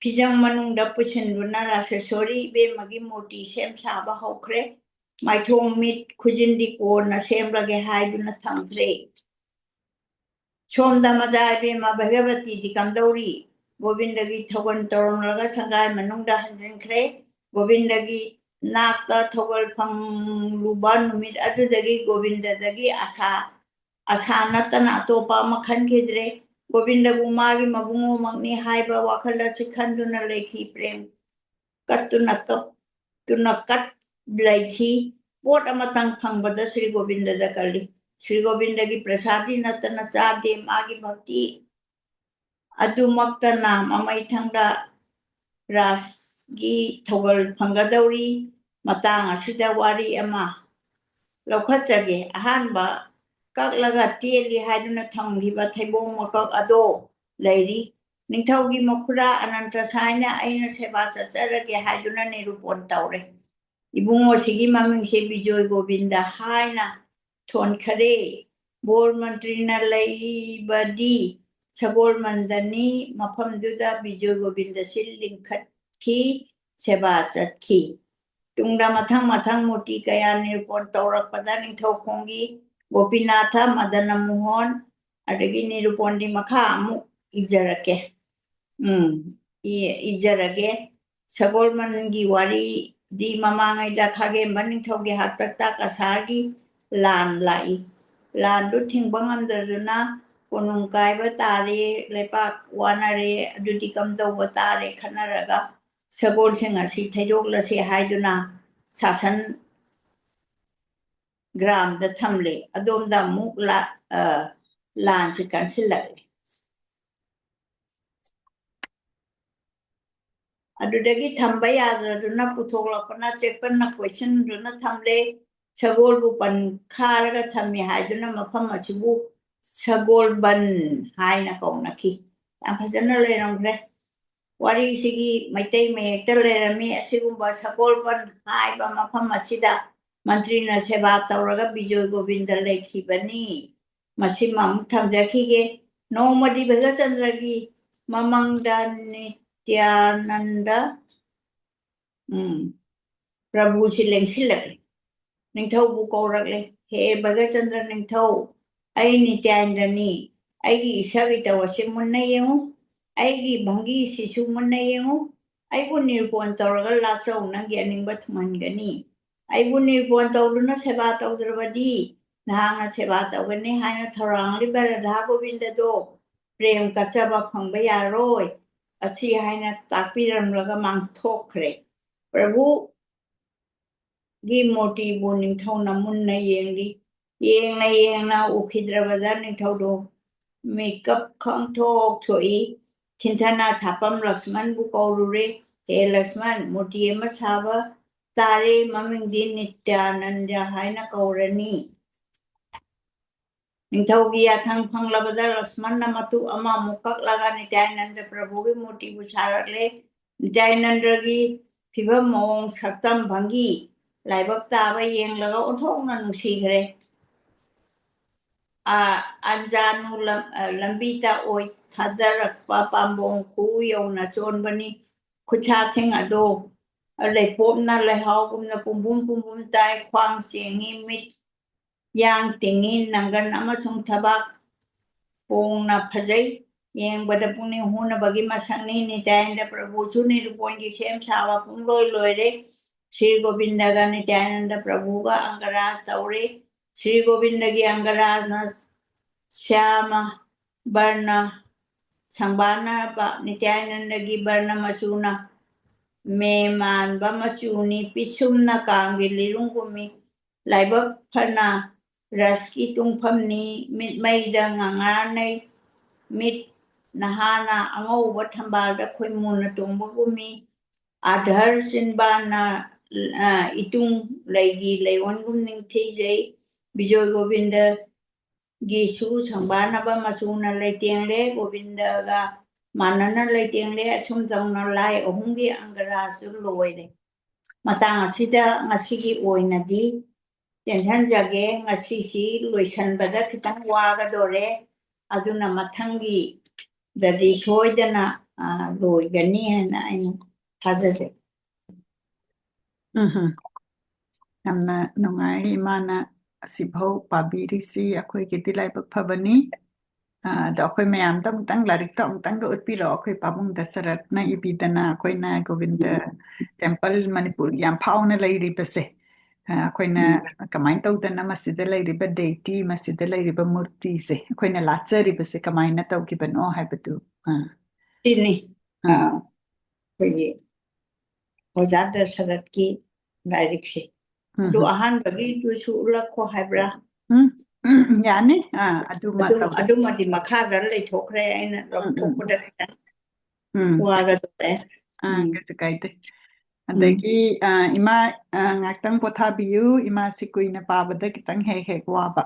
ꯐꯤꯖꯪ ꯃꯅꯨꯡꯗ ꯄꯨꯁꯤꯟꯗꯨꯅ ꯔꯥꯁꯦꯁꯣꯔꯤ ꯏꯕꯦꯝꯃꯒꯤ ꯃꯨꯔꯇꯤ ꯁꯦꯝ ꯁꯥꯕ ꯍꯧꯈ꯭ꯔꯦ꯫ ꯃꯥꯏꯊꯣꯡ ꯃꯤꯠ ꯈꯨꯖꯤꯟꯗꯤ ꯀꯣꯟꯅ ꯁꯦꯝꯂꯒꯦ ꯍꯥꯏꯗꯨꯅ ꯊꯝꯈ꯭ꯔꯦ꯫ ꯁꯣꯝꯗ ꯃꯆꯥ ꯏꯕꯦꯝꯃ ꯚꯒꯕꯇꯤꯗꯤ ꯀꯝꯗꯧꯔꯤ? ꯒꯣꯕꯤꯟꯗꯒꯤ ꯊꯧꯒꯜ ꯇꯧꯔꯝꯂꯒ ꯁꯪꯒꯥꯏ ꯃꯅꯨꯡꯗ ꯍꯟꯖꯤꯟꯈ꯭ꯔꯦ꯫ ꯒꯣꯕꯤꯟꯗꯒꯤ ꯅꯥꯛꯇ ꯊꯧꯒꯜ ꯐꯪꯂꯨꯕ ꯅꯨꯃꯤꯠ ꯑꯗꯨꯗꯒꯤ ꯒꯣꯕꯤꯟꯗꯗꯒꯤ ꯑꯁꯥ, ꯑꯁꯥ ꯅꯠꯇꯅ ꯑꯇꯣꯞꯄ ꯑꯃ ꯈꯟꯈꯤꯗ꯭ꯔꯦ꯫ ꯒꯣꯕꯤꯟꯗꯕꯨ ꯃꯥꯒꯤ ꯃꯕꯨꯡꯉꯣꯃꯛꯅꯤ ꯍꯥꯏꯕ ꯋꯥꯈꯜ ꯑꯁꯤ ꯈꯟꯗꯨꯅ ꯂꯩꯈꯤ꯫ ꯄ꯭ꯔꯦꯝ ꯀꯠꯇꯨꯅ ꯀꯞꯇꯨꯅ ꯀꯠ ꯂꯩꯈꯤ꯫ ꯄꯣꯠ ꯑꯃꯇꯪ ꯐꯪꯕꯗ ꯁ꯭ꯔꯤ ꯒꯣꯕꯤꯟꯗꯗ ꯀꯜꯂꯤ꯫ ꯁ꯭ꯔꯤ ꯒꯣꯕꯤꯟꯗꯒꯤ ꯄ꯭ꯔꯁꯥꯗꯤ ꯅꯠꯇꯅ ꯆꯥꯗꯦ꯫ ꯃꯥꯒꯤ ꯚꯛꯇꯤ ꯑꯗꯨꯃꯛꯇꯅ ꯃꯃꯩꯊꯪꯗ ꯔꯥꯁꯒꯤ ꯊꯧꯒꯜ ꯐꯪꯒꯗꯧꯔꯤ꯫ ꯃꯇꯥꯡ ꯑꯁꯤꯗ ꯋꯥꯔꯤ ꯑꯃ ꯂꯧꯈꯠꯆꯒꯦ꯫ ꯑꯍꯥꯟꯕ ꯀꯛꯂꯒ ꯇꯦꯜꯂꯤ ꯍꯥꯏꯗꯨꯅ ꯊꯝꯈꯤꯕ ꯊꯩꯕꯣꯡ ꯃꯀꯛ ꯑꯗꯣ ꯂꯩꯔꯤ꯫ ꯅꯤꯡꯊꯧꯒꯤ ꯃꯈꯨꯔꯥ ꯑꯅꯟꯇ ꯁꯥꯏꯅ ꯑꯩꯅ ꯁꯦꯕꯥ ꯆꯠꯆꯔꯒꯦ ꯍꯥꯏꯗꯨꯅ ꯅꯤꯔꯨꯄꯣꯟ ꯇꯧꯔꯦ꯫ ꯏꯕꯨꯡꯉꯣꯁꯤꯒꯤ ꯃꯃꯤꯡꯁꯦ ꯕꯤꯖꯣꯏ ꯒꯣꯕꯤꯟꯗ ꯍꯥꯏꯅ ꯊꯣꯟꯈꯔꯦ꯫ ꯕꯣꯔ ꯃꯟꯇ꯭ꯔꯤꯅ ꯂꯩꯕꯗꯤ ꯁꯒꯣꯜꯕꯟꯗꯅꯤ꯫ ꯃꯐꯝꯗꯨꯗ ꯕꯤꯖꯣꯏ ꯒꯣꯕꯤꯟꯗꯁꯤ ꯂꯤꯡꯈꯠꯈꯤ, ꯁꯦꯕꯥ ꯆꯠꯈꯤ꯫ ꯇꯨꯡꯗ ꯃꯊꯪ ꯃꯊꯪ ꯃꯨꯔꯇꯤ ꯀꯌꯥ ꯅꯤꯔꯨꯄꯣꯟ ꯇꯧꯔꯛꯄꯗ ꯅꯤꯡꯊꯧꯈꯣꯡꯒꯤ ꯒꯣꯄꯤꯅꯥꯊ, ꯃꯗꯅ ꯃꯣꯍꯟ, ꯑꯗꯒꯤ ꯅꯤꯔꯨꯄꯣꯟꯗꯤ ꯃꯈꯥ ꯑꯃꯨꯛ ꯏꯖꯔꯛꯀꯦ꯫ ꯎꯝ, ꯏ-, ꯏꯖꯔꯒꯦ꯫ ꯁꯒꯣꯜꯕꯟꯒꯤ ꯋꯥꯔꯤꯗꯤ ꯃꯃꯥꯡꯉꯩꯗ ꯈꯥꯒꯦꯝꯕ ꯅꯤꯡꯊꯧꯒꯤ ꯍꯥꯛꯇꯛꯇ ꯀꯁꯥꯔꯒꯤ ꯂꯥꯟ ꯂꯥꯛꯏ꯫ ꯂꯥꯟꯗꯨ ꯊꯤꯡꯕ ꯉꯝꯗꯗꯨꯅ ꯀꯣꯅꯨꯡ ꯀꯥꯏꯕ ꯇꯥꯔꯦ, ꯂꯩꯄꯥꯛ ꯋꯥꯅꯔꯦ, ꯑꯗꯨꯗꯤ ꯀꯝꯗꯧꯕ ꯇꯥꯔꯦ ꯈꯟꯅꯔꯒ ꯁꯒꯣꯜꯁꯤꯡ ꯑꯁꯤ ꯊꯩꯗꯣꯛꯂꯁꯤ ꯍꯥꯏꯗꯨꯅ ꯁꯥꯁꯟ ꯒ꯭ꯔꯥꯝꯗ ꯊꯝꯂꯦ꯫ ꯑꯗꯣꯝꯗ ꯑꯃꯨꯛ ꯂꯥ-, ꯑ, ꯂꯥꯟꯁꯤ ꯀꯟꯁꯤꯜꯂꯛꯂꯦ꯫ ꯑꯗꯨꯗꯒꯤ ꯊꯝꯕ ꯌꯥꯗ꯭ꯔꯗꯨꯅ ꯄꯨꯊꯣꯛꯂꯛꯄꯅ ꯆꯦꯛꯄꯟꯅ ꯀꯣꯏꯁꯤꯟꯗꯨꯅ ꯊꯝꯂꯦ꯫ ꯁꯒꯣꯜꯕꯨ ꯄꯟꯈꯥꯔꯒ ꯊꯝꯃꯤ ꯍꯥꯏꯗꯨꯅ ꯃꯐꯝ ꯑꯁꯤꯕꯨ ꯁꯒꯣꯜꯕꯟ ꯍꯥꯏꯅ ꯀꯧꯅꯈꯤ꯫ ꯌꯥꯝ ꯐꯖꯅ ꯂꯩꯔꯝꯈ꯭ꯔꯦ꯫ ꯋꯥꯔꯤꯁꯤꯒꯤ ꯃꯩꯇꯩ ꯃꯌꯦꯛꯇ ꯂꯩꯔꯝꯃꯤ꯫ ꯑꯁꯤꯒꯨꯝꯕ ꯁꯒꯣꯜꯕꯟ ꯍꯥꯏꯕ ꯃꯐꯝ ꯑꯁꯤꯗ ꯃꯟꯇ꯭ꯔꯤꯅ ꯁꯦꯕꯥ ꯇꯧꯔꯒ ꯕꯤꯖꯣꯏ ꯒꯣꯕꯤꯟꯗ ꯂꯩꯈꯤꯕꯅꯤ꯫ ꯃꯁꯤꯃ ꯑꯃꯨꯛ ꯊꯝꯖꯈꯤꯒꯦ꯫ ꯅꯣꯡꯃꯗꯤ ꯚꯒꯆꯟꯗ꯭ꯔꯒꯤ ꯃꯃꯪꯗ ꯅꯤ-, ꯅꯤꯇ꯭ꯌꯥꯅꯟꯗ, ꯎꯝ, ꯄ꯭ꯔꯚꯨꯁꯤ ꯂꯦꯡꯁꯤꯜꯂꯛꯂꯦ꯫ ꯅꯤꯡꯊꯧꯕꯨ ꯀꯧꯔꯛꯂꯦ, "ꯍꯦ ꯚꯒꯆꯟꯗ꯭ꯔ ꯅꯤꯡꯊꯧ, ꯑꯩ ꯅꯤꯇ꯭ꯌꯥꯅꯟꯗꯅꯤ꯫ ꯑꯩꯒꯤ ꯏꯁꯛ ꯏꯇꯧ ꯑꯁꯤ ꯃꯨꯟꯅ ꯌꯦꯡꯉꯨ, ꯑꯩꯒꯤ ꯚꯪꯒꯤꯁꯤꯁꯨ ꯃꯨꯟꯅ ꯌꯦꯡꯉꯨ꯫ ꯑꯩꯕꯨ ꯅꯤꯔꯨꯄꯣꯟ ꯇꯧꯔꯒ ꯂꯥꯛꯆꯧ, ꯅꯪꯒꯤ ꯑꯅꯤꯡꯕ ꯊꯨꯡꯍꯟꯒꯅꯤ꯫ ꯑꯩꯕꯨ ꯅꯤꯔꯨꯄꯣꯟ ꯇꯧꯗꯨꯅ ꯁꯦꯕꯥ ꯇꯧꯗ꯭ꯔꯕꯗꯤ ꯅꯍꯥꯛꯅ ꯁꯦꯕꯥ ꯇꯧꯒꯅꯤ ꯍꯥꯏꯅ ꯊꯧꯔꯥꯡꯂꯤꯕ ꯔꯥꯙꯥ ꯒꯣꯕꯤꯟꯗꯗꯣ ꯄ꯭ꯔꯦꯝ ꯀꯠꯆꯕ ꯐꯪꯕ ꯌꯥꯔꯣꯏ" ꯑꯁꯤ ꯍꯥꯏꯅ ꯇꯥꯛꯄꯤꯔꯝꯂꯒ ꯃꯥꯡꯊꯣꯛꯈ꯭ꯔꯦ꯫ ꯄ꯭ꯔꯚꯨꯒꯤ ꯃꯨꯔꯇꯤꯕꯨ ꯅꯤꯡꯊꯧꯅ ꯃꯨꯟꯅ ꯌꯦꯡꯂꯤ꯫ ꯌꯦꯡꯅ ꯌꯦꯡꯅ ꯎꯈꯤꯗ꯭ꯔꯕꯗ ꯅꯤꯡꯊꯧꯗꯣ ꯃꯤꯀꯞ ꯈꯪꯊꯣꯛ ꯊꯣꯛꯏ꯫ ꯊꯤꯟꯊꯅ ꯁꯥꯄꯝ ꯂꯛꯁꯃꯟꯕꯨ ꯀꯧꯔꯨꯔꯦ꯫ "ꯍꯦ ꯂꯛꯁꯃꯟ, ꯃꯨꯔꯇꯤ ꯑꯃ ꯁꯥꯕ ꯇꯥꯔꯦ, ꯃꯃꯤꯡꯗꯤ ꯅꯤꯇ꯭ꯌꯥꯅꯟꯗ ꯍꯥꯏꯅ ꯀꯧꯔꯅꯤ"꯫ ꯅꯤꯡꯊꯧꯒꯤ ꯌꯥꯊꯪ ꯐꯪꯂꯕꯗ ꯂꯛꯁꯃꯟꯅ ꯃꯇꯨ ꯑꯃꯃꯨꯛ ꯀꯛꯂꯒ ꯅꯤꯇ꯭ꯌꯥꯅꯟꯗ ꯄ꯭ꯔꯚꯨꯒꯤ ꯃꯨꯔꯇꯤꯕꯨ ꯁꯥꯔꯛꯂꯦ꯫ ꯅꯤꯇ꯭ꯌꯥꯅꯟꯗꯒꯤ ꯐꯤꯕꯝ ꯃꯑꯣꯡ ꯁꯛꯇꯝ ꯚꯪꯒꯤ ꯂꯥꯏꯕꯛ ꯇꯥꯕ ꯌꯦꯡꯂꯒ ꯑꯣꯟꯊꯣꯛꯅ ꯅꯨꯡꯁꯤꯈ꯭ꯔꯦ꯫ ꯑ-, ꯑꯟꯖꯥꯅꯨ ꯂꯝ-, ꯑ, ꯂꯝꯕꯤꯗ ꯑꯣꯏ ꯊꯥꯗꯔꯛꯄ ꯄꯥꯝꯕꯣꯝ ꯈꯨꯎ ꯌꯧꯅ ꯆꯣꯟꯕꯅꯤ꯫ ꯈꯨꯠꯁꯥꯁꯤꯡ ꯑꯗꯣ ꯂꯩꯄꯣꯞꯅ ꯂꯩꯍꯥꯎꯒꯨꯝꯅ ꯄꯨꯝꯕꯨꯝ ꯄꯨꯝꯕꯨꯝ ꯇꯥꯏ, ꯈ꯭ꯋꯥꯡ ꯆꯦꯡꯉꯤ, ꯃꯤꯠ ꯌꯥꯡ ꯇꯤꯡꯉꯤ, ꯅꯪꯒꯟ ꯑꯃꯁꯨꯡ ꯊꯕꯥꯛ ꯄꯣꯡꯅ ꯐꯖꯩ꯫ ꯌꯦꯡꯕꯗ ꯄꯨꯛꯅꯤꯡ ꯍꯨꯅꯕꯒꯤ ꯃꯁꯛꯅꯤ꯫ ꯅꯤꯇ꯭ꯌꯥꯅꯟꯗ ꯄ꯭ꯔꯚꯨꯁꯨ ꯅꯤꯔꯨꯄꯣꯟꯒꯤ ꯁꯦꯝ ꯁꯥꯕ ꯄꯨꯡꯂꯣꯏ ꯂꯣꯏꯔꯦ꯫ ꯁ꯭ꯔꯤ ꯒꯣꯕꯤꯟꯗꯒ ꯅꯤꯇ꯭ꯌꯥꯅꯟꯗ ꯄ꯭ꯔꯚꯨꯒ ꯑꯪꯒꯔꯥꯖ ꯇꯧꯔꯦ꯫ ꯁ꯭ꯔꯤ ꯒꯣꯕꯤꯟꯗꯒꯤ ꯑꯪꯒꯔꯥꯖꯅ ꯁ꯭ꯌꯥꯃ ꯕꯔꯅ ꯁꯪꯕꯥꯅꯕ, ꯅꯤꯇ꯭ꯌꯥꯅꯟꯗꯒꯤ ꯕꯔꯅ ꯃꯆꯨꯅ ꯃꯦ ꯃꯥꯟꯕ ꯃꯆꯨꯅꯤ꯫ ꯄꯤꯁꯨꯝꯅ ꯀꯥꯡꯒꯤ ꯂꯤꯔꯨꯡ ꯀꯨꯝꯃꯤ꯫ ꯂꯥꯏꯕꯛ ꯐꯅ ꯔꯁꯀꯤ ꯇꯨꯡꯐꯝꯅꯤ꯫ ꯃꯤꯠꯃꯩꯗ ꯉꯉꯥꯅꯩ꯫ ꯃꯤꯠ ꯅꯍꯥꯅ ꯑꯉꯧꯕ ꯊꯝꯕꯥꯜꯗ ꯈꯣꯏꯃꯨꯅ ꯇꯣꯡꯕꯒꯨꯝꯃꯤ꯫ ꯑꯥꯙꯔ ꯆꯤꯟꯕꯥꯟꯅ, ꯑ, ꯏꯇꯨꯡ ꯂꯩꯒꯤ ꯂꯩꯑꯣꯟꯒꯨꯝ ꯅꯤꯡꯊꯤꯖꯩ꯫ ꯕꯤꯖꯣꯏ ꯒꯣꯕꯤꯟꯗꯒꯤꯁꯨ ꯁꯪꯕꯥꯅꯕ ꯃꯆꯨꯅ ꯂꯩꯇꯦꯡꯂꯦ꯫ ꯒꯣꯕꯤꯟꯗꯒ ꯃꯥꯟꯅꯅ ꯂꯩꯇꯦꯡꯂꯦ꯫ ꯑꯁꯨꯝ ꯇꯧꯅ ꯂꯥꯏ ꯑꯍꯨꯝꯒꯤ ꯑꯪꯒꯔꯥꯖꯁꯨ ꯂꯣꯏꯔꯦ꯫ ꯃꯇꯥꯡ ꯑꯁꯤꯗ ꯉꯁꯤꯒꯤ ꯑꯣꯏꯅꯗꯤ ꯇꯦꯟꯁꯤꯟꯖꯒꯦ꯫ ꯉꯁꯤꯁꯤ ꯂꯣꯏꯁꯤꯟꯕꯗ ꯈꯤꯇꯪ ꯋꯥꯒꯗꯣꯔꯦ꯫ ꯑꯗꯨꯅ ꯃꯊꯪꯒꯤꯗꯗꯤ ꯁꯣꯏꯗꯅ ꯑ, ꯂꯣꯏꯒꯅꯤ ꯍꯥꯏꯅ ꯑꯩꯅ ꯊꯥꯖꯖꯩ꯫ ꯎꯝ꯫ ꯌꯥꯝꯅ ꯅꯨꯡꯉꯥꯏ ꯏꯃꯥꯅ ꯑꯁꯤꯐꯥꯎ ꯄꯥꯕꯤꯔꯤꯁꯤ ꯑꯩꯈꯣꯏꯒꯤꯗꯤ ꯂꯥꯏꯕꯛ ꯐꯕꯅꯤ꯫ ꯑ, ꯑꯗꯣ ꯑꯩꯈꯣꯏ ꯃꯌꯥꯝꯗ ꯑꯃꯨꯛꯇꯪ ꯂꯥꯏꯔꯤꯛꯇꯣ ꯑꯃꯨꯛꯇꯪꯒ ꯎꯠꯄꯤꯔꯛꯑꯣ꯫ ꯑꯩꯈꯣꯏ ꯄꯥꯕꯨꯡ ꯗꯁꯔꯠꯅ ꯏꯕꯤꯗꯅ ꯑꯩꯈꯣꯏꯅ ꯒꯣꯕꯤꯟꯗ ꯇꯦꯝꯄꯜ ꯃꯅꯤꯄꯨꯔ ꯌꯥꯝ ꯐꯥꯎꯅ ꯂꯩꯔꯤꯕꯁꯦ, ꯑ, ꯑꯩꯈꯣꯏꯅ ꯎꯝ꯫ ꯀꯃꯥꯏꯅ ꯇꯧꯗꯅ ꯃꯁꯤꯗ ꯂꯩꯔꯤꯕ deity, ꯃꯁꯤꯗ ꯂꯩꯔꯤꯕ ꯃꯨꯔꯇꯤꯁꯦ ꯑꯩꯈꯣꯏꯅ ꯂꯥꯠꯆꯔꯤꯕꯁꯦ ꯀꯃꯥꯏꯅ ꯇꯧꯈꯤꯕꯅꯣ ꯍꯥꯏꯕꯗꯨ, ꯑ, ꯁꯤꯅꯤ꯫ ꯑ꯫ ꯑ, ꯑꯩꯈꯣꯏꯒꯤ ꯑꯣꯖꯥ ꯗꯁꯔꯠꯀꯤ ꯂꯥꯏꯔꯤꯛꯁꯦ꯫ ꯑꯗꯨ ꯎꯝ꯫ ꯑꯍꯥꯟꯕꯒꯤꯗꯨꯁꯨ ꯎꯠꯂꯛꯈꯣ ꯍꯥꯏꯕ꯭ꯔꯥ? ꯎꯝ, ꯎꯝ, ꯌꯥꯅꯤ꯫ ꯑꯥ, ꯑꯗꯨꯃ ꯑꯗꯨꯝ, ꯇꯧꯔꯁꯤ꯫ ꯑꯗꯨꯃꯗꯤ ꯃꯈꯥꯗ ꯂꯩꯊꯣꯛꯈ꯭ꯔꯦ, ꯑꯩꯅ ꯎꯝ, ꯎꯝ, ꯂꯧꯊꯣꯛꯄꯗ ꯈꯤꯇꯪ ꯎꯝ꯫ ꯋꯥꯒꯗꯧꯔꯦ꯫ ꯑꯥ, ꯎꯝ꯫ ꯀꯩꯁꯨ ꯀꯥꯏꯗꯦ꯫ ꯎꯝ꯫ ꯑꯗꯒꯤ, ꯑꯥ, ꯏꯃꯥ, ꯑꯥ, ꯉꯥꯛꯇꯪ ꯄꯣꯊꯥꯕꯤꯌꯨ꯫ ꯏꯃꯥꯁꯤ ꯀꯨꯏꯅ ꯄꯥꯕꯗ ꯈꯤꯇꯪ ꯍꯦꯛ ꯍꯦꯛ ꯋꯥꯕ꯫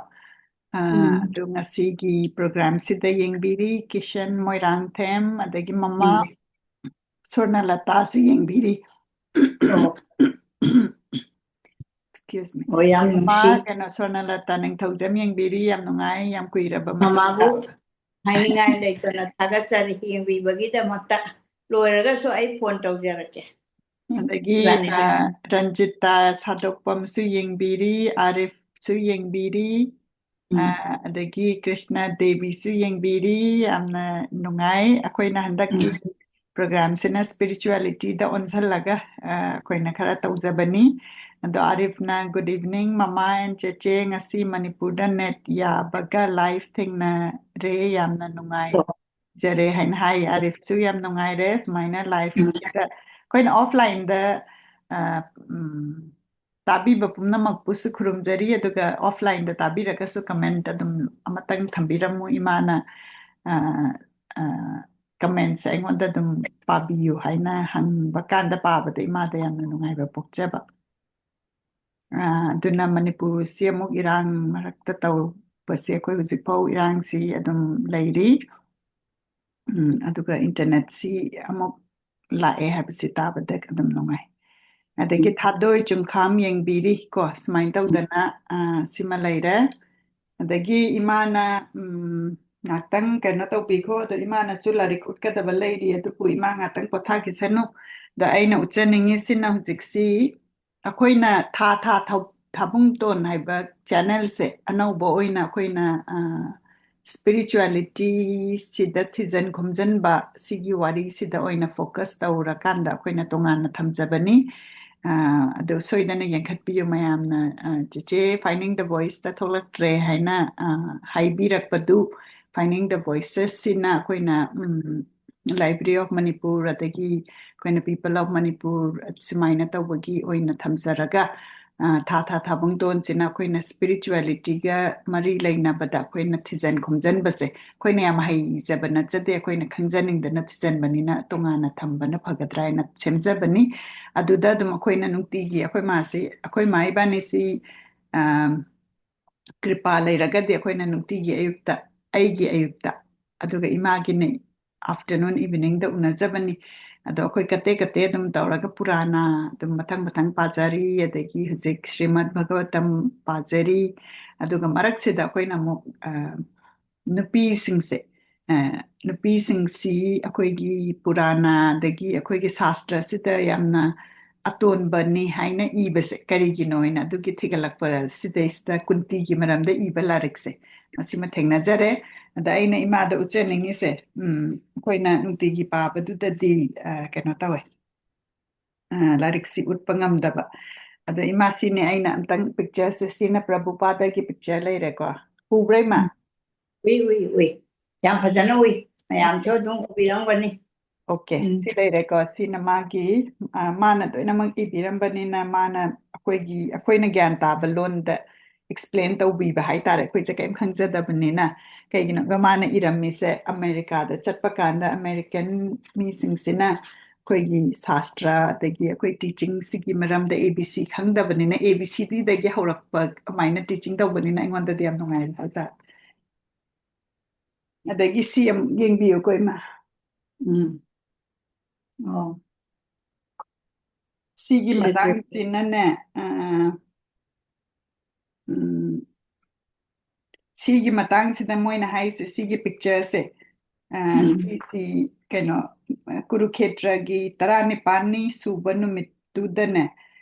ꯑꯥ, ꯎꯝ꯫ ꯑꯗꯨ ꯉꯁꯤꯒꯤ programꯁꯤꯗ ꯌꯦꯡꯕꯤꯔꯤ ꯀꯤꯁꯟ ꯃꯣꯏꯔꯥꯡꯊꯦꯝ, ꯑꯗꯒꯤ ꯃꯃꯥ ꯎꯝ꯫ ꯁꯣꯔꯅꯂꯇꯥꯁꯨ ꯌꯦꯡꯕꯤꯔꯤ꯫ ꯑꯣ꯫ Excuse me. ꯑꯣ, ꯌꯥꯝ ꯃꯃꯥ ꯅꯨꯡꯁꯤ꯫ ꯀꯩꯅꯣ ꯁꯣꯔꯅꯂꯇꯥ ꯅꯤꯡꯊꯧꯖꯝ ꯌꯦꯡꯕꯤꯔꯤ, ꯌꯥꯝ ꯅꯨꯡꯉꯥꯏ, ꯌꯥꯝ ꯀꯨꯏꯔꯕ ꯃꯇꯨꯡꯗ꯫ ꯃꯃꯥꯕꯨ ꯍꯥꯏꯅꯤꯡꯉꯥꯏ ꯂꯩꯇꯅ ꯊꯥꯒꯠꯆꯔꯤ ꯌꯦꯡꯕꯤꯕꯒꯤꯗꯃꯛꯇ꯫ ꯂꯣꯏꯔꯒꯁꯨ ꯑꯩ phone ꯇꯧꯖꯔꯛꯀꯦ꯫ ꯑꯗꯒꯤ, ꯏꯕꯥꯅꯤꯁꯦ꯫ ꯑ, ꯔꯟꯖꯤꯇꯥ ꯁꯥꯗꯣꯛꯄꯝꯁꯨ ꯌꯦꯡꯕꯤꯔꯤ, ꯑꯥꯔꯤꯐꯁꯨ ꯌꯦꯡꯕꯤꯔꯤ, ꯎꯝ꯫ ꯑ, ꯑꯗꯒꯤ ꯀ꯭ꯔꯤꯁꯅ ꯗꯦꯕꯤꯁꯨ ꯌꯦꯡꯕꯤꯔꯤ꯫ ꯌꯥꯝꯅ ꯅꯨꯡꯉꯥꯏ꯫ ꯑꯩꯈꯣꯏꯅ ꯍꯟꯗꯛꯀꯤ ꯎꯝ꯫ programꯁꯤꯅ spiritualityꯗ ꯑꯣꯟꯁꯤꯜꯂꯒ, ꯑ, ꯑꯩꯈꯣꯏꯅ ꯈꯔ ꯇꯧꯖꯕꯅꯤ꯫ ꯑꯗꯣ ꯑꯥꯔꯤꯐꯅ, "Good evening, ꯃꯃꯥ and ꯆꯦꯆꯦ, ꯉꯁꯤ ꯃꯅꯤꯄꯨꯔꯗ net ꯌꯥꯕꯒ live ꯊꯦꯡꯅꯔꯦ, ꯌꯥꯝꯅ ꯅꯨꯡꯉꯥꯏꯖꯔꯦ" ꯍꯥꯏꯅ ꯍꯥꯏ꯫ ꯑꯥꯔꯤꯐꯁꯨ ꯌꯥꯝ ꯅꯨꯡꯉꯥꯏꯔꯦ ꯁꯨꯃꯥꯏꯅ live ꯎꯝ꯫ ꯁꯤꯗ ꯑꯩꯈꯣꯏꯅ offlineꯗ, ꯑ, ꯎꯝ, ꯇꯥꯕꯤꯕ ꯄꯨꯝꯅꯃꯛꯄꯨꯁꯨ ꯈꯨꯔꯨꯝꯖꯔꯤ, ꯑꯗꯨꯒ offlineꯗ ꯇꯥꯕꯤꯔꯒꯁꯨ comment ꯑꯗꯨꯝ ꯑꯃꯇꯪ ꯊꯝꯕꯤꯔꯝꯃꯨ꯫ ꯏꯃꯥꯅ, ꯑ, ꯑ, commentsꯁꯦ ꯑꯩꯉꯣꯟꯗ ꯑꯗꯨꯝ ꯄꯥꯕꯤꯌꯨ ꯍꯥꯏꯅ ꯍꯪꯕ ꯀꯥꯟꯗ ꯄꯥꯕꯗ ꯏꯃꯥꯗ ꯌꯥꯝꯅ ꯅꯨꯡꯉꯥꯏꯕ ꯄꯣꯛꯆꯕ꯫ ꯑ, ꯑꯗꯨꯅ ꯃꯅꯤꯄꯨꯔꯁꯤ ꯑꯃꯨꯛ ꯏꯔꯥꯡ ꯃꯔꯛꯇ ꯇꯧꯕꯁꯦ ꯑꯩꯈꯣꯏ ꯍꯧꯖꯤꯛꯐꯥꯎ ꯏꯔꯥꯡꯁꯤ ꯑꯗꯨꯝ ꯂꯩꯔꯤ꯫ ꯎꯝ, ꯑꯗꯨꯒ internetꯁꯤ ꯑꯃꯨꯛ ꯂꯥꯛꯑꯦ ꯍꯥꯏꯕꯁꯤ ꯇꯥꯕꯗ ꯑꯗꯨꯝ ꯅꯨꯡꯉꯥꯏ꯫ ꯑꯗꯒꯤ ꯎꯝ꯫ ꯊꯥꯗꯣꯏ ꯆꯨꯡꯈꯥꯝ ꯌꯦꯡꯕꯤꯔꯤ ꯀꯣ, ꯁꯨꯃꯥꯏꯅ ꯎꯝ꯫ ꯇꯧꯗꯅ, ꯑ, ꯁꯤꯃ ꯂꯩꯔꯦ꯫ ꯑꯗꯒꯤ ꯏꯃꯥꯅ, ꯎꯝ, ꯉꯥꯛꯇꯪ ꯀꯩꯅꯣ ꯇꯧꯕꯤꯈꯣ꯫ ꯑꯗꯣ ꯏꯃꯥꯅꯁꯨ ꯂꯥꯏꯔꯤꯛ ꯎꯠꯀꯗꯕ ꯂꯩꯔꯤ, ꯑꯗꯨꯕꯨ ꯏꯃꯥ ꯉꯥꯛꯇꯪ ꯄꯣꯊꯥꯈꯤꯁꯅꯨ꯫ ꯑꯗ ꯑꯩꯅ ꯎꯠꯆꯅꯤꯡꯉꯤꯁꯤꯅ ꯍꯧꯖꯤꯛꯁꯤ ꯑꯩꯈꯣꯏꯅ ꯊꯥ ꯊꯥ ꯊꯧ-, ꯊꯥꯕꯨꯡꯇꯣꯟ ꯍꯥꯏꯕ ꯆꯦꯅꯦꯜꯁꯦ ꯑꯅꯧꯕ ꯑꯣꯏꯅ ꯑꯩꯈꯣꯏꯅ, ꯑ, ꯁ꯭ꯄꯤꯔꯤꯆꯨꯋꯦꯂꯤꯇꯤ ꯁꯤꯗ ꯊꯤꯖꯟ ꯈꯣꯝꯖꯟꯕ ꯁꯤꯒꯤ ꯋꯥꯔꯤꯁꯤꯗ ꯑꯣꯏꯅ ꯐꯣꯀꯁ ꯇꯧꯔꯀꯥꯟꯗ ꯑꯩꯈꯣꯏꯅ ꯇꯣꯉꯥꯟꯅ ꯊꯝꯖꯕꯅꯤ꯫ ꯑ, ꯑꯗꯨ ꯁꯣꯏꯗꯅ ꯌꯦꯡꯈꯠꯄꯤꯌꯨ ꯃꯌꯥꯝꯅ꯫ ꯑ, ꯆꯦꯆꯦ Finding the Voiceꯇ ꯊꯣꯛꯂꯛꯇ꯭ꯔꯦ ꯍꯥꯏꯅ, ꯑ, ꯍꯥꯏꯕꯤꯔꯛꯄꯗꯨ Finding the Voicesꯁꯤꯅ ꯑꯩꯈꯣꯏꯅ, ꯎꯝ, Library of Manipur ꯑꯗꯒꯤ ꯑꯩꯈꯣꯏꯅ People of Manipur ꯁꯨꯃꯥꯏꯅ ꯇꯧꯕꯒꯤ ꯑꯣꯏꯅ ꯊꯝꯖꯔꯒ, ꯑ, ꯊꯥ ꯊꯥ ꯊꯥꯕꯨꯡꯇꯣꯟꯁꯤꯅ ꯑꯩꯈꯣꯏꯅ ꯁ꯭ꯄꯤꯔꯤꯆꯨꯋꯦꯂꯤꯇꯤꯒ ꯃꯔꯤ ꯂꯩꯅꯕꯗ ꯑꯩꯈꯣꯏꯅ ꯊꯤꯖꯟ ꯈꯣꯝꯖꯟꯕꯁꯦ ꯑꯩꯈꯣꯏꯅ ꯌꯥꯝ ꯍꯩꯖꯕ ꯅꯠꯆꯗꯦ, ꯑꯩꯈꯣꯏꯅ ꯈꯪꯖꯅꯤꯡꯗꯅ ꯊꯤꯖꯟꯕꯅꯤꯅ ꯇꯣꯉꯥꯟꯅ ꯊꯝꯕꯅ ꯐꯒꯗ꯭ꯔꯥ ꯍꯥꯏꯅ ꯁꯦꯝꯖꯕꯅꯤ꯫ ꯑꯗꯨꯗ ꯑꯗꯨꯝ ꯑꯩꯈꯣꯏꯅ ꯅꯨꯡꯇꯤꯒꯤ ꯑꯩꯈꯣꯏ ꯃꯥꯁꯤ, ꯑꯩꯈꯣꯏ ꯃꯥ ꯏꯕꯥꯅꯤꯁꯤ, ꯑ, ꯀ꯭ꯔꯤꯄꯥ ꯂꯩꯔꯒꯗꯤ ꯑꯩꯈꯣꯏꯅ ꯅꯨꯡꯇꯤꯒꯤ ꯑꯌꯨꯛꯇ, ꯑꯩꯒꯤ ꯑꯌꯨꯛꯇ, ꯑꯗꯨꯒ ꯏꯃꯥꯒꯤꯅ afternoon eveningꯗ ꯎꯅꯖꯕꯅꯤ꯫ ꯑꯗꯣ ꯑꯩꯈꯣꯏ ꯀꯠꯇꯦ ꯀꯠꯇꯦ ꯑꯗꯨꯝ ꯇꯧꯔꯒ ꯄꯨꯔꯥꯅ ꯑꯗꯨꯝ ꯃꯊꯪ ꯃꯊꯪ ꯄꯥꯖꯔꯤ꯫ ꯑꯗꯒꯤ ꯍꯧꯖꯤꯛ ꯁ꯭ꯔꯤꯃꯗ ꯚꯒꯋꯇꯝ ꯄꯥꯖꯔꯤ꯫ ꯑꯗꯨꯒ ꯃꯔꯛꯁꯤꯗ ꯑꯩꯈꯣꯏꯅ ꯑꯃꯨꯛ, ꯑ, ꯅꯨꯄꯤꯁꯤꯡꯁꯦ, ꯑ, ꯅꯨꯄꯤꯁꯤꯡꯁꯤ ꯑꯩꯈꯣꯏꯒꯤ ꯄꯨꯔꯥꯅꯥꯗꯒꯤ ꯑꯩꯈꯣꯏꯒꯤ ꯁꯥꯁꯇ꯭ꯔꯁꯤꯗ ꯌꯥꯝꯅ ꯑꯇꯣꯟꯕꯅꯤ ꯍꯥꯏꯅ ꯏꯕꯁꯦ ꯀꯔꯤꯒꯤꯅꯣ ꯍꯥꯏꯅ ꯑꯗꯨꯒꯤ ꯊꯤꯒꯠꯂꯛꯄ ꯁꯤꯗꯩꯁꯤꯗ ꯀꯨꯟꯇꯤꯒꯤ ꯃꯔꯝꯗ ꯏꯕ ꯂꯥꯏꯔꯤꯛꯁꯦ ꯃꯁꯤꯃ ꯊꯦꯡꯅꯖꯔꯦ꯫ ꯑꯗ ꯑꯩꯅ ꯏꯃꯥꯗ ꯎꯠꯆꯅꯤꯡꯉꯤꯁꯦ, ꯎꯝ, ꯑꯩꯈꯣꯏꯅ ꯅꯨꯡꯇꯤꯒꯤ ꯄꯥꯕꯗꯨꯗꯗꯤ, ꯑ, ꯀꯩꯅꯣ ꯇꯧꯋꯦ, ꯑ, ꯂꯥꯏꯔꯤꯛꯁꯤ ꯎꯠꯄ ꯉꯝꯗꯕ꯫ ꯑꯗ ꯏꯃꯥ, ꯁꯤꯅꯦ ꯑꯩꯅ ꯑꯝꯇꯪ ꯄꯤꯛꯆꯔꯁꯦ, ꯁꯤꯅ ꯄ꯭ꯔꯚꯨꯄꯥꯗꯒꯤ ꯄꯤꯛꯆꯔ ꯂꯩꯔꯦꯀꯣ꯫ ꯎꯕ꯭ꯔꯥ, ꯏꯃꯥ? ꯎꯝ. ꯎꯏ, ꯎꯏ, ꯎꯏ꯫ ꯌꯥꯝ ꯐꯖꯅ ꯎꯏ꯫ ꯃꯌꯥꯝꯁꯨ ꯑꯗꯨꯝ ꯎꯕꯤꯔꯝꯒꯅꯤ꯫ ꯑꯣꯀꯦ, ꯎꯝ. ꯁꯤ ꯂꯩꯔꯦꯀꯣ꯫ ꯁꯤꯅ ꯃꯥꯒꯤ, ꯑ, ꯃꯥꯅ ꯂꯣꯏꯅꯃꯛ ꯏꯕꯤꯔꯝꯕꯅꯤꯅ ꯃꯥꯅ ꯑꯩꯈꯣꯏꯒꯤ, ꯑꯩꯈꯣꯏꯅ ꯒ꯭ꯌꯥꯟ ꯇꯥꯕ ꯂꯣꯟꯗ explain ꯇꯧꯕꯤꯕ ꯍꯥꯏꯇꯥꯔꯦ꯫ ꯑꯩꯈꯣꯏꯁꯦ ꯀꯔꯤꯝ ꯈꯪꯖꯗꯕꯅꯤꯅ꯫ ꯀꯩꯒꯤꯅꯣꯗ ꯃꯥꯅ ꯏꯔꯝꯃꯤꯁꯦ ꯑꯃꯦꯔꯤꯀꯥꯗ ꯆꯠꯄ ꯀꯥꯟꯗ American ꯃꯤꯁꯤꯡꯁꯤꯅ ꯑꯩꯈꯣꯏꯒꯤ ꯁꯥꯁꯇ꯭ꯔ ꯑꯗꯒꯤ ꯑꯩꯈꯣꯏ teachingꯁꯤꯒꯤ ꯃꯔꯝꯗ A B C ꯈꯪꯗꯕꯅꯤꯅ A B C Dꯗꯒꯤ ꯍꯧꯔꯛꯄ ꯑꯗꯨꯃꯥꯏꯅ teaching ꯇꯧꯕꯅꯤꯅ ꯑꯩꯉꯣꯟꯗꯗꯤ ꯌꯥꯝ ꯅꯨꯡꯉꯥꯏꯔꯦ ꯍꯥꯏꯇꯥꯔꯦ꯫ ꯑꯗꯒꯤ ꯁꯤ ꯑꯃꯨꯛ ꯌꯦꯡꯕꯤꯌꯨꯀꯣ, ꯏꯃꯥ꯫ ꯎꯝ. ꯑꯣ. ꯁꯤꯒꯤ ꯁꯤꯗ ꯃꯇꯥꯡꯁꯤꯅꯅꯦ, ꯑ, ꯎꯝ, ꯁꯤꯒꯤ ꯃꯇꯥꯡꯁꯤꯗ ꯃꯣꯏꯅ ꯍꯥꯏꯁꯦ, ꯁꯤꯒꯤ pictureꯁꯦ, ꯑ, ꯎꯝ꯫ ꯁꯤꯁꯤ ꯀꯩꯅꯣ, ꯑ, ꯀꯨꯔꯨꯈꯦꯇ꯭ꯔꯒꯤ ꯇꯔꯥꯅꯤꯄꯥꯜꯅꯤ ꯁꯨꯕ ꯅꯨꯃꯤꯠꯇꯨꯗꯅꯦ,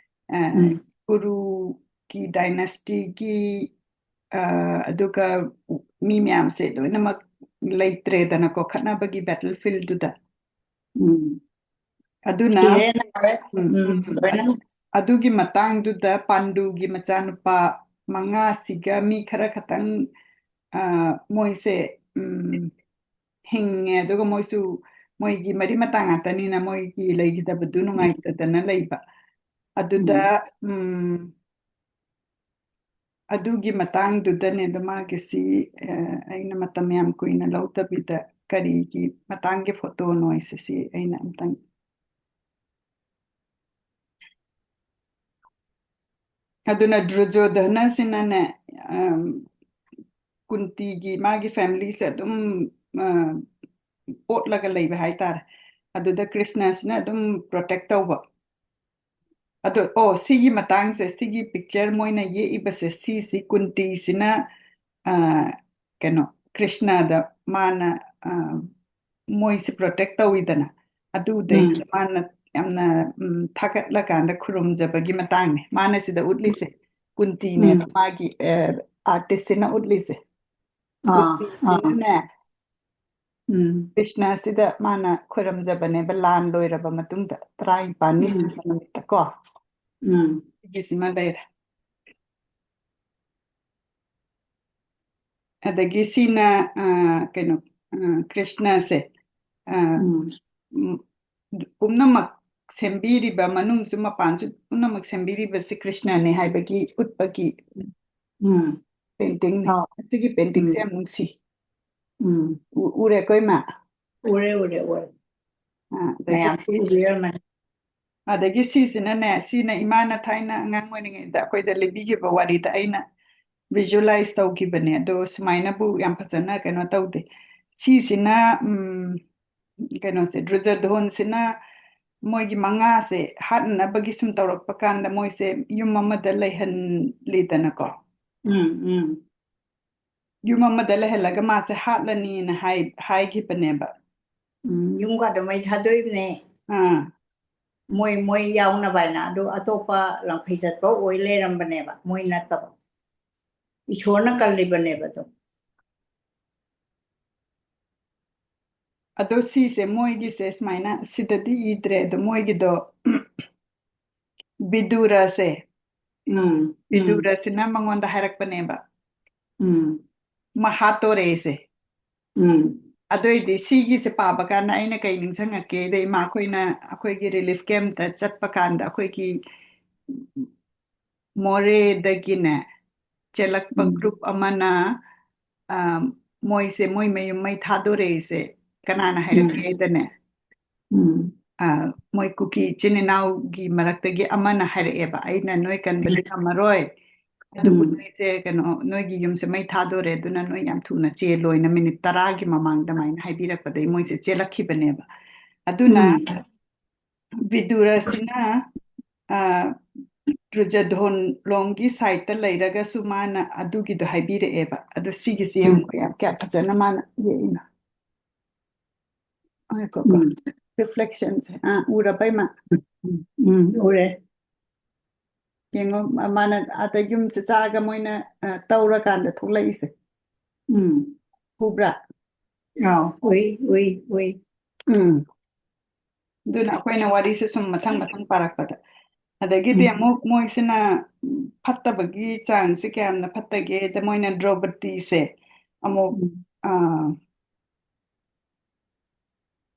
ꯑ, ꯎꯝ꯫ ꯀꯨꯔꯨꯒꯤ dynastyꯒꯤ, ꯑ, ꯑꯗꯨꯒ ꯃꯤ ꯃꯌꯥꯝꯁꯦ ꯂꯣꯏꯅꯃꯛ ꯂꯩꯇ꯭ꯔꯦꯗꯅꯀꯣ, ꯈꯠꯅꯕꯒꯤ battlefieldꯗꯨꯗ꯫ ꯎꯝ꯫ ꯑꯗꯨꯅ, ꯁꯤꯔꯦ ꯅꯥꯔꯦ꯫ ꯎꯝ, ꯎꯝ, ꯎꯝ꯫ ꯂꯣꯏꯅ꯫ ꯑꯗꯨꯒꯤ ꯃꯇꯥꯡꯗꯨꯗ ꯄꯥꯟꯗꯨꯒꯤ ꯃꯆꯥꯅꯨꯄꯥ ꯃꯉꯥꯁꯤꯒ ꯃꯤ ꯈꯔ ꯈꯇꯪ, ꯑ, ꯃꯣꯏꯁꯦ, ꯎꯝ, ꯍꯤꯡꯉꯦ꯫ ꯑꯗꯨꯒ ꯃꯣꯏꯁꯨ, ꯃꯣꯏꯒꯤ ꯃꯔꯤ ꯃꯇꯥ ꯉꯥꯛꯇꯅꯤꯅ ꯃꯣꯏꯒꯤ ꯂꯩꯈꯤꯗꯕꯗꯨ ꯅꯨꯡꯉꯥꯏꯇꯗꯅ ꯂꯩꯕ꯫ ꯑꯗꯨꯗ, ꯎꯝ꯫ ꯎꯝ, ꯑꯗꯨꯒꯤ ꯃꯇꯥꯡꯗꯨꯗꯅꯦ, ꯑꯗꯣ ꯃꯥꯒꯤꯁꯤ, ꯑ, ꯑꯩꯅ ꯃꯇꯝ ꯌꯥꯝ ꯀꯨꯏꯅ ꯂꯧꯗꯕꯤꯗ ꯀꯔꯤꯒꯤ ꯃꯇꯥꯡꯒꯤ photoꯅꯣ ꯍꯥꯏꯁꯦ, ꯁꯤ ꯑꯩꯅ ꯑꯝꯇꯪ꯫ ꯑꯗꯨꯅ ꯗꯨꯔꯖꯣꯙꯅꯁꯤꯅꯅꯦ, ꯑꯝ, ꯀꯨꯟꯇꯤꯒꯤ ꯃꯥꯒꯤ familyꯁꯦ ꯑꯗꯨꯝ, ꯑ, ꯑꯣꯠꯂꯒ ꯂꯩꯕ ꯍꯥꯏꯇꯥꯔꯦ꯫ ꯑꯗꯨꯗ ꯀ꯭ꯔꯤꯁꯅꯁꯤꯅ ꯑꯗꯨꯝ protect ꯇꯧꯕ꯫ ꯑꯗꯣ, ꯑꯣ, ꯁꯤꯒꯤ ꯃꯇꯥꯡꯁꯦ, ꯁꯤꯒꯤ picture ꯃꯣꯏꯅ ꯌꯦꯛꯏꯕꯁꯦ, ꯁꯤꯁꯤ ꯀꯨꯟꯇꯤꯁꯤꯅ, ꯑ, ꯀꯩꯅꯣ, ꯀ꯭ꯔꯤꯁꯅꯗ ꯃꯥꯅ, ꯑ, ꯃꯣꯏꯁꯤ protect ꯇꯧꯋꯤꯗꯅ, ꯑꯗꯨꯗꯩꯗ ꯎꯝ꯫ ꯃꯥꯅ ꯌꯥꯝꯅ, ꯎꯝ, ꯊꯥꯒꯠꯂꯀꯥꯟꯗ ꯈꯨꯔꯨꯝꯖꯕꯒꯤ ꯃꯇꯥꯡꯅꯦ ꯃꯥꯅ ꯁꯤꯗ ꯎꯠꯂꯤꯁꯦ꯫ ꯀꯨꯟꯇꯤꯅꯦꯕ ꯎꯝ꯫ ꯃꯥꯒꯤ, ꯑ, artistꯁꯤꯅ ꯎꯠꯂꯤꯁꯦ꯫ ꯑꯥ, ꯑꯥ꯫ ꯀꯨꯟꯇꯤꯁꯤꯅꯅꯦ, ꯎꯝ꯫ ꯀ꯭ꯔꯤꯁꯅꯁꯤꯗ ꯃꯥꯅ ꯈꯣꯏꯔꯝꯖꯕꯅꯦꯕ, ꯂꯥꯟ ꯂꯣꯏꯔꯕ ꯃꯇꯨꯡꯗ, ꯇꯔꯥꯅꯤꯄꯥꯜꯅꯤ ꯎꯝ꯫ ꯁꯨꯕ ꯅꯨꯃꯤꯠꯇ ꯀꯣ꯫ ꯎꯝ꯫ ꯁꯤꯒꯤꯁꯤꯃ ꯂꯩꯔꯦ꯫ ꯑꯗꯒꯤ ꯁꯤꯅ, ꯑ, ꯀꯩꯅꯣ, ꯑ, ꯀ꯭ꯔꯤꯁꯅꯁꯦ, ꯑ, ꯎꯝ꯫ ꯎꯝ, ꯄꯨꯝꯅꯃꯛ ꯁꯦꯝꯕꯤꯔꯤꯕ, ꯃꯅꯨꯡꯁꯨ ꯃꯄꯥꯟꯁꯨ ꯄꯨꯝꯅꯃꯛ ꯁꯦꯝꯕꯤꯔꯤꯕꯁꯤ ꯀ꯭ꯔꯤꯁꯅꯅꯦ ꯍꯥꯏꯕꯒꯤ ꯎꯠꯄꯒꯤ ꯎꯝ꯫ Paintingꯅꯦ꯫ ꯑꯥ꯫ ꯁꯤꯒꯤ paintingꯁꯦ ꯎꯝ꯫ ꯌꯥꯝ ꯅꯨꯡꯁꯤ꯫ ꯎꯝ꯫ ꯎ-, ꯎꯔꯦꯀꯣ, ꯏꯃꯥ? ꯎꯔꯦ, ꯎꯔꯦ, ꯎꯔꯦ꯫ ꯑꯥ, ꯑꯗꯒꯤ ꯃꯌꯥꯝꯁꯨ ꯁꯤ-, ꯎꯕꯤꯔꯝꯃꯅꯤ꯫ ꯑꯗꯒꯤ ꯁꯤꯁꯤꯅꯅꯦ, ꯁꯤꯅ ꯏꯃꯥꯅ ꯊꯥꯏꯅ ꯑꯉꯥꯡ ꯑꯣꯏꯔꯤꯉꯩꯗ ꯑꯩꯈꯣꯏꯗ ꯂꯤꯕꯤꯈꯤꯕ ꯋꯥꯔꯤꯗ ꯑꯩꯅ visualize ꯇꯧꯈꯤꯕꯅꯦ꯫ ꯑꯗꯣ ꯁꯨꯃꯥꯏꯅꯕꯨ ꯌꯥꯝ ꯐꯖꯅ ꯀꯩꯅꯣ ꯇꯧꯗꯦ꯫ ꯁꯤꯁꯤꯅ, ꯎꯝ, ꯀꯩꯅꯣꯁꯦ, ꯗꯨꯔꯖꯣꯙꯣꯟꯁꯤꯅ ꯃꯣꯏꯒꯤ ꯃꯉꯥꯁꯦ ꯍꯥꯠꯅꯅꯕꯒꯤ ꯁꯨꯝ ꯇꯧꯔꯛꯄ ꯀꯥꯟꯗ ꯃꯣꯏꯁꯦ ꯌꯨꯝ ꯑꯃꯗ ꯂꯩꯍꯜꯂꯤꯗꯅꯀꯣ꯫ ꯎꯝ, ꯎꯝ꯫ ꯌꯨꯝ ꯑꯃꯗ ꯂꯩꯍꯜꯂꯒ ꯃꯥꯁꯦ ꯍꯥꯠꯂꯅꯤꯅ ꯍꯥꯏ ꯍꯥꯏꯈꯤꯕꯅꯦꯕ꯫ ꯎꯝ, ꯌꯨꯝ ꯀꯥꯗ ꯃꯩ ꯊꯥꯗꯣꯛꯏꯕꯅꯦ꯫ ꯑꯥ ꯃꯣꯏ ꯃꯣꯏ ꯌꯥꯎꯅꯕ ꯍꯥꯏꯅ꯫ ꯑꯗꯨ ꯑꯇꯣꯞꯄ ꯂꯝꯐꯩ ꯆꯠꯄ ꯑꯣꯏ ꯂꯩꯔꯝꯕꯅꯦꯕ, ꯃꯣꯏ ꯅꯠꯇꯕ꯫ ꯏꯁꯣꯔꯅ ꯀꯜꯂꯤꯕꯅꯦꯕ ꯑꯗꯨꯝ꯫ ꯑꯗꯣ ꯁꯤꯁꯦ ꯃꯣꯏꯒꯤꯁꯦ ꯁꯨꯃꯥꯏꯅ ꯁꯤꯗꯗꯤ ꯏꯗ꯭ꯔꯦ, ꯑꯗꯣ ꯃꯣꯏꯒꯤꯗꯣ ꯕꯤꯗꯨꯔꯁꯦ, ꯎꯝ ꯎꯝ ꯕꯤꯗꯨꯔꯁꯤꯅ ꯃꯉꯣꯟꯗ ꯍꯥꯏꯔꯛꯄꯅꯦꯕ, ꯎꯝ ꯃꯍꯥꯇꯣꯔꯦꯁꯦ꯫ ꯎꯝ ꯑꯗꯨꯏꯗꯤ ꯁꯤꯒꯤꯁꯦ ꯄꯥꯕ ꯀꯥꯟꯗ ꯑꯩꯅ ꯀꯩ ꯅꯤꯡꯁꯤꯡꯉꯛꯀꯦꯗ, ꯏꯃꯥ ꯑꯩꯈꯣꯏꯅ ꯑꯩꯈꯣꯏꯒꯤ ꯔꯤꯂꯤꯐ ꯀꯦꯝꯞꯇ ꯆꯠꯄ ꯀꯥꯟꯗ ꯑꯩꯈꯣꯏꯒꯤ ꯃꯣꯔꯦꯗꯒꯤꯅꯦ ꯆꯦꯜꯂꯛꯄ ꯎꯝ ꯒ꯭ꯔꯨꯞ ꯑꯃꯅ ꯑ, ꯃꯣꯏꯁꯦ ꯃꯣꯏ ꯃꯌꯨꯝ ꯃꯩ ꯊꯥꯗꯣꯔꯛꯏꯁꯦ ꯀꯅꯥꯅ ꯎꯝ ꯍꯥꯏꯔꯛꯀꯦꯗꯅꯦ꯫ ꯎꯝ ꯑ, ꯃꯣꯏ ꯀꯨꯀꯤ ꯏꯆꯤꯟ ꯏꯅꯥꯎꯒꯤ ꯃꯔꯛꯇꯒꯤ ꯑꯃꯅ ꯍꯥꯏꯔꯛꯑꯦꯕ, "ꯑꯩꯅ ꯅꯣꯏ ꯀꯟꯕꯗꯤ ꯉꯝꯃꯔꯣꯏ, ꯑꯗꯨꯕꯨ ꯎꯝ ꯅꯣꯏꯁꯦ ꯀꯩꯅꯣ, ꯅꯣꯏꯒꯤ ꯌꯨꯝꯁꯦ ꯃꯩ ꯊꯥꯗꯣꯔꯦ, ꯑꯗꯨꯅ ꯅꯣꯏ ꯌꯥꯝ ꯊꯨꯅ ꯆꯦꯜꯂꯣꯏꯅ ꯃꯤꯅꯤꯠ ꯇꯔꯥꯒꯤ ꯃꯃꯥꯡꯗ ꯑꯗꯨꯃꯥꯏꯅ ꯍꯥꯏꯕꯤꯔꯛꯄꯗꯒꯤ ꯃꯣꯏꯁꯦ ꯆꯦꯜꯂꯛꯈꯤꯕꯅꯦꯕ꯫ ꯑꯗꯨꯅ ꯎꯝ ꯕꯤꯗꯨꯔꯁꯤꯅ ꯑ, ꯗ꯭ꯔꯨꯖꯙꯣꯟ ꯂꯣꯝꯒꯤ ꯁꯥꯏꯠꯇ ꯂꯩꯔꯒꯁꯨ ꯃꯥꯅ ꯑꯗꯨꯒꯤꯗꯣ ꯍꯥꯏꯕꯤꯔꯛꯑꯦꯕ꯫ ꯑꯗꯣ ꯁꯤꯒꯤꯁꯤ ꯎꯝ ꯌꯦꯡꯉꯨꯀꯣ, ꯌꯥꯝ ꯀꯌꯥꯝ ꯐꯖꯅ ꯃꯥꯅ ꯌꯦꯛꯏꯅꯣ꯫ ꯉꯥꯏꯈꯣꯀꯣ꯫ ꯎꯝ ꯔꯤꯐ꯭ꯂꯦꯛꯁꯟꯁꯦ ꯑꯥ ꯎꯔꯕ ꯏꯃꯥ? ꯎꯝ ꯎꯔꯦ꯫ ꯌꯦꯡꯉꯣ, ꯃꯥꯅ ꯑꯗ ꯌꯨꯝꯁꯦ ꯆꯥꯛꯑꯒ ꯃꯣꯏꯅ ꯑ, ꯇꯧꯔꯀꯥꯟꯗ ꯊꯣꯛꯂꯛꯏꯁꯦ꯫ ꯎꯝ ꯎꯕ꯭ꯔꯥ? ꯑꯥꯎ ꯎꯏ ꯎꯏ ꯎꯏ꯫ ꯎꯝ꯫ ꯑꯗꯨꯅ ꯑꯩꯈꯣꯏꯅ ꯋꯥꯔꯤꯁꯦ ꯁꯨꯝ ꯃꯊꯪ ꯃꯊꯪ ꯄꯥꯔꯛꯄꯗ, ꯑꯗꯒꯤꯗꯤ ꯎꯝ ꯑꯃꯨꯛ ꯃꯣꯏꯁꯤꯅ ꯎꯝ, ꯐꯠꯇꯕꯒꯤ ꯆꯥꯡꯁꯦ ꯀꯌꯥꯝꯅ ꯐꯠꯇꯒꯦꯗ, ꯃꯣꯏꯅ ꯗ꯭ꯔꯧꯄꯗꯤꯁꯦ ꯑꯃꯨꯛ ꯎꯝ ꯑ,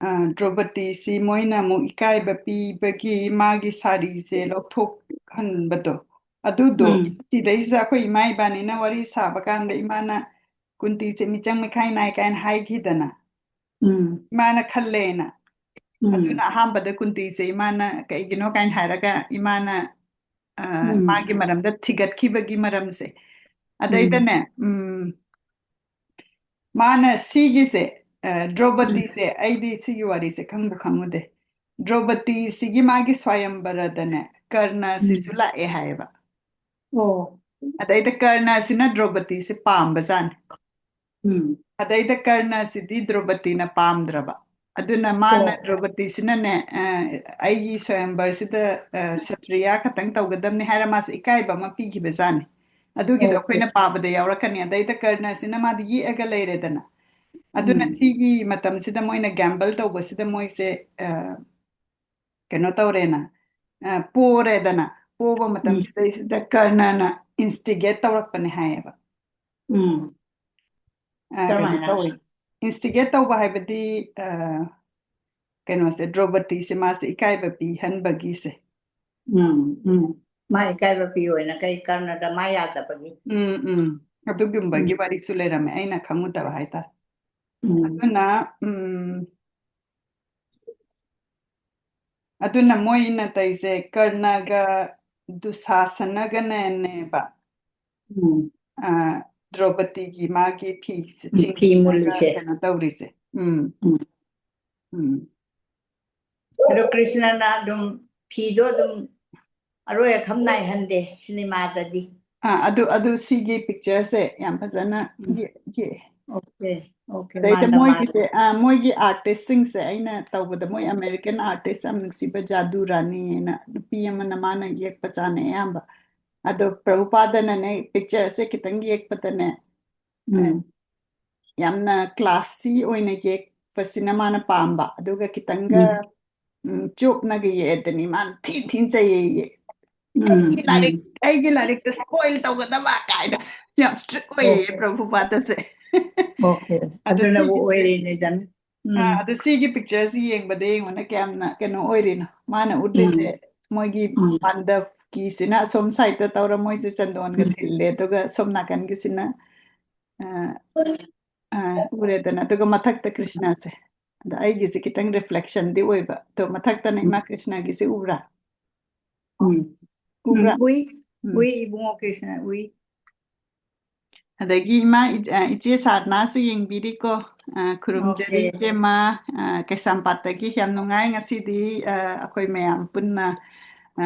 ꯑ, ꯗ꯭ꯔꯧꯄꯗꯤꯁꯤ ꯃꯣꯏꯅ ꯑꯃꯨꯛ ꯏꯀꯥꯏꯕ ꯄꯤꯕꯒꯤ ꯃꯥꯒꯤ ꯁꯥꯔꯤꯁꯦ ꯂꯧꯊꯣꯛꯍꯟꯕꯗꯣ, ꯑꯗꯨꯗꯣ ꯎꯝ ꯁꯤꯗꯩꯁꯤꯗ ꯑꯩꯈꯣꯏ ꯏꯃꯥ ꯏꯕꯥꯅꯤꯅ ꯋꯥꯔꯤ ꯁꯥꯕ ꯀꯥꯟꯗ ꯏꯃꯥꯅ ꯀꯨꯟꯇꯤꯁꯦ ꯃꯤꯆꯪ ꯃꯤꯈꯥꯏ ꯅꯥꯏ ꯀꯥꯏꯅ ꯍꯥꯏꯈꯤꯗꯅ, ꯎꯝ ꯏꯃꯥꯅ ꯈꯜꯂꯦꯅ꯫ ꯎꯝ ꯑꯗꯨꯅ ꯑꯍꯥꯟꯕꯗ ꯀꯨꯟꯇꯤꯁꯦ ꯏꯃꯥꯅ ꯀꯩꯒꯤꯅꯣ ꯀꯥꯏꯅ ꯍꯥꯏꯔꯒ ꯏꯃꯥꯅ ꯑ, ꯎꯝ ꯃꯥꯒꯤ ꯃꯔꯝꯗ ꯊꯤꯒꯠꯈꯤꯕꯒꯤ ꯃꯔꯝꯁꯦ, ꯎꯝ ꯑꯗꯩꯗꯅꯦ ꯎꯝ, ꯃꯥꯅ ꯁꯤꯒꯤꯁꯦ ꯑ, ꯗ꯭ꯔꯧꯄꯗꯤꯁꯦ, ꯑꯩꯗꯤ ꯁꯤꯒꯤ ꯋꯥꯔꯤꯁꯦ ꯈꯪꯕꯨ ꯈꯪꯉꯨꯗꯦ꯫ ꯗ꯭ꯔꯧꯄꯗꯤꯁꯤꯒꯤ ꯃꯥꯒꯤ ꯁ꯭ꯋꯥꯌꯝꯕꯔꯗꯅꯦ ꯀꯔꯅꯁꯤꯁꯨ ꯎꯝ ꯂꯥꯛꯑꯦ ꯍꯥꯏꯌꯦꯕ꯫ ꯑꯣ ꯑꯗꯩꯗ ꯀꯔꯅꯁꯤꯅ ꯗ꯭ꯔꯧꯄꯗꯤꯁꯦ ꯄꯥꯝꯕꯖꯥꯠꯅꯤ꯫ ꯎꯝ ꯑꯗꯩꯗ ꯀꯔꯅꯁꯤꯗꯤ ꯗ꯭ꯔꯧꯄꯗꯤꯅ ꯄꯥꯝꯗ꯭ꯔꯕ꯫ ꯑꯗꯨꯅ ꯃꯥꯅ ꯑꯣ ꯗ꯭ꯔꯧꯄꯗꯤꯁꯤꯅꯅꯦ, ꯑ, "ꯑꯩꯒꯤ ꯁ꯭ꯋꯌꯝꯕꯔꯁꯤꯗ, ꯑ, ꯁꯇ꯭ꯔꯤꯌꯥ ꯈꯛꯇꯪ ꯇꯧꯒꯗꯕꯅꯤ" ꯍꯥꯏꯔ ꯃꯥꯁꯦ ꯏꯀꯥꯏꯕ ꯑꯃ ꯄꯤꯈꯤꯕꯖꯥꯠꯅꯤ꯫ ꯑꯗꯨꯒꯤꯗꯣ ꯑꯣꯀꯦ ꯑꯩꯈꯣꯏꯅ ꯄꯥꯕꯗ ꯌꯥꯎꯔꯛꯀꯅꯤ꯫ ꯑꯗꯩꯗ ꯀꯔꯅꯁꯤꯅ ꯃꯥꯗꯤ ꯌꯦꯛꯑꯒ ꯂꯩꯔꯦꯗꯅ꯫ ꯑꯗꯨꯅ ꯎꯝ ꯁꯤꯒꯤ ꯃꯇꯝꯁꯤꯗ ꯃꯣꯏꯅ ꯒꯦꯝꯕꯜ ꯇꯧꯕꯁꯤꯗ ꯃꯣꯏꯁꯦ, ꯑ, ꯀꯩꯅꯣ ꯇꯧꯔꯦꯅ, ꯑ, ꯄꯣꯔꯦꯗꯅ꯫ ꯄꯣꯕ ꯎꯝ ꯃꯇꯝꯁꯤꯗꯩꯁꯤꯗ ꯀꯔꯅꯅ ꯏꯟꯁꯇꯤꯒꯦꯠ ꯇꯧꯔꯛꯄꯅꯦ ꯍꯥꯏꯌꯦꯕ꯫ ꯎꯝ ꯑ, ꯀꯩꯅꯣ ꯀꯃꯥꯏꯅ? ꯇꯧꯋꯤ, ꯏꯟꯁꯇꯤꯒꯦꯠ ꯇꯧꯕ ꯍꯥꯏꯕꯗꯤ, ꯑ, ꯀꯩꯅꯣꯁꯦ, ꯗ꯭ꯔꯧꯄꯗꯤꯁꯦ ꯃꯥꯁꯦ ꯏꯀꯥꯏꯕ ꯄꯤꯍꯟꯕꯒꯤꯁꯦ꯫ ꯎꯝ ꯎꯝ ꯃꯥ ꯏꯀꯥꯏꯕ ꯄꯤꯌꯣꯅ ꯀꯩ ꯀꯔꯅꯗ ꯃꯥ ꯌꯥꯗꯕꯒꯤ? ꯎꯝ ꯎꯝ ꯑꯗꯨꯒꯨꯝꯕꯒꯤ ꯎꯝ ꯋꯥꯔꯤꯁꯨ ꯂꯩꯔꯝꯃꯦ, ꯑꯩꯅ ꯈꯪꯉꯨꯗꯕ ꯍꯥꯏꯇꯥꯔꯦ꯫ ꯎꯝ ꯑꯗꯨꯅ, ꯎꯝ, ꯑꯗꯨꯅ ꯃꯣꯏꯅ ꯇꯧꯏꯁꯦ, ꯀꯔꯅꯒ ꯗꯨꯁꯥꯁꯅꯒꯅꯦꯕ, ꯎꯝ ꯑ, ꯗ꯭ꯔꯧꯄꯗꯤꯒꯤ ꯃꯥꯒꯤ ꯐꯤ ꯎꯝ ꯐꯤ ꯆꯤꯡꯉꯒ ꯃꯨꯜꯂꯤꯁꯦ꯫ ꯀꯩꯅꯣ ꯇꯧꯔꯤꯁꯦ꯫ ꯎꯝ ꯎꯝ ꯎꯝ ꯑꯗꯣ ꯀ꯭ꯔꯤꯁꯅꯅ ꯑꯗꯨꯝ ꯐꯤꯗꯣ ꯑꯗꯨꯝ ꯑꯔꯣꯏ ꯑꯈꯝ ꯅꯥꯏꯍꯟꯗꯦ ꯁꯤꯅꯦꯃꯥꯗꯗꯤ꯫ ꯑꯥ, ꯑꯗꯨ ꯑꯗꯨ ꯁꯤꯒꯤ ꯄꯤꯛꯆꯔꯁꯦ ꯌꯥꯝ ꯐꯖꯅ ꯎꯝ ꯌꯦ- ꯌꯦꯛꯑꯦ꯫ ꯑꯣꯀꯦ ꯑꯣꯀꯦ ꯑꯗꯩꯗ ꯃꯥꯅ ꯃꯥꯅ ꯃꯣꯏꯒꯤꯁꯦ, ꯑꯥ, ꯃꯣꯏꯒꯤ ꯑꯥꯔꯇꯤꯁꯁꯤꯡꯁꯦ ꯑꯩꯅ ꯇꯧꯕꯗ, ꯃꯣꯏ ꯑꯃꯦꯔꯤꯀꯟ ꯑꯥꯔꯇꯤꯁ ꯌꯥꯝ ꯅꯨꯡꯁꯤꯕ ꯖꯥꯗꯨ ꯔꯥꯅꯤ ꯍꯥꯏꯅ ꯅꯨꯄꯤ ꯑꯃꯅ ꯃꯥꯅ ꯌꯦꯛꯄ ꯆꯥꯅ ꯑꯌꯥꯝꯕ꯫ ꯑꯗꯣ ꯄ꯭ꯔꯚꯨꯄꯥꯗꯅꯅꯦ ꯄꯤꯛꯆꯔꯁꯦ ꯈꯤꯇꯪ ꯌꯦꯛꯄꯗꯅꯦ, ꯑ, ꯎꯝ ꯌꯥꯝꯅ ꯀ꯭ꯂꯥꯁꯤ ꯑꯣꯏꯅ ꯌꯦꯛꯄꯁꯤꯅ ꯃꯥꯅ ꯄꯥꯝꯕ, ꯑꯗꯨꯒ ꯈꯤꯇꯪꯒ ꯎꯝ ꯎꯝ, ꯆꯣꯞꯅꯒ ꯌꯦꯛꯑꯗꯅꯤ ꯃꯥꯅ ꯊꯤ ꯊꯤꯅ ꯆꯩꯌꯦꯌꯦ꯫ ꯎꯝ "ꯑꯩꯒꯤ ꯂꯥꯏꯔꯤꯛ, ꯎꯝ ꯑꯩꯒꯤ ꯂꯥꯏꯔꯤꯛꯇ ꯁ꯭ꯄꯣꯏꯜ ꯇꯧꯒꯗꯕ" ꯀꯥꯏꯅ ꯌꯥꯝ ꯏꯁꯇ꯭ꯔꯤꯛ ꯑꯣꯏꯌꯦ ꯑꯣꯀꯦ ꯄ꯭ꯔꯚꯨꯄꯥꯗꯁꯦ꯫ ꯑꯣꯀꯦ ꯑꯗꯣ ꯑꯗꯨꯅꯕꯨ ꯁꯤꯒꯤ, ꯑꯣꯏꯔꯤꯅꯤꯗꯅ꯫ ꯑꯥ, ꯎꯝ ꯑꯗꯣ ꯁꯤꯒꯤ ꯄꯤꯛꯆꯔꯁꯤ ꯌꯦꯡꯕꯗ ꯌꯦꯡꯉꯨꯅꯦ ꯀꯌꯥꯝꯅ ꯀꯩꯅꯣ ꯑꯣꯏꯔꯤꯅꯣ꯫ ꯃꯥꯅ ꯎꯠꯂꯤꯁꯦ ꯎꯝ ꯃꯣꯏꯒꯤ ꯎꯝ ꯄꯥꯟꯗꯕꯀꯤꯁꯤꯅ ꯑꯁꯣꯝ ꯁꯥꯏꯗꯠꯇ ꯇꯧꯔ ꯃꯣꯏꯁꯦ ꯆꯟꯗꯣꯟꯒ ꯎꯝ ꯊꯤꯜꯂꯦ, ꯑꯗꯨꯒ ꯁꯣꯝ ꯅꯥꯀꯟꯒꯤꯁꯤꯅ, ꯑ, ꯑ, ꯎꯔꯦꯗꯅ, ꯑꯗꯨꯒ ꯃꯊꯛꯇ ꯀ꯭ꯔꯤꯁꯅꯁꯦ꯫ ꯑꯗ ꯑꯩꯒꯤꯁꯦ ꯈꯤꯇꯪ ꯔꯤꯐ꯭ꯂꯦꯛꯁꯟꯗꯤ ꯑꯣꯏꯕ, ꯑꯗꯣ ꯃꯊꯛꯇꯅ ꯎꯝ ꯏꯃꯥ ꯀ꯭ꯔꯤꯁꯅꯒꯤꯁꯦ ꯎꯕ꯭ꯔꯥ? ꯎꯝ ꯎꯝ ꯎꯕ꯭ꯔꯥ? ꯎꯏ ꯎꯝ꯫ ꯎꯏ ꯏꯕꯨꯡꯉꯣ ꯀ꯭ꯔꯤꯁꯅ ꯎꯏ꯫ ꯑꯗꯒꯤ ꯏꯃꯥ ꯏ-, ꯑ, ꯏꯆꯦ ꯁꯥꯗꯅꯥꯁꯨ ꯌꯦꯡꯕꯤꯔꯤꯀꯣ꯫ ꯑ, ꯈꯨꯔꯨꯝꯖꯔꯤ ꯑꯣꯀꯦ ꯏꯆꯦꯃ, ꯑ, ꯀꯩꯁꯥꯝꯄꯥꯠꯇꯒꯤ꯫ ꯌꯥꯝ ꯅꯨꯡꯉꯥꯏ ꯉꯁꯤꯗꯤ, ꯑ, ꯑꯩꯈꯣꯏ ꯃꯌꯥꯝ ꯄꯨꯟꯅ, ꯑ,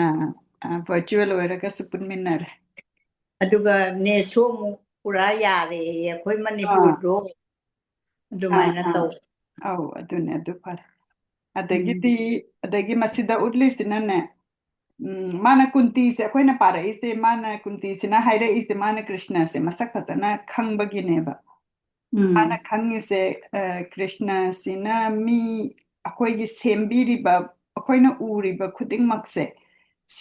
ꯑ, ꯚꯔꯆꯨꯋꯦꯜ ꯑꯣꯏꯔꯒꯁꯨ ꯄꯨꯟꯃꯤꯟꯅꯔꯦ꯫ ꯑꯗꯨꯒ ꯅꯦꯠꯁꯨ ꯑꯃꯨꯛ ꯄꯨꯔꯥ ꯌꯥꯔꯦꯌꯦ ꯑꯩꯈꯣꯏ ꯃꯅꯤꯄꯨꯔꯗꯣ꯫ ꯑꯗꯨꯃꯥꯏꯅ ꯑꯥ, ꯑꯥ꯫ ꯇꯧ꯫ ꯑꯧ, ꯑꯗꯨꯅꯦ, ꯑꯗꯨ ꯐꯔꯦ꯫ ꯎꯝ꯫ ꯑꯗꯒꯤꯗꯤ, ꯑꯗꯒꯤ ꯃꯁꯤꯗ ꯎꯠꯂꯤꯁꯤꯅꯅꯦ, ꯎꯝ, ꯃꯥꯅ ꯀꯨꯟꯇꯤꯁꯦ, ꯑꯩꯈꯣꯏꯅ ꯄꯥꯔꯛꯏꯁꯦ, ꯃꯥꯅ ꯀꯨꯟꯇꯤꯁꯤꯅ ꯍꯥꯏꯔꯛꯏꯁꯦ, ꯃꯥꯅ ꯀ꯭ꯔꯤꯁꯅꯁꯦ ꯃꯁꯛ ꯐꯖꯅ ꯈꯪꯕꯒꯤꯅꯦꯕ꯫ ꯎꯝ꯫ ꯃꯥꯅ ꯈꯪꯉꯤꯁꯦ, ꯑ, ꯀ꯭ꯔꯤꯁꯅꯁꯤꯅ ꯃꯤ, ꯑꯩꯈꯣꯏꯒꯤ ꯁꯦꯝꯕꯤꯔꯤꯕ, ꯑꯩꯈꯣꯏꯅ ꯎꯔꯤꯕ ꯈꯨꯗꯤꯡꯃꯛꯁꯦ,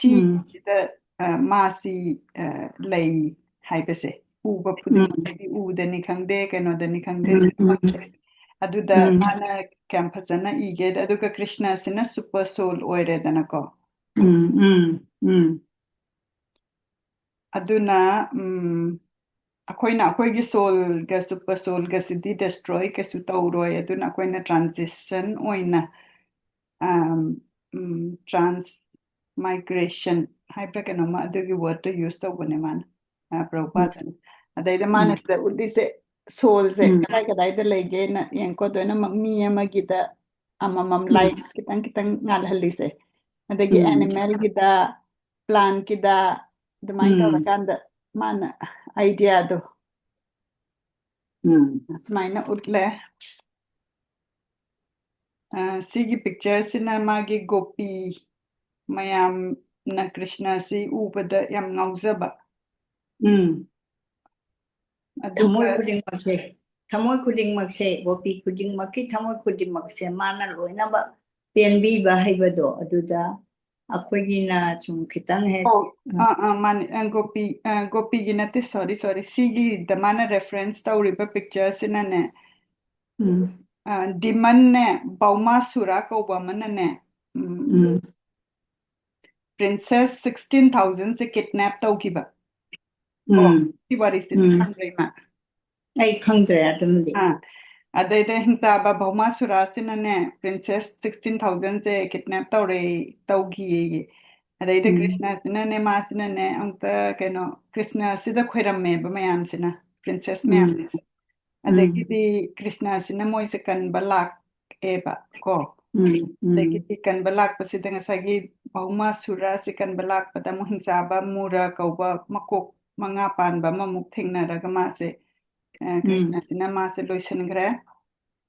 ꯎꯝ꯫ ꯁꯤꯁꯤꯗ, ꯑ, ꯃꯥꯁꯤ, ꯑ, ꯂꯩ ꯍꯥꯏꯕꯁꯦ, ꯎꯕ ꯎꯝ꯫ ꯈꯨꯗꯤꯡꯃꯛ, ꯍꯥꯏꯗꯤ ꯎꯗꯅꯤ ꯈꯪꯗꯦ, ꯀꯩꯅꯣꯗꯅꯤ ꯈꯪꯗꯦ, ꯎꯝ, ꯎꯝ꯫ ꯈꯨꯗꯤꯡꯃꯛꯁꯦ꯫ ꯑꯗꯨꯗ ꯎꯝ꯫ ꯃꯥꯅ ꯀꯌꯥꯝ ꯐꯖꯅ ꯏꯒꯦ꯫ ꯑꯗꯨꯒ ꯀ꯭ꯔꯤꯁꯅꯁꯤꯅ super soul ꯑꯣꯏꯔꯦꯗꯅꯀꯣ꯫ ꯎꯝ, ꯎꯝ, ꯎꯝ꯫ ꯑꯗꯨꯅ, ꯎꯝ, ꯑꯩꯈꯣꯏꯅ ꯑꯩꯈꯣꯏꯒꯤ soulꯒ super soulꯒꯁꯤꯗꯤ destroy ꯀꯩꯁꯨ ꯇꯧꯔꯣꯏ꯫ ꯑꯗꯨꯅ ꯑꯩꯈꯣꯏꯅ transition ꯑꯣꯏꯅ, ꯑꯝ, ꯎꯝ, transmigration ꯍꯥꯏꯕ꯭ꯔꯥ ꯀꯩꯅꯣꯝꯃ ꯑꯗꯨꯒꯤ wordꯇꯣ use ꯇꯧꯕꯅꯦ ꯃꯥꯅ, ꯑ, ꯎꯝ꯫ ꯄ꯭ꯔꯚꯨꯄꯥꯗꯅ꯫ ꯑꯗꯩꯗ ꯃꯥꯅ ꯎꯝ꯫ ꯁꯤꯗ ꯎꯠꯂꯤꯁꯦ soulꯁꯦ ꯎꯝ꯫ ꯀꯗꯥꯏ ꯀꯗꯥꯏꯗ ꯂꯩꯒꯦꯅ ꯌꯦꯡꯉꯨꯀꯣ꯫ ꯑꯗꯨꯃꯥꯏꯅ ꯃ-, ꯃꯤ ꯑꯃꯒꯤꯗ ꯑꯃꯃꯝ ꯎꯝ꯫ light ꯈꯤꯇꯪ ꯈꯤꯇꯪ ꯉꯥꯜꯍꯜꯂꯤꯁꯦ꯫ ꯑꯗꯒꯤ ꯎꯝ꯫ animalꯒꯤꯗ, plantꯀꯤꯗ ꯑꯗꯨꯃꯥꯏꯅ ꯎꯝ꯫ ꯇꯧꯔꯀꯥꯟꯗ ꯃꯥꯅ ideaꯗꯣ ꯎꯝ꯫ ꯁꯨꯃꯥꯏꯅ ꯎꯠꯂꯦ꯫ ꯑ, ꯁꯤꯒꯤ pictureꯁꯤꯅ ꯃꯥꯒꯤ ꯒꯣꯄꯤ ꯃꯌꯥꯝꯅ ꯀ꯭ꯔꯤꯁꯅꯁꯤ ꯎꯕꯗ ꯌꯥꯝ ꯉꯥꯎꯖꯕ꯫ ꯎꯝ꯫ ꯑꯗꯨꯒ ꯊꯃꯣꯏ ꯈꯨꯗꯤꯡꯃꯛꯁꯦ, ꯊꯃꯣꯏ ꯈꯨꯗꯤꯡꯃꯛꯁꯦ, ꯒꯣꯄꯤ ꯈꯨꯗꯤꯡꯃꯛꯀꯤ ꯊꯃꯣꯏ ꯈꯨꯗꯤꯡꯃꯛꯁꯦ ꯃꯥꯅ ꯂꯣꯏꯅꯃꯛ ꯄꯦꯟꯕꯤꯕ ꯍꯩꯕꯗꯣ, ꯑꯗꯨꯗ ꯑꯩꯈꯣꯏꯒꯤꯅ ꯁꯨꯝ ꯈꯤꯇꯪ ꯍꯦꯛ, ꯑꯣ, ꯑ, ꯑꯥ, ꯑꯥ, ꯃꯥꯅꯦ꯫ ꯑ, ꯒꯣꯄꯤ, ꯑ, ꯒꯣꯄꯤꯒꯤ ꯅꯠꯇꯦ, sorry, sorry꯫ ꯁꯤꯒꯤꯗ ꯃꯥꯅ reference ꯇꯧꯔꯤꯕ pictureꯁꯤꯅꯅꯦ, ꯎꯝ꯫ ꯑ, demonꯅꯦ, ꯕꯧꯃꯥꯁꯨꯔꯥ ꯀꯧꯕ ꯑꯃꯅꯅꯦ, ꯎꯝ, ꯎꯝ꯫ princess sixteen thousandꯁꯦ kidnap ꯇꯧꯈꯤꯕ꯫ ꯀꯣ, ꯎꯝ꯫ ꯁꯤ ꯋꯥꯔꯤꯁꯤꯗꯤ ꯎꯝ꯫ ꯈꯪꯗ꯭ꯔꯦ ꯏꯃꯥ꯫ ꯑꯩ ꯈꯪꯗ꯭ꯔꯦ ꯑꯗꯨꯃꯗꯤ꯫ ꯑꯥ, ꯑꯗꯩꯗ ꯍꯤꯡꯆꯥꯕ ꯚꯧꯃꯥꯁꯨꯔꯥꯁꯤꯅꯅꯦ, princess sixteen thousandꯁꯦ kidnap ꯇꯧꯔꯦ, ꯇꯧꯈꯤꯌꯦ꯫ ꯑꯗꯩꯗ ꯎꯝ꯫ ꯀ꯭ꯔꯤꯁꯅꯁꯤꯅꯅꯦ, ꯃꯥꯁꯤꯅꯅꯦ, ꯑꯃꯨꯛꯇ ꯀꯩꯅꯣ, ꯀ꯭ꯔꯤꯁꯅꯁꯤꯗ ꯈꯣꯏꯔꯝꯃꯦꯕ ꯃꯌꯥꯝꯁꯤꯅ, princess ꯎꯝ꯫ ꯃꯌꯥꯝꯁꯤꯅ꯫ ꯎꯝ꯫ ꯑꯗꯒꯤꯗꯤ ꯀ꯭ꯔꯤꯁꯅꯁꯤꯅ ꯃꯣꯏꯁꯦ ꯀꯟꯕ ꯂꯥꯛꯑꯦꯕ ꯀꯣ꯫ ꯎꯝ, ꯎꯝ꯫ ꯑꯗꯒꯤꯗꯤ ꯀꯟꯕ ꯂꯥꯛꯄꯁꯤꯗ ꯉꯁꯥꯏꯒꯤ ꯚꯧꯃꯥꯁꯨꯔꯁꯤ ꯀꯟꯕ ꯂꯥꯛꯄꯗ ꯑꯃꯨꯛ ꯍꯤꯡꯆꯥꯕ ꯃꯨꯔ ꯀꯧꯕ ꯃꯀꯣꯛ ꯃꯉꯥ ꯄꯥꯟꯕ ꯑꯃꯃꯨꯛ ꯊꯦꯡꯅꯔꯒ ꯃꯥꯁꯦ, ꯑ, ꯎꯝ꯫ ꯀ꯭ꯔꯤꯁꯅꯁꯤꯅ ꯃꯥꯁꯦ ꯂꯣꯏꯁꯤꯟꯈ꯭ꯔꯦ꯫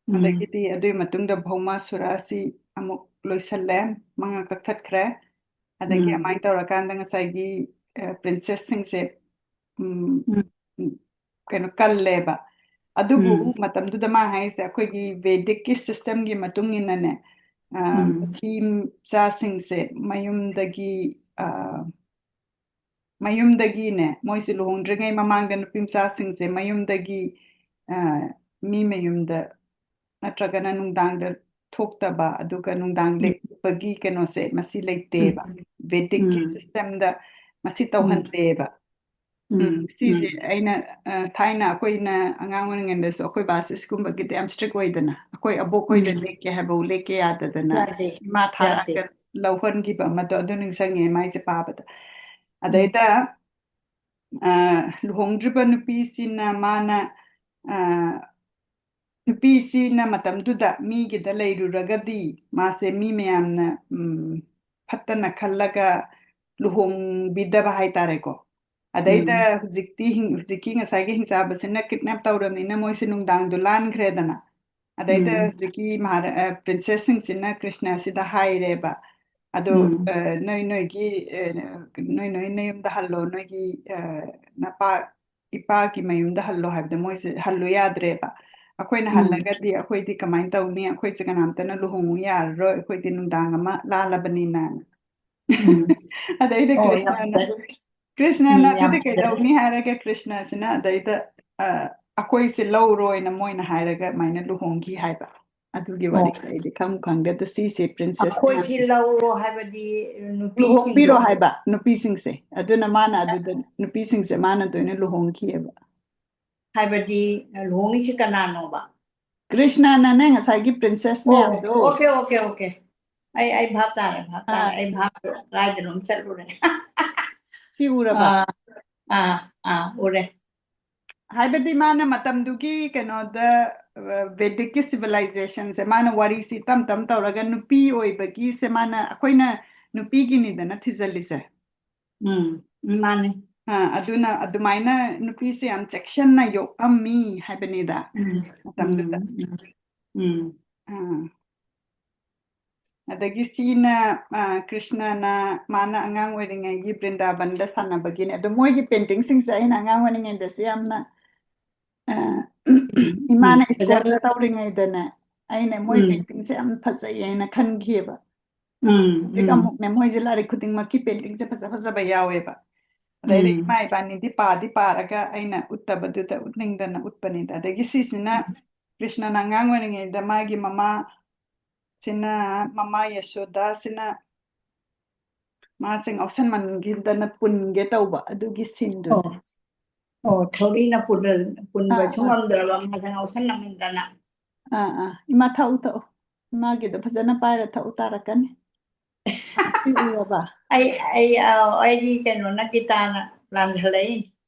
ꯎꯝ꯫ ꯑꯗꯒꯤꯗꯤ ꯑꯗꯨꯒꯤ ꯃꯇꯨꯡꯗ ꯚꯧꯃꯥꯁꯨꯔ ꯑꯁꯤ ꯑꯃꯨꯛ ꯂꯣꯏꯁꯤꯜꯂꯦ, ꯃꯉꯥ ꯀꯛꯊꯠꯈ꯭ꯔꯦ꯫ ꯑꯗꯒꯤ ꯎꯝ꯫ ꯑꯗꯨꯃꯥꯏꯅ ꯇꯧꯔꯀꯥꯟꯗ ꯉꯁꯥꯏꯒꯤ, ꯑ, princessꯁꯤꯡꯁꯦ, ꯎꯝ, ꯎꯝ꯫ ꯎꯝ, ꯀꯩꯅꯣ, ꯀꯜꯂꯦꯕ꯫ ꯑꯗꯨꯕꯨ ꯎꯝ꯫ ꯃꯇꯝꯗꯨꯗ ꯃꯥ ꯍꯥꯏꯁꯦ ꯑꯩꯈꯣꯏꯒꯤ Vedicꯀꯤ systemꯒꯤ ꯃꯇꯨꯡ ꯏꯟꯅꯅꯦ, ꯑ, ꯎꯝ꯫ ꯅꯨꯄꯤ ꯃꯆꯥꯁꯤꯡꯁꯦ ꯃꯌꯨꯝꯗꯒꯤ, ꯑ, ꯃꯌꯨꯝꯗꯒꯤꯅꯦ, ꯃꯣꯏꯁꯦ ꯂꯨꯍꯣꯡꯗ꯭ꯔꯤꯉꯩ ꯃꯃꯥꯡꯗ ꯅꯨꯄꯤ ꯃꯆꯥꯁꯤꯡꯁꯦ ꯃꯌꯨꯝꯗꯒꯤ, ꯑ, ꯃꯤ ꯃꯌꯨꯝꯗ ꯅꯠꯇ꯭ꯔꯒꯅ ꯅꯨꯡꯗꯥꯡꯗ ꯊꯣꯛꯇꯕ, ꯑꯗꯨꯒ ꯅꯨꯡꯗꯥꯡ ꯎꯝ꯫ ꯂꯦꯛꯄꯒꯤ ꯀꯩꯅꯣꯁꯦ ꯃꯁꯤ ꯂꯩꯇꯦꯕ꯫ ꯎꯝ꯫ Vedicꯀꯤ ꯎꯝ꯫ systemꯗ ꯃꯁꯤ ꯎꯝ꯫ ꯇꯧꯍꯟꯗꯦꯕ꯫ ꯎꯝ, ꯎꯝ꯫ ꯁꯤꯁꯦ ꯎꯝ꯫ ꯑꯩꯅ, ꯑ, ꯊꯥꯏꯅ ꯑꯩꯈꯣꯏꯅ ꯑꯉꯥꯡ ꯑꯣꯏꯔꯤꯉꯩꯗꯁꯨ ꯑꯩꯈꯣꯏ ꯕꯥꯁꯦ ꯁꯤꯒꯨꯝꯕꯒꯤꯗꯤ ꯌꯥꯝ strict ꯑꯣꯏꯗꯅ, ꯑꯩꯈꯣꯏ ꯑꯕꯣꯛ ꯍꯣꯏꯗ ꯎꯝ꯫ ꯂꯦꯛꯀꯦ ꯍꯥꯏꯕꯕꯨ ꯂꯦꯛꯀꯦ ꯌꯥꯗꯗꯅ ꯌꯥꯗꯦ, ꯏꯃꯥ ꯊꯥꯔꯛꯑꯒ ꯌꯥꯗꯦ꯫ ꯂꯧꯍꯟꯈꯤꯕ ꯑꯃꯗꯣ ꯑꯗꯨ ꯅꯤꯡꯁꯤꯡꯉꯦ ꯃꯥꯏꯁꯦ ꯄꯥꯕꯗ꯫ ꯎꯝ꯫ ꯑꯗꯩꯗ, ꯑ, ꯂꯨꯍꯣꯡꯗ꯭ꯔꯤꯕ ꯅꯨꯄꯤꯁꯤꯅ ꯃꯥꯅ, ꯑ, ꯅꯨꯄꯤꯁꯤꯅ ꯃꯇꯝꯗꯨꯗ ꯃꯤꯒꯤꯗ ꯂꯩꯔꯨꯔꯒꯗꯤ ꯃꯥꯁꯦ ꯃꯤ ꯃꯌꯥꯝꯅ, ꯎꯝ, ꯐꯠꯇꯅ ꯈꯜꯂꯒ ꯂꯨꯍꯣꯡꯕꯤꯗꯕ ꯍꯥꯏꯇꯥꯔꯦꯀꯣ꯫ ꯑꯗꯩꯗ ꯎꯝ꯫ ꯍꯧꯖꯤꯛꯇꯤ ꯍꯤꯡ-, ꯍꯧꯖꯤꯛꯀꯤ ꯉꯁꯥꯏꯒꯤ ꯍꯤꯡꯆꯥꯕꯁꯤꯅ kidnap ꯇꯧꯔꯕꯅꯤꯅ ꯃꯣꯏꯁꯦ ꯅꯨꯡꯗꯥꯡꯗꯣ ꯂꯥꯟꯈ꯭ꯔꯦꯗꯅ꯫ ꯑꯗꯩꯗ ꯎꯝ꯫ ꯍꯧꯖꯤꯛꯀꯤ ꯃꯍꯥꯔ-, ꯑ, princessꯁꯤꯡꯁꯤꯅ ꯀ꯭ꯔꯤꯁꯅꯁꯤꯗ ꯍꯥꯏꯔꯦꯕ, "ꯑꯗꯣ, ꯎꯝ꯫ ꯑ, ꯅꯣꯏ ꯅꯣꯏꯒꯤ, ꯑ, ꯅꯣꯏ ꯅꯣꯏ ꯅꯌꯨꯝꯗ ꯍꯜꯂꯣ, ꯅꯣꯏꯒꯤ, ꯑ, ꯅꯄꯥ ꯏꯄꯥꯒꯤ ꯃꯌꯨꯝꯗ ꯍꯜꯂꯣ" ꯍꯥꯏꯕꯗ ꯃꯣꯏꯁꯦ ꯍꯜꯂꯨ ꯌꯥꯗ꯭ꯔꯦꯕ꯫ "ꯑꯩꯈꯣꯏꯅ ꯎꯝ꯫ ꯍꯜꯂꯒꯗꯤ ꯑꯩꯈꯣꯏꯗꯤ ꯀꯃꯥꯏꯅ ꯇꯧꯅꯤ? ꯑꯩꯈꯣꯏꯁꯦ ꯀꯅꯥꯝꯇꯅ ꯂꯨꯍꯣꯡꯉꯨ ꯌꯥꯔꯔꯣꯏ, ꯑꯩꯈꯣꯏꯗꯤ ꯅꯨꯡꯗꯥꯡ ꯑꯃ ꯂꯥꯜꯂꯕꯅꯤꯅ"꯫ ꯎꯝ꯫ ꯑꯗꯩꯗ ꯑꯣ, ꯌꯥꯝ ꯀ꯭ꯔꯤꯁꯅꯅ, ꯐꯖꯩ꯫ ꯀ꯭ꯔꯤꯁꯅꯅ ꯎꯝ, ꯌꯥꯝ ꯑꯗꯨꯗꯤ ꯐꯖꯩ꯫ ꯀꯩꯗꯧꯅꯤ ꯍꯥꯏꯔꯒ ꯀ꯭ꯔꯤꯁꯅꯁꯤꯅ ꯑꯗꯩꯗ, ꯑ, "ꯑꯩꯈꯣꯏꯁꯦ ꯂꯧꯔꯣꯏꯅ" ꯃꯣꯏꯅ ꯍꯥꯏꯔꯒ ꯑꯗꯨꯃꯥꯏꯅ ꯂꯨꯍꯣꯡꯈꯤ ꯍꯥꯏꯕ꯫ ꯑꯗꯨꯒꯤ ꯑꯣ꯫ ꯋꯥꯔꯤꯁꯦ ꯑꯩꯗꯤ ꯈꯪꯕꯨ ꯈꯪꯗꯦ꯫ ꯑꯗꯣ ꯁꯤꯁꯦ princess ꯑꯩꯈꯣꯏꯁꯤ ꯃꯌꯥꯝꯁꯦ ꯂꯧꯔꯣ ꯍꯥꯏꯕꯗꯤ ꯅꯨꯄꯤꯁꯤꯡꯗꯣ? ꯂꯨꯍꯣꯡꯕꯤꯔꯣ ꯍꯥꯏꯕ ꯅꯨꯄꯤꯁꯤꯡꯁꯦ꯫ ꯑꯗꯨꯅ ꯃꯥꯅ ꯑꯗꯨꯗ ꯅꯨꯄꯤꯁꯤꯡꯁꯦ ꯃꯥꯅ ꯂꯣꯏꯅ ꯂꯨꯍꯣꯡꯈꯤꯑꯕ꯫ ꯍꯥꯏꯕꯗꯤ ꯂꯨꯍꯣꯡꯉꯤꯁꯤ ꯀꯅꯥꯅꯣꯕ? ꯀ꯭ꯔꯤꯁꯅꯅꯅꯦ ꯉꯁꯥꯏꯒꯤ princess ꯑꯣ, ꯃꯌꯥꯝꯗꯣ꯫ Okay, okay, okay. ꯑꯩ, ꯑꯩ ꯚꯥꯞ ꯇꯥꯔꯦ, ꯚꯥꯞ ꯇꯥꯔꯦ꯫ ꯑꯥ꯫ ꯑꯩ ꯚꯥꯞꯇꯣ ꯀꯥꯏꯗꯅꯣꯝ ꯆꯠꯂꯨꯔꯦ꯫ ꯁꯤ ꯎꯔꯕ? ꯑꯥ, ꯑꯥ, ꯑꯥ, ꯎꯔꯦ꯫ ꯍꯥꯏꯕꯗꯤ ꯃꯥꯅ ꯃꯇꯝꯗꯨꯒꯤ ꯀꯩꯅꯣꯗ, ꯑ, Vedicꯀꯤ civilizationꯁꯦ ꯃꯥꯅ ꯋꯥꯔꯤꯁꯤ ꯇꯝ ꯇꯝ ꯇꯧꯔꯒ ꯅꯨꯄꯤ ꯑꯣꯏꯕꯒꯤꯁꯦ ꯃꯥꯅ, ꯑꯩꯈꯣꯏꯅ ꯅꯨꯄꯤꯒꯤꯅꯤꯗꯅ ꯊꯤꯖꯤꯜꯂꯤꯁꯦ꯫ ꯎꯝ, ꯃꯥꯅꯦ꯫ ꯑ, ꯑꯗꯨꯅ ꯑꯗꯨꯃꯥꯏꯅ ꯅꯨꯄꯤꯁꯦ ꯌꯥꯝ ꯆꯦꯛꯁꯤꯟꯅ ꯌꯣꯛꯑꯝꯃꯤ ꯍꯥꯏꯕꯅꯤꯗ, ꯎꯝ, ꯃꯇꯝꯗꯨꯗ꯫ ꯎꯝ, ꯎꯝ, ꯎꯝ꯫ ꯑ꯫ ꯑꯗꯒꯤ ꯁꯤꯅ, ꯑ, ꯀ꯭ꯔꯤꯁꯅꯅ ꯃꯥꯅ ꯑꯉꯥꯡ ꯑꯣꯏꯔꯤꯉꯩꯒꯤ ꯕ꯭ꯔꯤꯟꯗꯥꯕꯟꯗ ꯁꯥꯟꯅꯕꯒꯤꯅꯦ꯫ ꯑꯗꯣ ꯃꯣꯏꯒꯤ ꯄꯦꯟꯇꯤꯡꯁꯤꯡꯁꯦ ꯑꯩꯅ ꯑꯉꯥꯡ ꯑꯣꯏꯔꯤꯉꯩꯗꯁꯨ ꯌꯥꯝꯅ, ꯑ, ꯎꯝ, ꯏꯃꯥꯅ ꯎꯝ, ꯁ꯭ꯀꯨꯜꯗ ꯐꯖꯕ꯫ ꯇꯧꯔꯤꯉꯩꯗꯅꯦ, ꯑꯩꯅ ꯃꯣꯏ ꯎꯝ꯫ ꯄꯦꯟꯇꯤꯡꯁꯦ ꯌꯥꯝ ꯐꯖꯩ ꯍꯥꯏꯅ ꯈꯟꯈꯤꯑꯕ꯫ ꯎꯝ, ꯍꯧꯖꯤꯛ ꯎꯝ꯫ ꯑꯃꯨꯛꯅꯦ, ꯃꯣꯏꯁꯦ ꯂꯥꯏꯔꯤꯛ ꯈꯨꯗꯤꯡꯃꯛꯀꯤ ꯄꯦꯟꯇꯤꯡꯁꯦ ꯐꯖ ꯐꯖꯕ ꯌꯥꯎꯋꯦꯕ꯫ ꯑꯗꯩꯗ ꯎꯝ꯫ ꯏꯃꯥ ꯏꯕꯥꯅꯤꯗꯤ ꯄꯥꯗꯤ ꯄꯥꯔꯒ ꯑꯩꯅ ꯎꯠꯇꯕꯗꯨꯗ ꯎꯠꯅꯤꯡꯗꯅ ꯎꯠꯄꯅꯤꯗ꯫ ꯑꯗꯒꯤ ꯁꯤꯁꯤꯅ ꯎꯝ꯫ ꯀ꯭ꯔꯤꯁꯅꯅ ꯑꯉꯥꯡ ꯑꯣꯏꯔꯤꯉꯩꯗ ꯃꯥꯒꯤ ꯃꯃꯥ ꯁꯤꯅ, ꯃꯃꯥ ꯌꯁꯣꯗꯥꯁꯤꯅ ꯃꯥꯁꯦ ꯉꯥꯎꯁꯟꯃꯟꯈꯤꯗꯅ ꯄꯨꯟꯒꯦ ꯇꯧꯕ ꯑꯗꯨꯒꯤ ꯁꯤꯟꯗꯨꯅꯤ꯫ ꯑꯣ꯫ ꯑꯣ, ꯊꯧꯔꯤꯅ ꯄꯨꯜꯂ-, ꯄꯨꯟꯕꯁꯨ ꯑꯥ, ꯑꯥ꯫ ꯉꯝꯗ꯭ꯔꯕ, ꯃꯥꯁꯦ ꯉꯥꯎꯁꯟꯅꯃꯟꯗꯅ꯫ ꯑꯥ, ꯑꯥ꯫ ꯏꯃꯥ, ꯊꯛꯎ, ꯊꯛꯎ꯫ ꯏꯃꯥꯒꯤꯗꯣ ꯐꯖꯅ ꯄꯥꯏꯔ ꯊꯛꯎ ꯇꯥꯔꯛꯀꯅꯤ꯫ ꯁꯤ ꯎꯔꯕ? ꯑꯩ, ꯑꯩ, ꯑꯥ, ꯑꯩꯒꯤ ꯀꯩꯅꯣꯅ, ꯒꯤꯇꯥꯅ ꯂꯥꯟꯖꯜꯂꯛꯏ꯫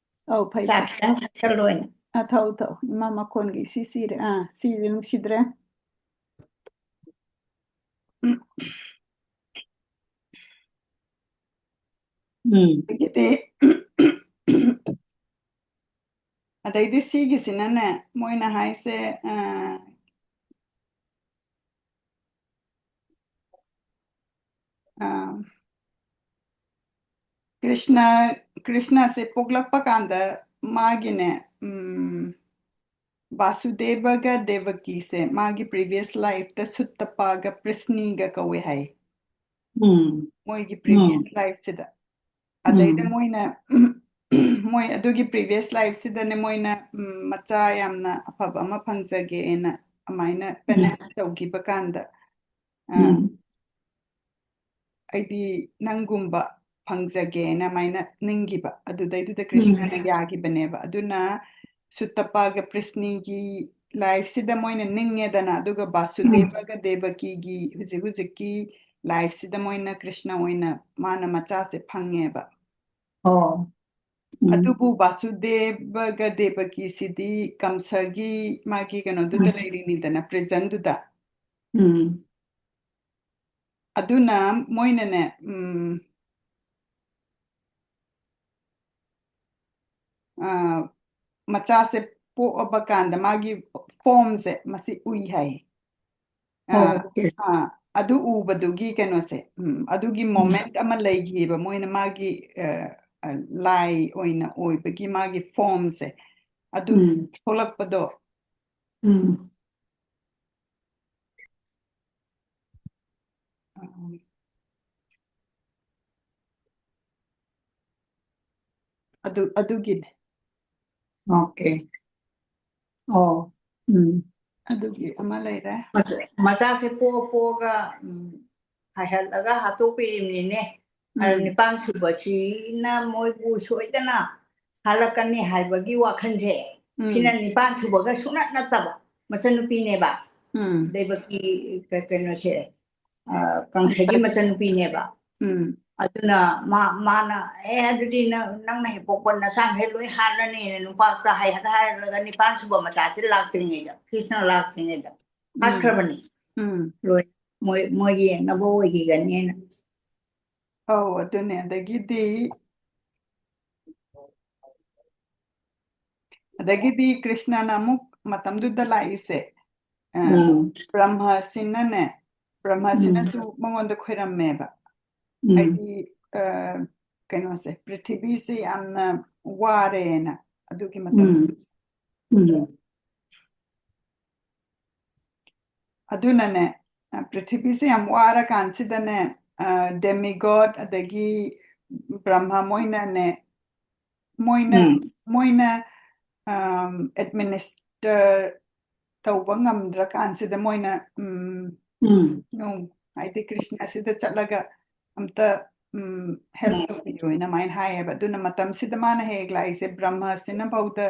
ꯑꯧ, ꯐꯩ, ꯆꯥ ꯐꯩ꯫ ꯈꯤꯇꯪ ꯊꯛꯆꯜꯂꯣꯅ꯫ ꯑꯥ, ꯊꯛꯎ, ꯊꯛꯎ꯫ ꯏꯃꯥ ꯃꯈꯣꯟꯒꯤ ꯏꯁꯤ ꯁꯤꯔꯦ꯫ ꯑꯥ, ꯁꯤꯁꯦ ꯅꯨꯡꯁꯤꯗ꯭ꯔꯦ꯫ ꯎꯝ꯫ ꯑꯗꯒꯤꯗꯤ, ꯑꯗꯩꯗꯤ ꯁꯤꯒꯤꯁꯤꯅꯅꯦ, ꯃꯣꯏꯅ ꯍꯥꯏꯁꯦ, ꯑ, ꯑ, ꯀ꯭ꯔꯤꯁꯅ, ꯀ꯭ꯔꯤꯁꯅꯁꯦ ꯄꯣꯛꯂꯛꯄ ꯀꯥꯟꯗ ꯃꯥꯒꯤꯅꯦ, ꯎꯝ, ꯕꯥꯁꯨꯗꯦꯕꯒ ꯗꯦꯕꯀꯤꯁꯦ ꯃꯥꯒꯤ previous lifeꯇ ꯁꯨꯠꯇꯄꯥꯒ ꯄ꯭ꯔꯤꯁꯅꯤꯒ ꯀꯧꯋꯦ ꯍꯥꯏ꯫ ꯎꯝ꯫ ꯃꯣꯏꯒꯤ ꯎꯝ꯫ Previous lifeꯁꯤꯗ꯫ ꯑꯗꯩꯗ ꯎꯝ꯫ ꯃꯣꯏꯅ, ꯃꯣꯏ ꯑꯗꯨꯒꯤ previous lifeꯁꯤꯗꯅꯦ ꯃꯣꯏꯅ, ꯎꯝ, ꯃꯆꯥ ꯌꯥꯝꯅ ꯑꯐꯕ ꯑꯃ ꯐꯪꯖꯒꯦꯅ ꯑꯗꯨꯃꯥꯏꯅ ꯎꯝ꯫ Penance ꯇꯧꯈꯤꯕ ꯀꯥꯟꯗ, ꯑ, ꯎꯝ꯫ ꯑꯩꯗꯤ ꯅꯪꯒꯨꯝꯕ ꯐꯪꯖꯒꯦꯅ ꯑꯗꯨꯃꯥꯏꯅ ꯅꯤꯡꯈꯤꯕ꯫ ꯑꯗꯨꯗꯩꯗꯨꯗ ꯎꯝ꯫ ꯀ꯭ꯔꯤꯁꯅꯅ ꯌꯥꯈꯤꯕꯅꯦꯕ꯫ ꯑꯗꯨꯅ ꯁꯨꯠꯇꯄꯥꯒ ꯄ꯭ꯔꯤꯁꯅꯤꯒꯤ lifeꯁꯤꯗ ꯃꯣꯏꯅ ꯅꯤꯡꯉꯦꯗꯅ, ꯑꯗꯨꯒ ꯎꯝ꯫ ꯕꯥꯁꯨꯗꯦꯕꯒ ꯗꯦꯕꯀꯤꯒꯤ ꯍꯧꯖꯤꯛ ꯍꯧꯖꯤꯛꯀꯤ lifeꯁꯤꯗ ꯃꯣꯏꯅ ꯀ꯭ꯔꯤꯁꯅ ꯑꯣꯏꯅ ꯃꯥꯅ ꯃꯆꯥꯁꯦ ꯐꯪꯉꯦꯕ꯫ ꯑꯣ꯫ ꯎꯝ꯫ ꯑꯗꯨꯕꯨ ꯕꯥꯁꯨꯗꯦꯕꯒ ꯗꯦꯕꯀꯤꯁꯤꯗꯤ ꯀꯝꯁꯒꯤ ꯃꯥꯒꯤ ꯀꯩꯅꯣꯗꯨꯗ ꯎꯝ꯫ ꯂꯩꯔꯤꯅꯤꯗꯅ, prisonꯗꯨꯗ꯫ ꯎꯝ꯫ ꯑꯗꯨꯅ ꯃꯣꯏꯅꯅꯦ, ꯎꯝ, ꯑ, ꯃꯆꯥꯁꯦ ꯄꯣꯛꯑꯕ ꯀꯥꯟꯗ ꯃꯥꯒꯤ ꯐꯣꯔꯝꯁꯦ ꯃꯁꯤ ꯎꯏ ꯍꯥꯏ꯫ ꯑ, ꯑꯣ, ꯑꯣꯀꯦ꯫ ꯑ, ꯑꯗꯨ ꯎꯕꯗꯨꯒꯤ ꯀꯩꯅꯣꯁꯦ, ꯎꯝ, ꯑꯗꯨꯒꯤ ꯎꯝ꯫ ꯃꯣꯃꯦꯟꯠ ꯑꯃ ꯂꯩꯈꯤꯕ, ꯃꯣꯏꯅ ꯃꯥꯒꯤ, ꯑ, ꯑ, ꯂꯥꯏ ꯑꯣꯏꯅ ꯑꯣꯏꯕꯒꯤ ꯃꯥꯒꯤ ꯐꯣꯔꯝꯁꯦ ꯑꯗꯨ ꯎꯝ꯫ ꯊꯣꯛꯂꯛꯄꯗꯣ꯫ ꯎꯝ꯫ ꯑ, ꯑꯗꯨ, ꯑꯗꯨꯒꯤꯅꯦ꯫ ꯑꯣꯀꯦ꯫ ꯑꯣ, ꯎꯝ꯫ ꯑꯗꯨꯒꯤ ꯑꯃ ꯂꯩꯔꯦ꯫ ꯃꯆꯥ-, ꯃꯆꯥꯁꯦ ꯄꯣꯛꯑ ꯄꯣꯛꯑꯒ, ꯎꯝ, ꯍꯥꯏꯍꯜꯂꯒ ꯍꯥꯠꯇꯣꯛꯄꯤꯔꯤꯕꯅꯤꯅꯦ꯫ ꯑꯗꯨ ꯎꯝ꯫ ꯅꯤꯄꯥꯟ ꯁꯨꯕꯁꯤꯅ ꯃꯣꯏꯕꯨ ꯁꯣꯏꯗꯅ ꯍꯥꯠꯂꯛꯀꯅꯤ ꯍꯥꯏꯕꯒꯤ ꯋꯥꯈꯜꯁꯦ, ꯎꯝ꯫ ꯁꯤꯅ ꯅꯤꯄꯥꯟ ꯁꯨꯕꯒ ꯁꯨꯡꯅꯠ ꯅꯠꯇꯕ ꯃꯆꯟꯅꯨꯄꯤꯅꯦꯕ꯫ ꯎꯝ꯫ ꯗꯦꯕꯀꯤ ꯀ-, ꯀꯩꯅꯣꯁꯦ, ꯑ, ꯀꯪꯁꯒꯤ ꯃꯆꯟꯅꯨꯄꯤꯅꯦꯕ꯫ ꯎꯝ꯫ ꯑꯗꯨꯅ ꯃꯥ-, ꯃꯥꯅ, "ꯑꯦ, ꯑꯗꯨꯗꯤ ꯅꯪ, ꯅꯪꯅ ꯍꯦꯛ ꯄꯣꯛꯄ ꯅꯆꯥꯈꯩ ꯂꯣꯏ ꯍꯥꯠꯂꯅꯤꯅ" ꯅꯨꯄꯥꯗꯨꯗ ꯍꯥꯏꯍꯠ ꯍꯥꯏꯔꯒ ꯅꯤꯄꯥꯟ ꯁꯨꯕ ꯃꯆꯥꯁꯦ ꯂꯥꯛꯇ꯭ꯔꯤꯉꯩꯗ, ꯀ꯭ꯔꯤꯁꯅ ꯂꯥꯛꯇ꯭ꯔꯤꯉꯩꯗ ꯎꯝ꯫ ꯍꯥꯠꯈ꯭ꯔꯕꯅꯤ꯫ ꯎꯝ꯫ ꯂꯣꯏ, ꯃꯣꯏ, ꯃꯣꯏꯒꯤ ꯌꯦꯡꯅꯕ ꯑꯣꯏꯈꯤꯒꯅꯤꯅ꯫ ꯑꯧ, ꯑꯗꯨꯅꯦ꯫ ꯑꯗꯒꯤꯗꯤ, ꯑꯗꯒꯤꯗꯤ ꯀ꯭ꯔꯤꯁꯅꯅ ꯑꯃꯨꯛ ꯃꯇꯝꯗꯨꯗ ꯂꯥꯛꯏꯁꯦ, ꯑ, ꯎꯝ꯫ ꯕ꯭ꯔꯍ꯭ꯃꯁꯤꯅꯅꯦ, ꯕ꯭ꯔꯍ꯭ꯃꯁꯤꯅꯁꯨ ꯎꯝ꯫ ꯃꯉꯣꯟꯗ ꯈꯣꯏꯔꯝꯃꯦꯕ꯫ ꯎꯝ꯫ ꯍꯥꯏꯗꯤ, ꯑ, ꯀꯩꯅꯣꯁꯦ, ꯄ꯭ꯔꯤꯊꯤꯕꯤꯁꯦ ꯌꯥꯝꯅ ꯋꯥꯔꯦꯅ ꯑꯗꯨꯒꯤ ꯃꯇꯝꯗ꯫ ꯎꯝ꯫ ꯎꯝ꯫ ꯑꯗꯨꯅꯅꯦ, ꯑ, ꯄ꯭ꯔꯤꯊꯤꯕꯤꯁꯦ ꯌꯥꯝ ꯋꯥꯔꯀꯥꯟꯁꯤꯗꯅꯦ, ꯑ, demigod ꯑꯗꯒꯤ ꯕ꯭ꯔꯍ꯭ꯃ ꯃꯣꯏꯅꯅꯦ, ꯃꯣꯏꯅ, ꯎꯝ꯫ ꯃꯣꯏꯅ, ꯑꯝ, administer ꯇꯧꯕ ꯉꯝꯗ꯭ꯔꯀꯥꯟꯁꯤꯗ ꯃꯣꯏꯅ, ꯎꯝ, ꯎꯝ꯫ ꯅꯨꯡ, ꯍꯥꯏꯗꯤ ꯀ꯭ꯔꯤꯁꯅꯁꯤꯗ ꯆꯠꯂꯒ ꯑꯝꯇ, ꯎꯝ, help ꯎꯝ꯫ ꯇꯧꯕꯤꯌꯣꯅ ꯑꯗꯨꯃꯥꯏꯅ ꯍꯥꯏꯌꯦꯕ꯫ ꯑꯗꯨꯅ ꯃꯇꯝꯁꯤꯗ ꯃꯥꯅ ꯍꯦꯛ ꯂꯥꯛꯏꯁꯦ, ꯕ꯭ꯔꯍ꯭ꯃꯁꯤꯅ ꯐꯥꯎꯗ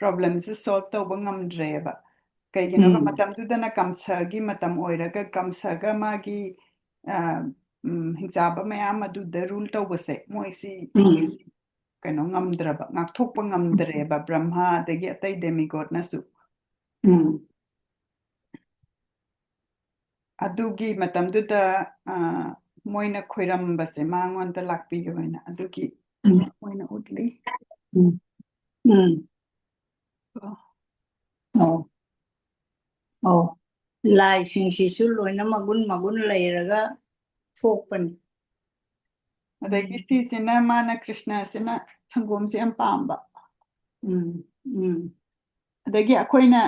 problemꯁꯦ solve ꯇꯧꯕ ꯉꯝꯗ꯭ꯔꯦꯕ꯫ ꯀꯩꯒꯤꯅꯣꯒ ꯎꯝ꯫ ꯃꯇꯝꯗꯨꯗꯅ ꯀꯝꯁꯒꯤ ꯃꯇꯝ ꯑꯣꯏꯔꯒ ꯀꯝꯁꯒ ꯃꯥꯒꯤ, ꯑ, ꯎꯝ, ꯍꯤꯡꯆꯥꯕ ꯃꯌꯥꯝ ꯑꯗꯨꯗ rule ꯇꯧꯕꯁꯦ ꯃꯣꯏꯁꯤ ꯎꯝ꯫ ꯀꯩꯅꯣ ꯉꯝꯗ꯭ꯔꯕ, ꯉꯥꯛꯊꯣꯛꯄ ꯉꯝꯗ꯭ꯔꯦꯕ ꯕ꯭ꯔꯍ꯭ꯃ ꯑꯗꯒꯤ ꯑꯇꯩ demigodꯅꯁꯨ꯫ ꯎꯝ꯫ ꯑꯗꯨꯒꯤ ꯃꯇꯝꯗꯨꯗ, ꯑ, ꯃꯣꯏꯅ ꯈꯣꯏꯔꯝꯕꯁꯦ ꯃꯉꯣꯟꯗ ꯂꯥꯛꯄꯤꯌꯣ ꯍꯥꯏꯅ ꯑꯗꯨꯒꯤ ꯎꯝ꯫ ꯃꯣꯏꯅ ꯎꯠꯂꯤ꯫ ꯎꯝ꯫ ꯎꯝ꯫ ꯑꯣ꯫ ꯑꯧ꯫ ꯂꯥꯏꯁꯤꯡꯁꯤꯁꯨ ꯂꯣꯏꯅ ꯃꯒꯨꯟ ꯃꯒꯨꯟ ꯂꯩꯔꯒ ꯊꯣꯛꯄꯅꯤ꯫ ꯑꯗꯒꯤ ꯎꯝ꯫ ꯁꯤꯁꯤꯅ, ꯃꯥꯅ, ꯀ꯭ꯔꯤꯁꯅꯁꯤꯅ ꯁꯪꯒꯣꯝꯁꯦ ꯌꯥꯝ ꯄꯥꯝꯕ꯫ ꯎꯝ, ꯎꯝ꯫ ꯑꯗꯒꯤ ꯑꯩꯈꯣꯏꯅ,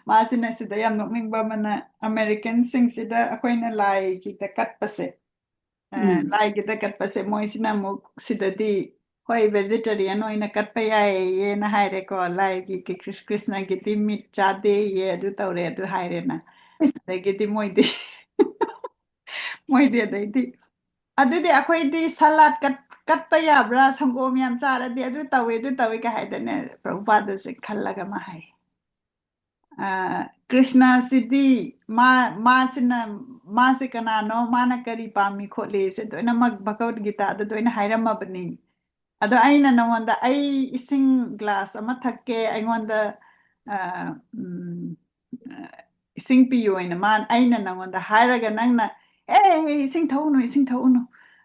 ꯃꯥꯁꯤꯅ ꯁꯤꯗ ꯌꯥꯝ ꯅꯣꯛꯅꯤꯡꯕ ꯑꯃꯅ, ꯑꯃꯦꯔꯤꯀꯟꯁꯤꯡꯁꯤꯗ ꯑꯩꯈꯣꯏꯅ ꯂꯥꯏꯒꯤꯗ ꯀꯠꯄꯁꯦ, ꯑ, ꯎꯝ꯫ ꯂꯥꯏꯒꯤꯗ ꯀꯠꯄꯁꯦ, ꯃꯣꯏꯁꯤꯅ ꯑꯃꯨꯛ ꯁꯤꯗꯗꯤ, "ꯍꯣꯏ, vegetarian ꯑꯣꯏꯅ ꯀꯠꯄ ꯌꯥꯏꯌꯦꯅ" ꯍꯥꯏꯔꯦꯀꯣ, ꯂꯥꯏꯒꯤ, ꯀ꯭ꯔꯤꯁ-, ꯀ꯭ꯔꯤꯁꯅꯒꯤꯗꯤ meat ꯆꯥꯗꯦꯌꯦ, ꯑꯗꯨ ꯇꯧꯔꯦ, ꯑꯗꯨ ꯍꯥꯏꯔꯦꯅ꯫ ꯑꯗꯒꯤꯗꯤ ꯃꯣꯏꯗꯤ, ꯃꯣꯏꯗꯤ ꯑꯗꯩꯗꯤ, "ꯑꯗꯨꯗꯤ ꯑꯩꯈꯣꯏꯗꯤ salad ꯀꯠ-, ꯀꯠꯄ ꯌꯥꯕ꯭ꯔꯥ? ꯁꯪꯒꯣꯝ ꯌꯥꯝ ꯆꯥꯔꯗꯤ ꯑꯗꯨ ꯇꯧꯋꯦ, ꯑꯗꯨ ꯇꯧꯋꯦ" ꯀꯥꯏ ꯍꯥꯏꯗꯅ, ꯄ꯭ꯔꯚꯨꯄꯥꯗꯁꯦ ꯈꯜꯂꯒ ꯑꯃ ꯍꯥꯏ꯫ ꯑ, ꯀ꯭ꯔꯤꯁꯅꯁꯤꯗꯤ ꯃꯥ-, ꯃꯥꯁꯤꯅ, ꯃꯥꯁꯦ ꯀꯅꯥꯅꯣ, ꯃꯥꯅ ꯀꯔꯤ ꯄꯥꯝꯃꯤ ꯈꯣꯠꯂꯤꯁꯦ ꯂꯣꯏꯅꯃꯛ ꯚꯒꯋꯠ ꯒꯤꯇꯥꯗ ꯂꯣꯏꯅ ꯍꯥꯏꯔꯝꯃꯕꯅꯤ꯫ ꯑꯗꯣ ꯑꯩꯅ ꯅꯉꯣꯟꯗ, ꯑꯩ ꯏꯁꯤꯡ glass ꯑꯃ ꯊꯛꯀꯦ, ꯑꯩꯉꯣꯟꯗ, ꯑ, ꯎꯝ, ꯑ, ꯏꯁꯤꯡ ꯄꯤꯌꯣ ꯍꯥꯏꯅ ꯃꯥ-, ꯑꯩꯅ ꯅꯉꯣꯟꯗ ꯍꯥꯏꯔꯒ ꯅꯪꯅ, "ꯑꯦ, ꯏꯁꯤꯡ ꯊꯛꯎꯅꯨ, ꯏꯁꯤꯡ ꯊꯛꯎꯅꯨ,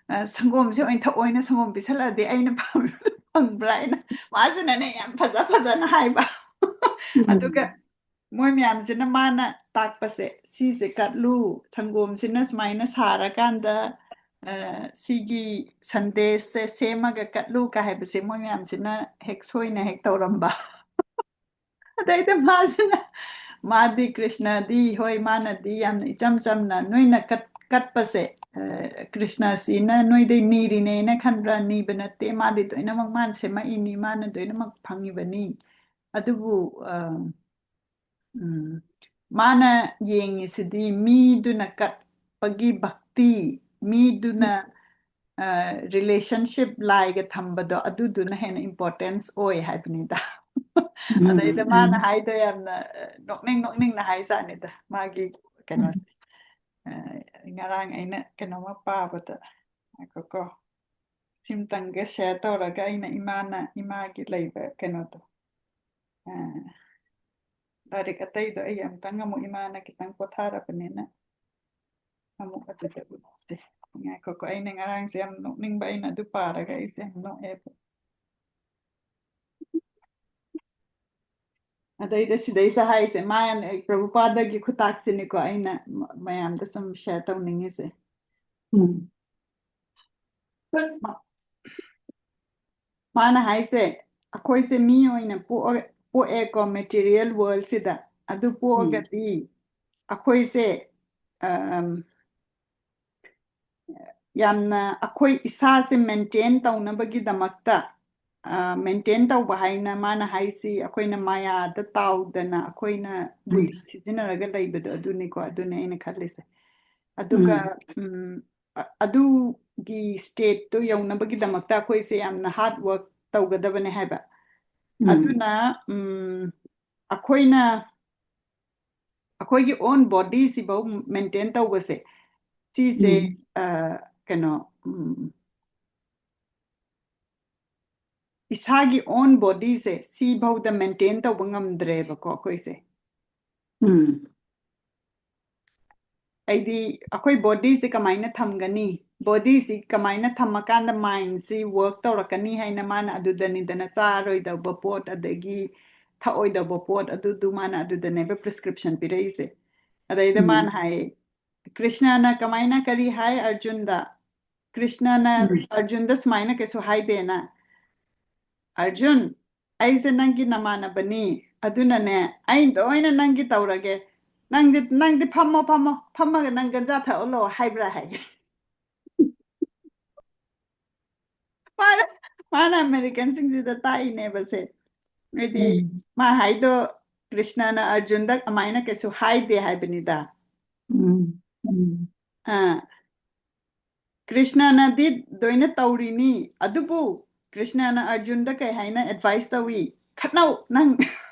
ꯑ, ꯁꯪꯒꯣꯝꯁꯦ ꯑꯣꯏꯅ ꯊꯛꯑꯣ" ꯍꯥꯏꯅ ꯁꯪꯒꯣꯝ ꯄꯤꯁꯜꯂꯛꯑꯗꯤ ꯑꯩꯅ ꯄꯥꯝꯕꯗꯣ ꯐꯪꯕ꯭ꯔꯥ ꯍꯥꯏꯅ ꯃꯥꯁꯤꯅꯅꯦ ꯌꯥꯝ ꯐꯖ ꯐꯖꯅ ꯍꯥꯏꯕ꯫ ꯎꯝ꯫ ꯑꯗꯨꯒ ꯃꯣꯏ ꯃꯌꯥꯝꯁꯤꯅ ꯃꯥꯅ ꯇꯥꯛꯄꯁꯦ, "ꯁꯤꯁꯦ ꯀꯠꯂꯨ, ꯁꯪꯒꯣꯝꯁꯤꯅ ꯁꯨꯃꯥꯏꯅ ꯁꯥꯔꯀꯥꯟꯗ, ꯑ, ꯁꯤꯒꯤ ꯁꯟꯗꯦꯁꯁꯦ ꯁꯦꯝꯃꯒ ꯀꯠꯂꯨ" ꯀꯥꯏ ꯍꯥꯏꯕꯁꯦ ꯃꯣꯏ ꯃꯌꯥꯝꯁꯤꯅ ꯍꯦꯛ ꯁꯣꯏꯅ ꯍꯦꯛ ꯇꯧꯔꯝꯕ꯫ ꯑꯗꯩꯗ ꯃꯥꯁꯤꯅ, ꯃꯥꯗꯤ ꯀ꯭ꯔꯤꯁꯅꯗꯤ, ꯍꯣꯏ, ꯃꯥꯅꯗꯤ ꯌꯥꯝꯅ ꯏꯆꯝ ꯆꯝꯅ, ꯅꯣꯏꯅ ꯀꯠ-, ꯀꯠꯄꯁꯦ, ꯑ, ꯀ꯭ꯔꯤꯁꯅꯁꯤꯅ ꯅꯣꯏꯗꯩ ꯅꯤꯔꯤꯅꯦꯅ ꯈꯟꯕ꯭ꯔꯥ? ꯅꯤꯕ ꯅꯠꯇꯦ, ꯃꯥꯗꯤ ꯂꯣꯏꯅꯃꯛ ꯃꯥꯅ ꯁꯦꯝꯃꯛꯏꯅꯤ, ꯃꯥꯅ ꯂꯣꯏꯅꯃꯛ ꯐꯪꯉꯤꯕꯅꯤ꯫ ꯑꯗꯨꯕꯨ, ꯑ, ꯎꯝ, ꯃꯥꯅ ꯌꯦꯡꯉꯤꯁꯤꯗꯤ ꯃꯤꯗꯨꯅ ꯀꯠꯄꯒꯤ ꯚꯛꯇꯤ, ꯃꯤꯗꯨꯅ, ꯑ, relationship ꯂꯥꯏꯒ ꯊꯝꯕꯗꯣ, ꯑꯗꯨꯗꯨꯅ ꯍꯦꯟꯅ importance ꯑꯣꯏ ꯍꯥꯏꯕꯅꯤꯗ꯫ ꯎꯝ, ꯑꯗꯩꯗ ꯃꯥꯅ ꯎꯝ꯫ ꯍꯥꯏꯗꯣ ꯌꯥꯝꯅ, ꯑ, ꯅꯣꯛꯅꯤꯡ ꯅꯣꯛꯅꯤꯡꯅ ꯍꯥꯏꯖꯥꯠꯅꯤꯗ, ꯃꯥꯒꯤ ꯀꯩꯅꯣꯁꯦ꯫ ꯎꯝ꯫ ꯑ, ꯉꯔꯥꯡ ꯑꯩꯅ ꯀꯩꯅꯣꯝꯃ ꯄꯥꯕꯗ, ꯉꯥꯏꯈꯣꯀꯣ, ꯁꯤꯝꯇꯪꯒ share ꯇꯧꯔꯒ ꯑꯩꯅ ꯏꯃꯥꯅ, ꯏꯃꯥꯒꯤ ꯂꯩꯕ ꯀꯩꯅꯣꯗꯣ, ꯑ, ꯂꯥꯏꯔꯤꯛ ꯑꯇꯩꯗꯣ ꯑꯩ ꯑꯃꯨꯛꯇꯪ ꯑꯃꯨꯛ, ꯏꯃꯥꯅ ꯈꯤꯇꯪ ꯄꯣꯊꯥꯔꯕꯅꯤꯅ ꯑꯃꯨꯛ ꯑꯗꯨꯗ ꯎꯠꯁꯦ꯫ ꯉꯥꯏꯈꯣꯀꯣ, ꯑꯩꯅ ꯉꯔꯥꯡꯁꯦ ꯌꯥꯝ ꯅꯣꯛꯅꯤꯡꯕ, ꯑꯩꯅ ꯑꯗꯨ ꯄꯥꯔꯒ ꯑꯩꯁꯦ ꯌꯥꯝ ꯅꯣꯛꯑꯦꯕ꯫ ꯑꯗꯩꯗ ꯁꯤꯗꯩꯁꯤꯗ ꯍꯥꯏꯁꯦ, ꯃꯥꯅ, ꯄ꯭ꯔꯚꯨꯄꯥꯗꯒꯤ ꯈꯨꯇꯥꯛꯁꯤꯅꯤꯀꯣ ꯑꯩꯅ ꯃ-, ꯃꯌꯥꯝꯗ ꯁꯨꯝ share ꯇꯧꯅꯤꯡꯉꯤꯁꯦ꯫ ꯎꯝ꯫ ꯃꯥꯅ ꯍꯥꯏꯁꯦ, ꯑꯩꯈꯣꯏꯁꯦ ꯃꯤ ꯑꯣꯏꯅ ꯄꯣꯛꯑ-, ꯄꯣꯛꯑꯦꯀꯣ material world ꯁꯤꯗ꯫ ꯑꯗꯨ ꯄꯣꯛꯑꯒꯗꯤ ꯑꯩꯈꯣꯏꯁꯦ, ꯑꯝ, ꯌꯥꯝꯅ ꯑꯩꯈꯣꯏ ꯏꯁꯥꯁꯦ maintain ꯇꯧꯅꯕꯒꯤꯗꯃꯛꯇ, ꯑ, maintain ꯇꯧꯕ ꯍꯥꯏꯅ ꯃꯥꯅ ꯍꯥꯏꯁꯤ ꯑꯩꯈꯣꯏꯅ ꯃꯥꯌꯥꯗ ꯇꯥꯎꯗꯅ ꯑꯩꯈꯣꯏꯅ ꯕꯨꯙꯤ ꯁꯤꯖꯤꯟꯅꯔꯒ ꯂꯩꯕꯗꯣ ꯑꯗꯨꯅꯤꯀꯣ, ꯑꯗꯨꯅꯦ ꯑꯩꯅ ꯈꯜꯂꯤꯁꯦ꯫ ꯑꯗꯨꯒ, ꯎꯝ, ꯑ-, ꯑꯗꯨꯒꯤ state ꯇꯣ ꯌꯧꯅꯕꯒꯤꯗꯃꯛꯇ ꯑꯩꯈꯣꯏꯁꯦ ꯌꯥꯝꯅ hard work ꯇꯧꯒꯗꯕꯅꯦ ꯍꯥꯏꯕ꯫ ꯎꯝ꯫ ꯑꯗꯨꯅ, ꯎꯝ, ꯑꯩꯈꯣꯏꯅ, ꯑꯩꯈꯣꯏꯒꯤ own body ꯁꯤꯐꯧ maintain ꯇꯧꯕꯁꯦ, ꯁꯤꯁꯦ, ꯎꯝ꯫ ꯑ, ꯀꯩꯅꯣ, ꯎꯝ, ꯏꯁꯥꯒꯤ own body ꯁꯦ ꯁꯤꯐꯧꯗ maintain ꯇꯧꯕ ꯉꯝꯗ꯭ꯔꯦꯕꯀꯣ ꯑꯩꯈꯣꯏꯁꯦ꯫ ꯎꯝ꯫ ꯑꯩꯗꯤ ꯑꯩꯈꯣꯏ body ꯁꯦ ꯀꯃꯥꯏꯅ ꯊꯝꯒꯅꯤ? Body ꯁꯤ ꯀꯃꯥꯏꯅ ꯊꯝꯃꯀꯥꯟꯗ mind ꯁꯤ work ꯇꯧꯔꯛꯀꯅꯤ ꯍꯥꯏꯅ ꯃꯥꯅ ꯑꯗꯨꯗꯅꯤꯗꯅ ꯆꯥꯔꯣꯏꯗꯧꯕ ꯄꯣꯠ, ꯑꯗꯒꯤ ꯊꯛꯑꯣꯏꯗꯧꯕ ꯄꯣꯠ, ꯑꯗꯨꯗꯨ ꯃꯥꯅ ꯑꯗꯨꯗꯅꯦꯕ prescription ꯄꯤꯔꯛꯏꯁꯦ꯫ ꯑꯗꯩꯗ ꯎꯝ꯫ ꯃꯥꯅ ꯍꯥꯏ, ꯀ꯭ꯔꯤꯁꯅꯅ ꯀꯃꯥꯏꯅ ꯀꯔꯤ ꯍꯥꯏ ꯑꯔꯖꯨꯟꯗ? ꯀ꯭ꯔꯤꯁꯅꯅ ꯎꯝ꯫ ꯑꯔꯖꯨꯟꯗ ꯁꯨꯃꯥꯏꯅ ꯀꯩꯁꯨ ꯍꯥꯏꯗꯦꯅ, "ꯑꯔꯖꯨꯟ, ꯑꯩꯁꯦ ꯅꯪꯒꯤ ꯅꯃꯥꯟꯅꯕꯅꯤ, ꯑꯗꯨꯅꯅꯦ ꯑꯩ ꯂꯣꯏꯅ ꯅꯪꯒꯤ ꯇꯧꯔꯒꯦ꯫ ꯅꯪꯗꯤ, ꯅꯪꯗꯤ ꯐꯝꯃꯣ, ꯐꯝꯃꯣ, ꯐꯝꯃꯒ ꯅꯪ ꯒꯟꯖꯥ ꯊꯛꯍꯜꯂꯣ" ꯍꯥꯏꯕ꯭ꯔꯥ ꯍꯥꯏ꯫ ꯃꯥꯅ, ꯃꯥꯅ American ꯁꯤꯡꯁꯤꯗ ꯇꯥꯛꯏꯅꯦꯕ ꯁꯦ꯫ ꯍꯥꯏꯗꯤ ꯎꯝ꯫ ꯃꯥ ꯍꯥꯏꯗꯣ ꯀ꯭ꯔꯤꯁꯅꯅ ꯑꯔꯖꯨꯟꯗ ꯑꯃꯥꯏꯅ ꯀꯩꯁꯨ ꯍꯥꯏꯗꯦ ꯍꯥꯏꯕꯅꯤꯗ꯫ ꯎꯝ, ꯎꯝ꯫ ꯑꯥ, ꯀ꯭ꯔꯤꯁꯅꯅꯗꯤ ꯂꯣꯏꯅ ꯇꯧꯔꯤꯅꯤ, ꯑꯗꯨꯕꯨ ꯀ꯭ꯔꯤꯁꯅꯅ ꯑꯔꯖꯨꯟꯗ ꯀꯩ ꯍꯥꯏꯅ advice ꯇꯧꯏ? "ꯈꯠꯅꯧ, ꯅꯪ,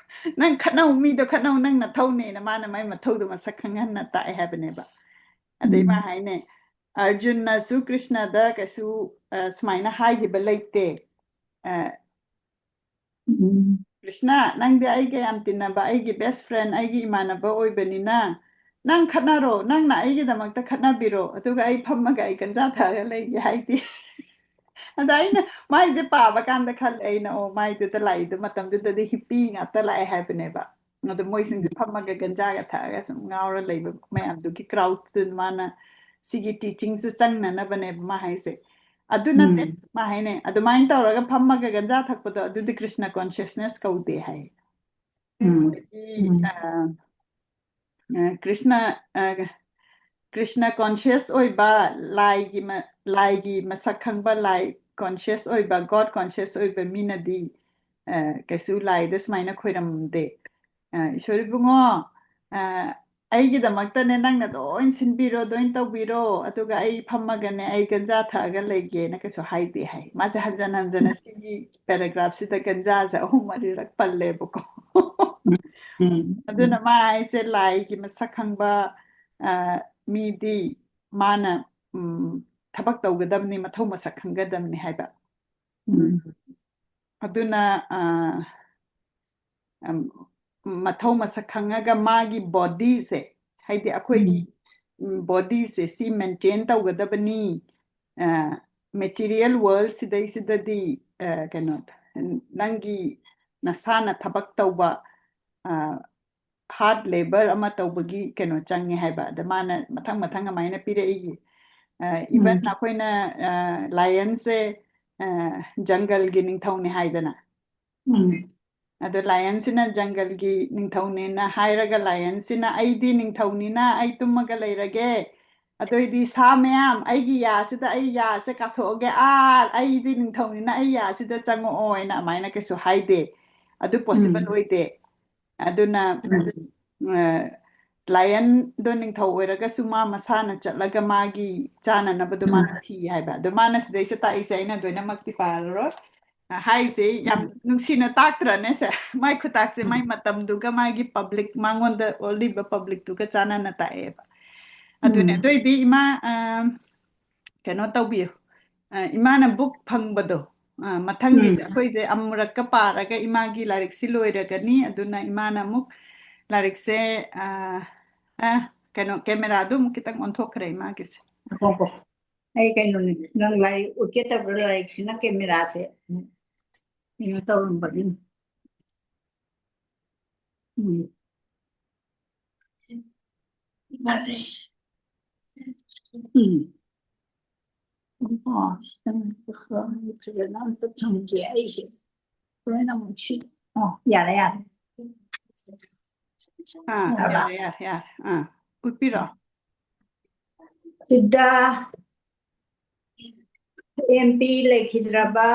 ꯅꯪ ꯈꯠꯅꯧ, ꯃꯤꯗꯣ ꯈꯠꯅꯧ, ꯅꯪ ꯅꯊꯧꯅꯦꯅ" ꯃꯥꯅ ꯃꯥꯏ ꯃꯊꯧꯗꯣ ꯃꯁꯛ ꯈꯪꯍꯟꯅ ꯇꯥꯛꯑꯦ ꯍꯥꯏꯕꯅꯦꯕ꯫ ꯑꯗꯩ ꯃꯥ ꯎꯝ꯫ ꯍꯥꯏꯅꯦ, "ꯑꯔꯖꯨꯟꯅꯁꯨ ꯀ꯭ꯔꯤꯁꯅꯗ ꯀꯩꯁꯨ, ꯑ, ꯁꯨꯃꯥꯏꯅ ꯍꯥꯏꯈꯤꯕ ꯂꯩꯇꯦ꯫ ꯑ, ꯎꯝ꯫ ꯀ꯭ꯔꯤꯁꯅ, ꯅꯪꯗꯤ ꯑꯩꯒ ꯌꯥꯝ ꯇꯤꯟꯅꯕ, ꯑꯩꯒꯤ best friend, ꯑꯩꯒꯤ ꯏꯃꯥꯟꯅꯕ ꯑꯣꯏꯕꯅꯤꯅ, ꯅꯪ ꯈꯠꯅꯔꯣ, ꯅꯪꯅ ꯑꯩꯒꯤꯗꯃꯛꯇ ꯈꯠꯅꯕꯤꯔꯣ, ꯑꯗꯨꯒ ꯑꯩ ꯐꯝꯃꯒ ꯑꯩ ꯒꯟꯖꯥ ꯊꯛꯑꯒ ꯂꯩꯒꯦ" ꯍꯥꯏꯗꯦ꯫ ꯑꯗ ꯑꯩꯅ ꯃꯥꯏꯁꯦ ꯄꯥꯕ ꯀꯥꯟꯗ ꯈꯜꯂꯦ ꯑꯩꯅ, ꯑꯣ, ꯃꯥꯏꯗꯨꯗ ꯂꯥꯛꯏꯗꯣ ꯃꯇꯝꯗꯨꯗꯗꯤ ꯍꯤꯞꯄꯤ ꯉꯥꯛꯇ ꯂꯥꯛꯑꯦ ꯍꯥꯏꯕꯅꯦꯕ꯫ ꯑꯗꯣ ꯃꯣꯏꯁꯤꯡꯁꯦ ꯐꯝꯃꯒ ꯒꯟꯖꯥꯒ ꯊꯛꯑꯒ ꯁꯨꯝ ꯉꯥꯎꯔ ꯂꯩꯕ ꯃꯌꯥꯝꯗꯨꯒꯤ ꯀ꯭ꯔꯥꯎꯗꯇꯨ ꯃꯥꯅ ꯁꯤꯒꯤ ꯇꯤꯆꯤꯡꯁꯦ ꯆꯪꯅꯅꯕꯅꯦꯕ ꯃꯥ ꯍꯥꯏꯁꯦ꯫ ꯑꯗꯨ ꯅꯠꯇꯦ, ꯎꯝ꯫ ꯃꯥ ꯍꯥꯏꯅꯦ, ꯑꯗꯨꯃꯥꯏꯅ ꯇꯧꯔꯒ ꯐꯝꯃꯒ ꯒꯟꯖꯥ ꯊꯛꯄꯗꯣ ꯑꯗꯨꯗꯤ ꯀ꯭ꯔꯤꯁꯅ ꯀꯣꯟꯁꯤꯌꯁꯅꯦꯁ ꯀꯧꯗꯦ ꯍꯥꯏ꯫ ꯎꯝ꯫ ꯃꯣꯏꯒꯤ, ꯎꯝ꯫ ꯑ, ꯑ, ꯀ꯭ꯔꯤꯁꯅ, ꯑ, ꯀ꯭ꯔꯤꯁꯅ ꯀꯣꯟꯁꯤꯌꯁ ꯑꯣꯏꯕ, ꯂꯥꯏꯒꯤ ꯃ-, ꯂꯥꯏꯒꯤ ꯃꯁꯛ ꯈꯪꯕ, ꯂꯥꯏ ꯀꯣꯟꯁꯤꯌꯁ ꯑꯣꯏꯕ, ꯒꯣꯗ ꯀꯣꯟꯁꯤꯌꯁ ꯑꯣꯏꯕ ꯃꯤꯅꯗꯤ, ꯑ, ꯀꯩꯁꯨ ꯂꯥꯏꯗ ꯁꯨꯃꯥꯏꯅ ꯈꯣꯏꯔꯝꯗꯦ꯫ ꯑ, "ꯏꯁꯣꯔ ꯏꯕꯨꯡꯉꯣ, ꯑ, ꯑꯩꯒꯤꯗꯃꯛꯇꯅꯦ ꯅꯪꯅ ꯂꯣꯏ ꯁꯤꯟꯕꯤꯔꯣ, ꯂꯣꯏ ꯇꯧꯕꯤꯔꯣ, ꯑꯗꯨꯒ ꯑꯩ ꯐꯝꯃꯒꯅꯦ ꯑꯩ ꯒꯟꯖꯥ ꯊꯛꯑꯒ ꯂꯩꯒꯦꯅ" ꯀꯩꯁꯨ ꯍꯥꯏꯗꯦ ꯍꯥꯏ꯫ ꯃꯥꯁꯦ ꯍꯟꯖꯟ ꯍꯟꯖꯟꯅ ꯁꯤꯒꯤ ꯄꯦꯔꯥꯒ꯭ꯔꯥꯐꯁꯤꯗ ꯒꯟꯖꯥꯁꯦ ꯑꯍꯨꯝ ꯃꯔꯤꯔꯛ ꯄꯜꯂꯦꯕꯀꯣ꯫ ꯎꯝ, ꯎꯝ, ꯑꯗꯨꯅ ꯎꯝ꯫ ꯃꯥ ꯍꯥꯏꯁꯦ ꯂꯥꯏꯒꯤ ꯃꯁꯛ ꯈꯪꯕ, ꯑ, ꯃꯤꯗꯤ ꯃꯥꯅ, ꯎꯝ, ꯊꯕꯛ ꯇꯧꯒꯗꯕꯅꯤ, ꯃꯊꯧ ꯃꯁꯛ ꯈꯪꯒꯗꯕꯅꯤ ꯍꯥꯏꯕ꯫ ꯎꯝ꯫ ꯑꯗꯨꯅ, ꯑ, ꯑꯝ, ꯃꯊꯧ ꯃꯁꯛ ꯈꯪꯉꯒ ꯃꯥꯒꯤ ꯕꯣꯗꯤꯁꯦ, ꯍꯥꯏꯗꯤ ꯑꯩꯈꯣꯏꯒꯤ, ꯎꯝ꯫ ꯎꯝ, ꯕꯣꯗꯤꯁꯦ ꯁꯤ ꯃꯦꯟꯇꯦꯟ ꯇꯧꯒꯗꯕꯅꯤ꯫ ꯑ, ꯃꯦꯇꯤꯔꯤꯌꯦꯜ ꯋꯥꯔꯜ ꯁꯤꯗꯩꯁꯤꯗꯗꯤ, ꯑ, ꯀꯩꯅꯣ, ꯅꯪꯒꯤ ꯅꯁꯥꯅ ꯊꯕꯛ ꯇꯧꯕ, ꯑ, ꯍꯥꯔꯗ ꯂꯦꯕꯔ ꯑꯃ ꯇꯧꯕꯒꯤ ꯀꯩꯅꯣ ꯆꯪꯉꯦ ꯍꯥꯏꯕ꯫ ꯑꯗ ꯃꯥꯅ ꯃꯊꯪ ꯃꯊꯪ ꯑꯗꯨꯃꯥꯏꯅ ꯄꯤꯔꯛꯏ꯫ ꯑ, ꯏꯚꯟ ꯎꯝ꯫ ꯑꯩꯈꯣꯏꯅ, ꯑ, ꯂꯥꯏꯌꯟꯁꯦ, ꯑ, ꯖꯪꯒꯜꯒꯤ ꯅꯤꯡꯊꯧꯅꯦ ꯍꯥꯏꯗꯅ꯫ ꯎꯝ꯫ ꯑꯗꯣ ꯂꯥꯏꯌꯟꯁꯤꯅ ꯖꯪꯒꯜꯒꯤ ꯅꯤꯡꯊꯧꯅꯦꯅ ꯍꯥꯏꯔꯒ ꯂꯥꯏꯌꯟꯁꯤꯅ "ꯑꯩꯗꯤ ꯅꯤꯡꯊꯧꯅꯤꯅ ꯑꯩ ꯇꯨꯝꯃꯒ ꯂꯩꯔꯒꯦ꯫ ꯑꯗꯨꯑꯣꯏꯗꯤ ꯁꯥ ꯃꯌꯥꯝ ꯑꯩꯒꯤ ꯌꯥꯁꯤꯗ ꯑꯩ ꯌꯥꯁꯦ ꯀꯥꯊꯣꯛꯑꯒꯦ꯫ ꯑꯥ, ꯑꯩꯗꯤ ꯅꯤꯡꯊꯧꯅꯤꯅ ꯑꯩ ꯌꯥꯁꯤꯗ ꯆꯪꯉꯛꯑꯣ" ꯍꯥꯏꯅ ꯑꯗꯨꯃꯥꯏꯅ ꯀꯩꯁꯨ ꯍꯥꯏꯗꯦ꯫ ꯑꯗꯨ ꯄꯣꯁꯤꯕꯜ ꯎꯝ꯫ ꯑꯣꯏꯗꯦ꯫ ꯑꯗꯨꯅ, ꯎꯝ꯫ ꯑ, ꯂꯥꯏꯌꯟꯗꯣ ꯅꯤꯡꯊꯧ ꯑꯣꯏꯔꯒꯁꯨ ꯃꯥ ꯃꯁꯥꯅ ꯆꯠꯂꯒ ꯃꯥꯒꯤ ꯆꯥꯅꯅꯕꯗꯣ ꯃꯥꯅ ꯎꯝ꯫ ꯊꯤ ꯍꯥꯏꯕ꯫ ꯑꯗꯣ ꯃꯥꯅ ꯁꯤꯗꯩꯁꯤꯗ ꯇꯥꯛꯏꯁꯦ, ꯑꯩꯅ ꯂꯣꯏꯅꯃꯛꯇꯤ ꯄꯥꯔꯔꯣꯏ꯫ ꯑ, ꯍꯥꯏꯁꯦ ꯌꯥꯝ ꯎꯝ꯫ ꯅꯨꯡꯁꯤꯅ ꯇꯥꯛꯇ꯭ꯔꯅꯦ ꯁꯦ? ꯃꯥꯏ ꯈꯨꯇꯥꯛꯁꯦ ꯎꯝ꯫ ꯃꯥꯏ ꯃꯇꯝꯗꯨꯒ ꯃꯥꯒꯤ ꯄꯕ꯭ꯂꯤꯛ, ꯃꯉꯣꯟꯗ ꯑꯣꯜꯂꯤꯕ ꯄꯕ꯭ꯂꯤꯛꯇꯨꯒ ꯆꯥꯟꯅꯅ ꯇꯥꯛꯑꯦꯕ꯫ ꯑꯗꯨꯅꯦ, ꯎꯝ꯫ ꯑꯗꯨꯑꯣꯏꯗꯤ ꯏꯃꯥ, ꯑ, ꯀꯩꯅꯣ ꯇꯧꯕꯤꯌꯨ꯫ ꯑ, ꯏꯃꯥꯅ ꯕꯨꯛ ꯐꯪꯕꯗꯣ, ꯑ, ꯃꯊꯪꯒꯤꯁꯦ ꯎꯝ꯫ ꯑꯩꯈꯣꯏꯁꯦ ꯑꯃꯨꯔꯛꯀ ꯄꯥꯔꯒ ꯏꯃꯥꯒꯤ ꯂꯥꯏꯔꯤꯛꯁꯤ ꯂꯣꯏꯔꯒꯅꯤ꯫ ꯑꯗꯨꯅ ꯏꯃꯥꯅ ꯑꯃꯨꯛ ꯂꯥꯏꯔꯤꯛꯁꯦ, ꯑ, ꯑ, ꯀꯩꯅꯣ, ꯀꯦꯃꯦꯔꯥꯗꯣ ꯑꯃꯨꯛ ꯈꯤꯇꯪ ꯑꯣꯟꯊꯣꯛꯈ꯭ꯔꯦ ꯏꯃꯥꯒꯤꯁꯦ꯫ ꯉꯥꯏꯈꯣꯀꯣ꯫ ꯑꯩ ꯀꯩꯅꯣꯅꯤ, ꯅꯪ ꯂꯥꯏꯔꯤꯛ ꯎꯠꯀꯦ ꯇꯧꯕ ꯂꯥꯏꯔꯤꯛꯁꯤꯅ ꯀꯦꯃꯦꯔꯥꯁꯦ ꯀꯩꯅꯣ ꯇꯧꯔꯝꯕꯒꯤꯅꯤ꯫ ꯎꯝ꯫ ꯌꯥꯔꯦ꯫ ꯎꯝ꯫ ꯑꯣ, ꯐꯖꯅ ꯑꯝꯇ ꯊꯝꯒꯦ ꯑꯩꯁꯦ꯫ ꯍꯣꯔꯦꯟ ꯑꯃꯨꯛ ꯁꯤ-, ꯑꯣ, ꯌꯥꯔꯦ, ꯌꯥꯔꯦ꯫ ꯑꯥ, ꯌꯥꯔꯦ꯫ ꯌꯥꯔꯦ, ꯌꯥꯔꯦ, ꯌꯥꯔꯦ꯫ ꯑꯥ, ꯎꯠꯄꯤꯔꯣ꯫ ꯁꯤꯗ ꯑꯦꯝ ꯄꯤ ꯂꯩꯈꯤꯗ꯭ꯔꯕ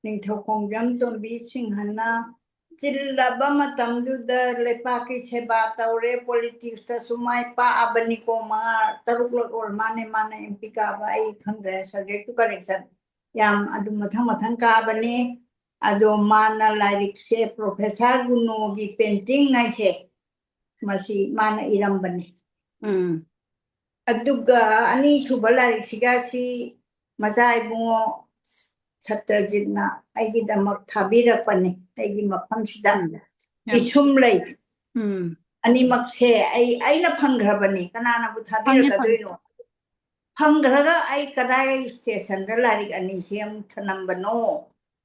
ꯅꯤꯡꯊꯧ ꯈꯣꯡꯖꯝ ꯇꯣꯝꯕꯤ ꯁꯤꯡꯍꯅ ꯆꯤꯜꯂꯕ ꯃꯇꯝꯗꯨꯗ ꯂꯩꯄꯥꯛꯀꯤ ꯁꯦꯕꯥ ꯇꯧꯔꯦ, ꯄꯣꯂꯤꯇꯤꯛꯁꯇꯁꯨ ꯃꯥꯏ ꯄꯥꯛꯑꯕꯅꯤꯀꯣ, ꯃꯉꯥ ꯇꯔꯨꯛꯂꯛ ꯑꯣꯏꯔ ꯃꯥꯅꯦ, ꯃꯥꯅ ꯑꯦꯝ ꯄꯤ ꯀꯥꯕ, ꯑꯩ ꯈꯪꯗ꯭ꯔꯦ, subject to correction꯫ ꯌꯥꯝ ꯑꯗꯨꯝ ꯃꯊꯪ ꯃꯊꯪ ꯀꯥꯕꯅꯦ꯫ ꯑꯗꯣ ꯃꯥꯅ ꯂꯥꯏꯔꯤꯛꯁꯦ ꯄ꯭ꯔꯣꯐꯦꯁꯔ ꯒꯨꯅꯣꯒꯤ ꯄꯦꯟꯇꯤꯡ ꯍꯥꯏꯁꯦ, ꯃꯁꯤ ꯃꯥꯅ ꯏꯔꯝꯕꯅꯦ꯫ ꯎꯝ꯫ ꯑꯗꯨꯒ ꯑꯅꯤꯁꯨꯕ ꯂꯥꯏꯔꯤꯛꯁꯤꯒ ꯁꯤ ꯃꯆꯥ ꯏꯕꯨꯡꯉꯣ ꯁꯠꯇꯖꯤꯠꯅ ꯑꯩꯒꯤꯗꯃꯛ ꯊꯥꯕꯤꯔꯛꯄꯅꯤ, ꯑꯩꯒꯤ ꯃꯐꯝꯁꯤꯗ꯫ ꯎꯝ꯫ ꯌꯥꯝ ꯏꯁꯨꯝ ꯂꯩ꯫ ꯎꯝ꯫ ꯑꯅꯤꯃꯛꯁꯦ ꯑꯩ, ꯑꯩꯅ ꯐꯪꯈ꯭ꯔꯕꯅꯤ, ꯀꯅꯥꯅꯕꯨ ꯐꯪꯉꯦ, ꯐꯪꯉꯦ꯫ ꯊꯥꯕꯤꯔꯛꯀꯗꯣꯏꯅꯣ? ꯐꯪꯈ꯭ꯔꯒ ꯑꯩ ꯀꯗꯥꯏ ꯁ꯭ꯇꯦꯁꯟꯗ ꯂꯥꯏꯔꯤꯛ ꯑꯅꯤꯁꯦ ꯑꯃꯨꯛ ꯊꯅꯝꯕꯅꯣ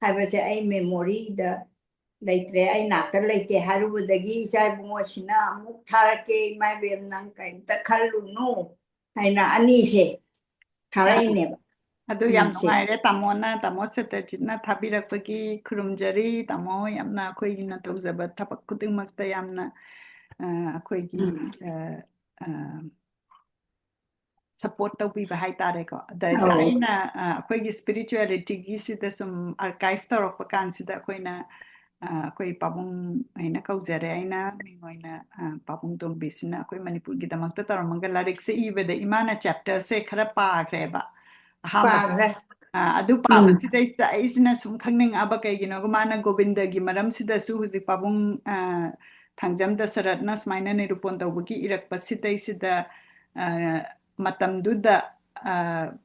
ꯍꯥꯏꯕꯁꯦ ꯑꯩ ꯃꯦꯃꯣꯔꯤꯗ ꯂꯩꯇ꯭ꯔꯦ, ꯑꯩ ꯅꯥꯛꯇ ꯂꯩꯇꯦ ꯍꯥꯏꯔꯨꯕꯗꯒꯤ ꯏꯆꯥ ꯏꯕꯨꯡꯉꯣꯁꯤꯅ ꯑꯃꯨꯛ ꯊꯥꯔꯛꯀꯦ, ꯏꯃꯥ ꯏꯕꯦꯝ ꯅꯪ ꯀꯔꯤꯝꯇ ꯈꯜꯂꯨꯅꯨ ꯍꯥꯏꯅ ꯑꯅꯤꯁꯦ ꯊꯥꯔꯛꯏꯅꯦꯕ꯫ ꯑꯗꯨ ꯌꯥꯝ ꯎꯝ, ꯁꯦ꯫ ꯅꯨꯡꯉꯥꯏꯔꯦ ꯇꯥꯃꯣꯅ, ꯇꯥꯃꯣ ꯁꯠꯇꯖꯤꯠꯅ ꯊꯥꯕꯤꯔꯛꯄꯒꯤ ꯈꯨꯔꯨꯝꯖꯔꯤ꯫ ꯇꯥꯃꯣ ꯌꯥꯝꯅ ꯑꯩꯈꯣꯏꯒꯤꯅ ꯇꯧꯖꯕ ꯊꯕꯛ ꯈꯨꯗꯤꯡꯃꯛꯇ ꯌꯥꯝꯅ, ꯑ, ꯑꯩꯈꯣꯏꯒꯤ, ꯎꯝ꯫ ꯑ, ꯑ, support ꯇꯧꯕꯤꯕ ꯍꯥꯏꯇꯥꯔꯦꯀꯣ꯫ ꯑꯗꯩꯗ ꯑꯧ꯫ ꯑꯩꯅ, ꯑ, ꯑꯩꯈꯣꯏꯒꯤ spiritualityꯒꯤꯁꯤꯗ ꯁꯨꯝ archive ꯇꯧꯔꯛꯄ ꯀꯥꯟꯁꯤꯗ ꯑꯩꯈꯣꯏꯅ, ꯑ, ꯑꯩꯈꯣꯏ ꯄꯥꯕꯨꯡ ꯍꯥꯏꯅ ꯀꯧꯖꯔꯦ ꯑꯩꯅ, ꯃꯤꯡ ꯑꯣꯏꯅ, ꯑ, ꯄꯥꯕꯨꯡ ꯇꯣꯝꯕꯤꯁꯤꯅ ꯑꯩꯈꯣꯏ ꯃꯅꯤꯄꯨꯔꯒꯤꯗꯃꯛꯇ ꯇꯧꯔꯝꯃꯒ ꯂꯥꯏꯔꯤꯛꯁꯦ ꯏꯕꯗ ꯏꯃꯥꯅ chapterꯁꯦ ꯈꯔ ꯄꯥꯈ꯭ꯔꯦꯕ꯫ ꯑꯍꯥꯟꯕꯗ꯫ ꯄꯥꯈ꯭ꯔꯦ꯫ ꯑ, ꯑꯗꯨ ꯎꯝ꯫ ꯄꯥꯕꯁꯤꯗꯩꯁꯤꯗ ꯑꯩꯁꯤꯅ ꯁꯨꯝ ꯈꯪꯅꯤꯡꯉꯛꯑꯕ ꯀꯩꯒꯤꯅꯣꯒ ꯃꯥꯅ ꯒꯣꯕꯤꯟꯗꯒꯤ ꯃꯔꯝꯁꯤꯗꯁꯨ ꯍꯧꯖꯤꯛ ꯄꯥꯕꯨꯡ, ꯑ, ꯊꯥꯡꯖꯝ ꯗꯁꯔꯠꯅ ꯁꯨꯃꯥꯏꯅ ꯅꯤꯔꯨꯄꯣꯟ ꯇꯧꯕꯒꯤ ꯏꯔꯛꯄꯁꯤꯗꯩꯁꯤꯗ, ꯑ, ꯃꯇꯝꯗꯨꯗ, ꯑ,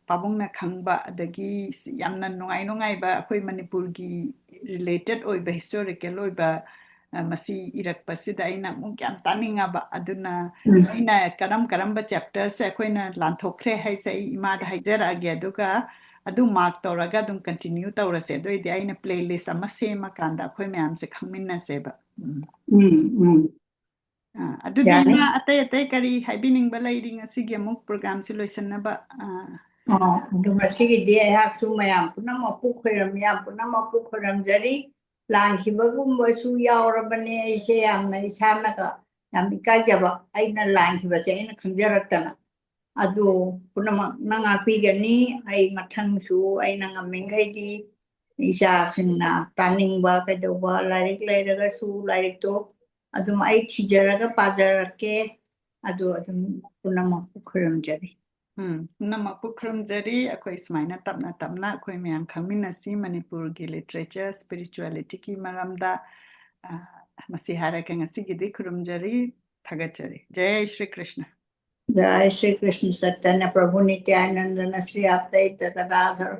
ꯄꯥꯕꯨꯡꯅ ꯈꯪꯕ, ꯑꯗꯒꯤ ꯌꯥꯝꯅ ꯅꯨꯡꯉꯥꯏ ꯅꯨꯡꯉꯥꯏꯕ ꯑꯩꯈꯣꯏ ꯃꯅꯤꯄꯨꯔꯒꯤ related ꯑꯣꯏꯕ, historical ꯑꯣꯏꯕ, ꯑ, ꯃꯁꯤ ꯏꯔꯛꯄꯁꯤꯗ ꯑꯩꯅ ꯑꯃꯨꯛ ꯌꯥꯝ ꯇꯥꯅꯤꯡꯉꯕ꯫ ꯑꯗꯨꯅ ꯎꯝ꯫ ꯑꯩꯅ ꯀꯔꯝ ꯀꯔꯝꯕ ꯆꯦꯞꯇꯔꯁꯦ ꯑꯩꯈꯣꯏꯅ ꯂꯥꯟꯊꯣꯛꯈ꯭ꯔꯦ ꯍꯥꯏꯁꯦ ꯑꯩ ꯏꯃꯥꯗ ꯍꯥꯏꯖꯔꯛꯑꯒꯦ, ꯑꯗꯨꯒ ꯑꯗꯨ ꯃꯥꯔꯛ ꯇꯧꯔꯒ ꯑꯗꯨꯝ ꯀꯟꯇꯤꯅ꯭ꯌꯨ ꯇꯧꯔꯁꯦ꯫ ꯑꯗꯨ ꯑꯣꯏꯗꯤ ꯑꯩꯅ ꯄ꯭ꯂꯦ ꯂꯤꯁ ꯑꯃ ꯁꯦꯝꯃꯀꯥꯟꯗ ꯑꯩꯈꯣꯏ ꯃꯌꯥꯝꯁꯦ ꯈꯪꯃꯤꯟꯅꯁꯦꯕ꯫ ꯎꯝ꯫ ꯎꯝ, ꯎꯝ꯫ ꯑ, ꯑꯗꯨꯗꯤ ꯌꯥꯅꯤ꯫ ꯏꯃꯥ, ꯑꯇꯩ ꯑꯇꯩ ꯀꯔꯤ ꯍꯥꯏꯕꯤꯅꯤꯡꯕ ꯂꯩꯔꯤ ꯉꯁꯤꯒꯤ ꯑꯃꯨꯛ ꯄ꯭ꯔꯣꯒ꯭ꯔꯥꯝꯁꯤ ꯂꯣꯏꯁꯤꯟꯅꯕ? ꯑ, ꯑꯣ, ꯑꯗꯨ ꯉꯁꯤꯒꯤꯗꯤ ꯑꯩꯍꯥꯛꯁꯨ ꯃꯌꯥꯝ ꯄꯨꯝꯅꯃꯛꯄꯨ ꯈꯣꯏꯔꯝ-, ꯃꯌꯥꯝ ꯄꯨꯝꯅꯃꯛꯄꯨ ꯈꯣꯏꯔꯝꯖꯔꯤ꯫ ꯂꯥꯟꯈꯤꯕꯒꯨꯝꯕꯁꯨ ꯌꯥꯎꯔꯕꯅꯦ꯫ ꯑꯩꯁꯦ ꯌꯥꯝꯅ ꯏꯁꯥꯅꯒ ꯌꯥꯝ ꯏꯀꯥꯏꯖꯕ, ꯑꯩꯅ ꯂꯥꯟꯈꯤꯕꯁꯦ ꯑꯩꯅ ꯈꯪꯖꯔꯛꯇꯅ꯫ ꯑꯗꯨ ꯄꯨꯝꯅꯃꯛꯅ ꯉꯥꯛꯄꯤꯒꯅꯤ꯫ ꯑꯩ ꯃꯊꯪꯁꯨ ꯑꯩꯅ ꯉꯝꯃꯤꯈꯩꯗꯤ ꯏꯆꯥꯁꯤꯡꯅ ꯇꯥꯅꯤꯡꯕ ꯀꯩꯗꯧꯕ ꯂꯥꯏꯔꯤꯛ ꯂꯩꯔꯒꯁꯨ ꯂꯥꯏꯔꯤꯛꯇꯣ ꯑꯗꯨꯝ ꯑꯩ ꯊꯤꯖꯔꯒ ꯄꯥꯖꯔꯛꯀꯦ꯫ ꯑꯗꯨ ꯑꯗꯨꯝ ꯄꯨꯝꯅꯃꯛꯄꯨ ꯈꯨꯔꯨꯝꯖꯔꯤ꯫ ꯎꯝ, ꯄꯨꯝꯅꯃꯛꯄꯨ ꯈꯨꯔꯨꯝꯖꯔꯤ꯫ ꯑꯩꯈꯣꯏ ꯁꯨꯃꯥꯏꯅ ꯇꯞꯅ ꯇꯞꯅ ꯑꯩꯈꯣꯏ ꯃꯌꯥꯝ ꯈꯪꯃꯤꯟꯅꯁꯤ ꯃꯅꯤꯄꯨꯔꯒꯤ ꯂꯤꯇꯔꯦꯆꯔ, ꯁ꯭ꯄꯤꯔꯤꯆꯨꯋꯦꯂꯤꯇꯤꯒꯤ ꯃꯔꯝꯗ꯫ ꯑ, ꯃꯁꯤ ꯍꯥꯏꯔꯒ ꯉꯁꯤꯒꯤꯗꯤ ꯈꯨꯔꯨꯝꯖꯔꯤ, ꯊꯥꯒꯠꯆꯔꯤ꯫ ꯖꯩ ꯁ꯭ꯔꯤ ꯀ꯭ꯔꯤꯁꯅ꯫ जय श्री कृष्ण चैतन्य प्रभु नित्यानंद श्री अद्वैत गदाधर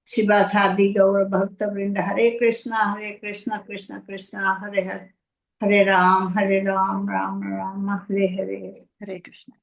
श्रीवासादि गौर भक्त वृंद। हरे कृष्णा हरे कृष्णा कृष्णा कृष्णा हरे हरे, हरे राम हरे राम राम राम हरे हरे। हरे कृष्णा।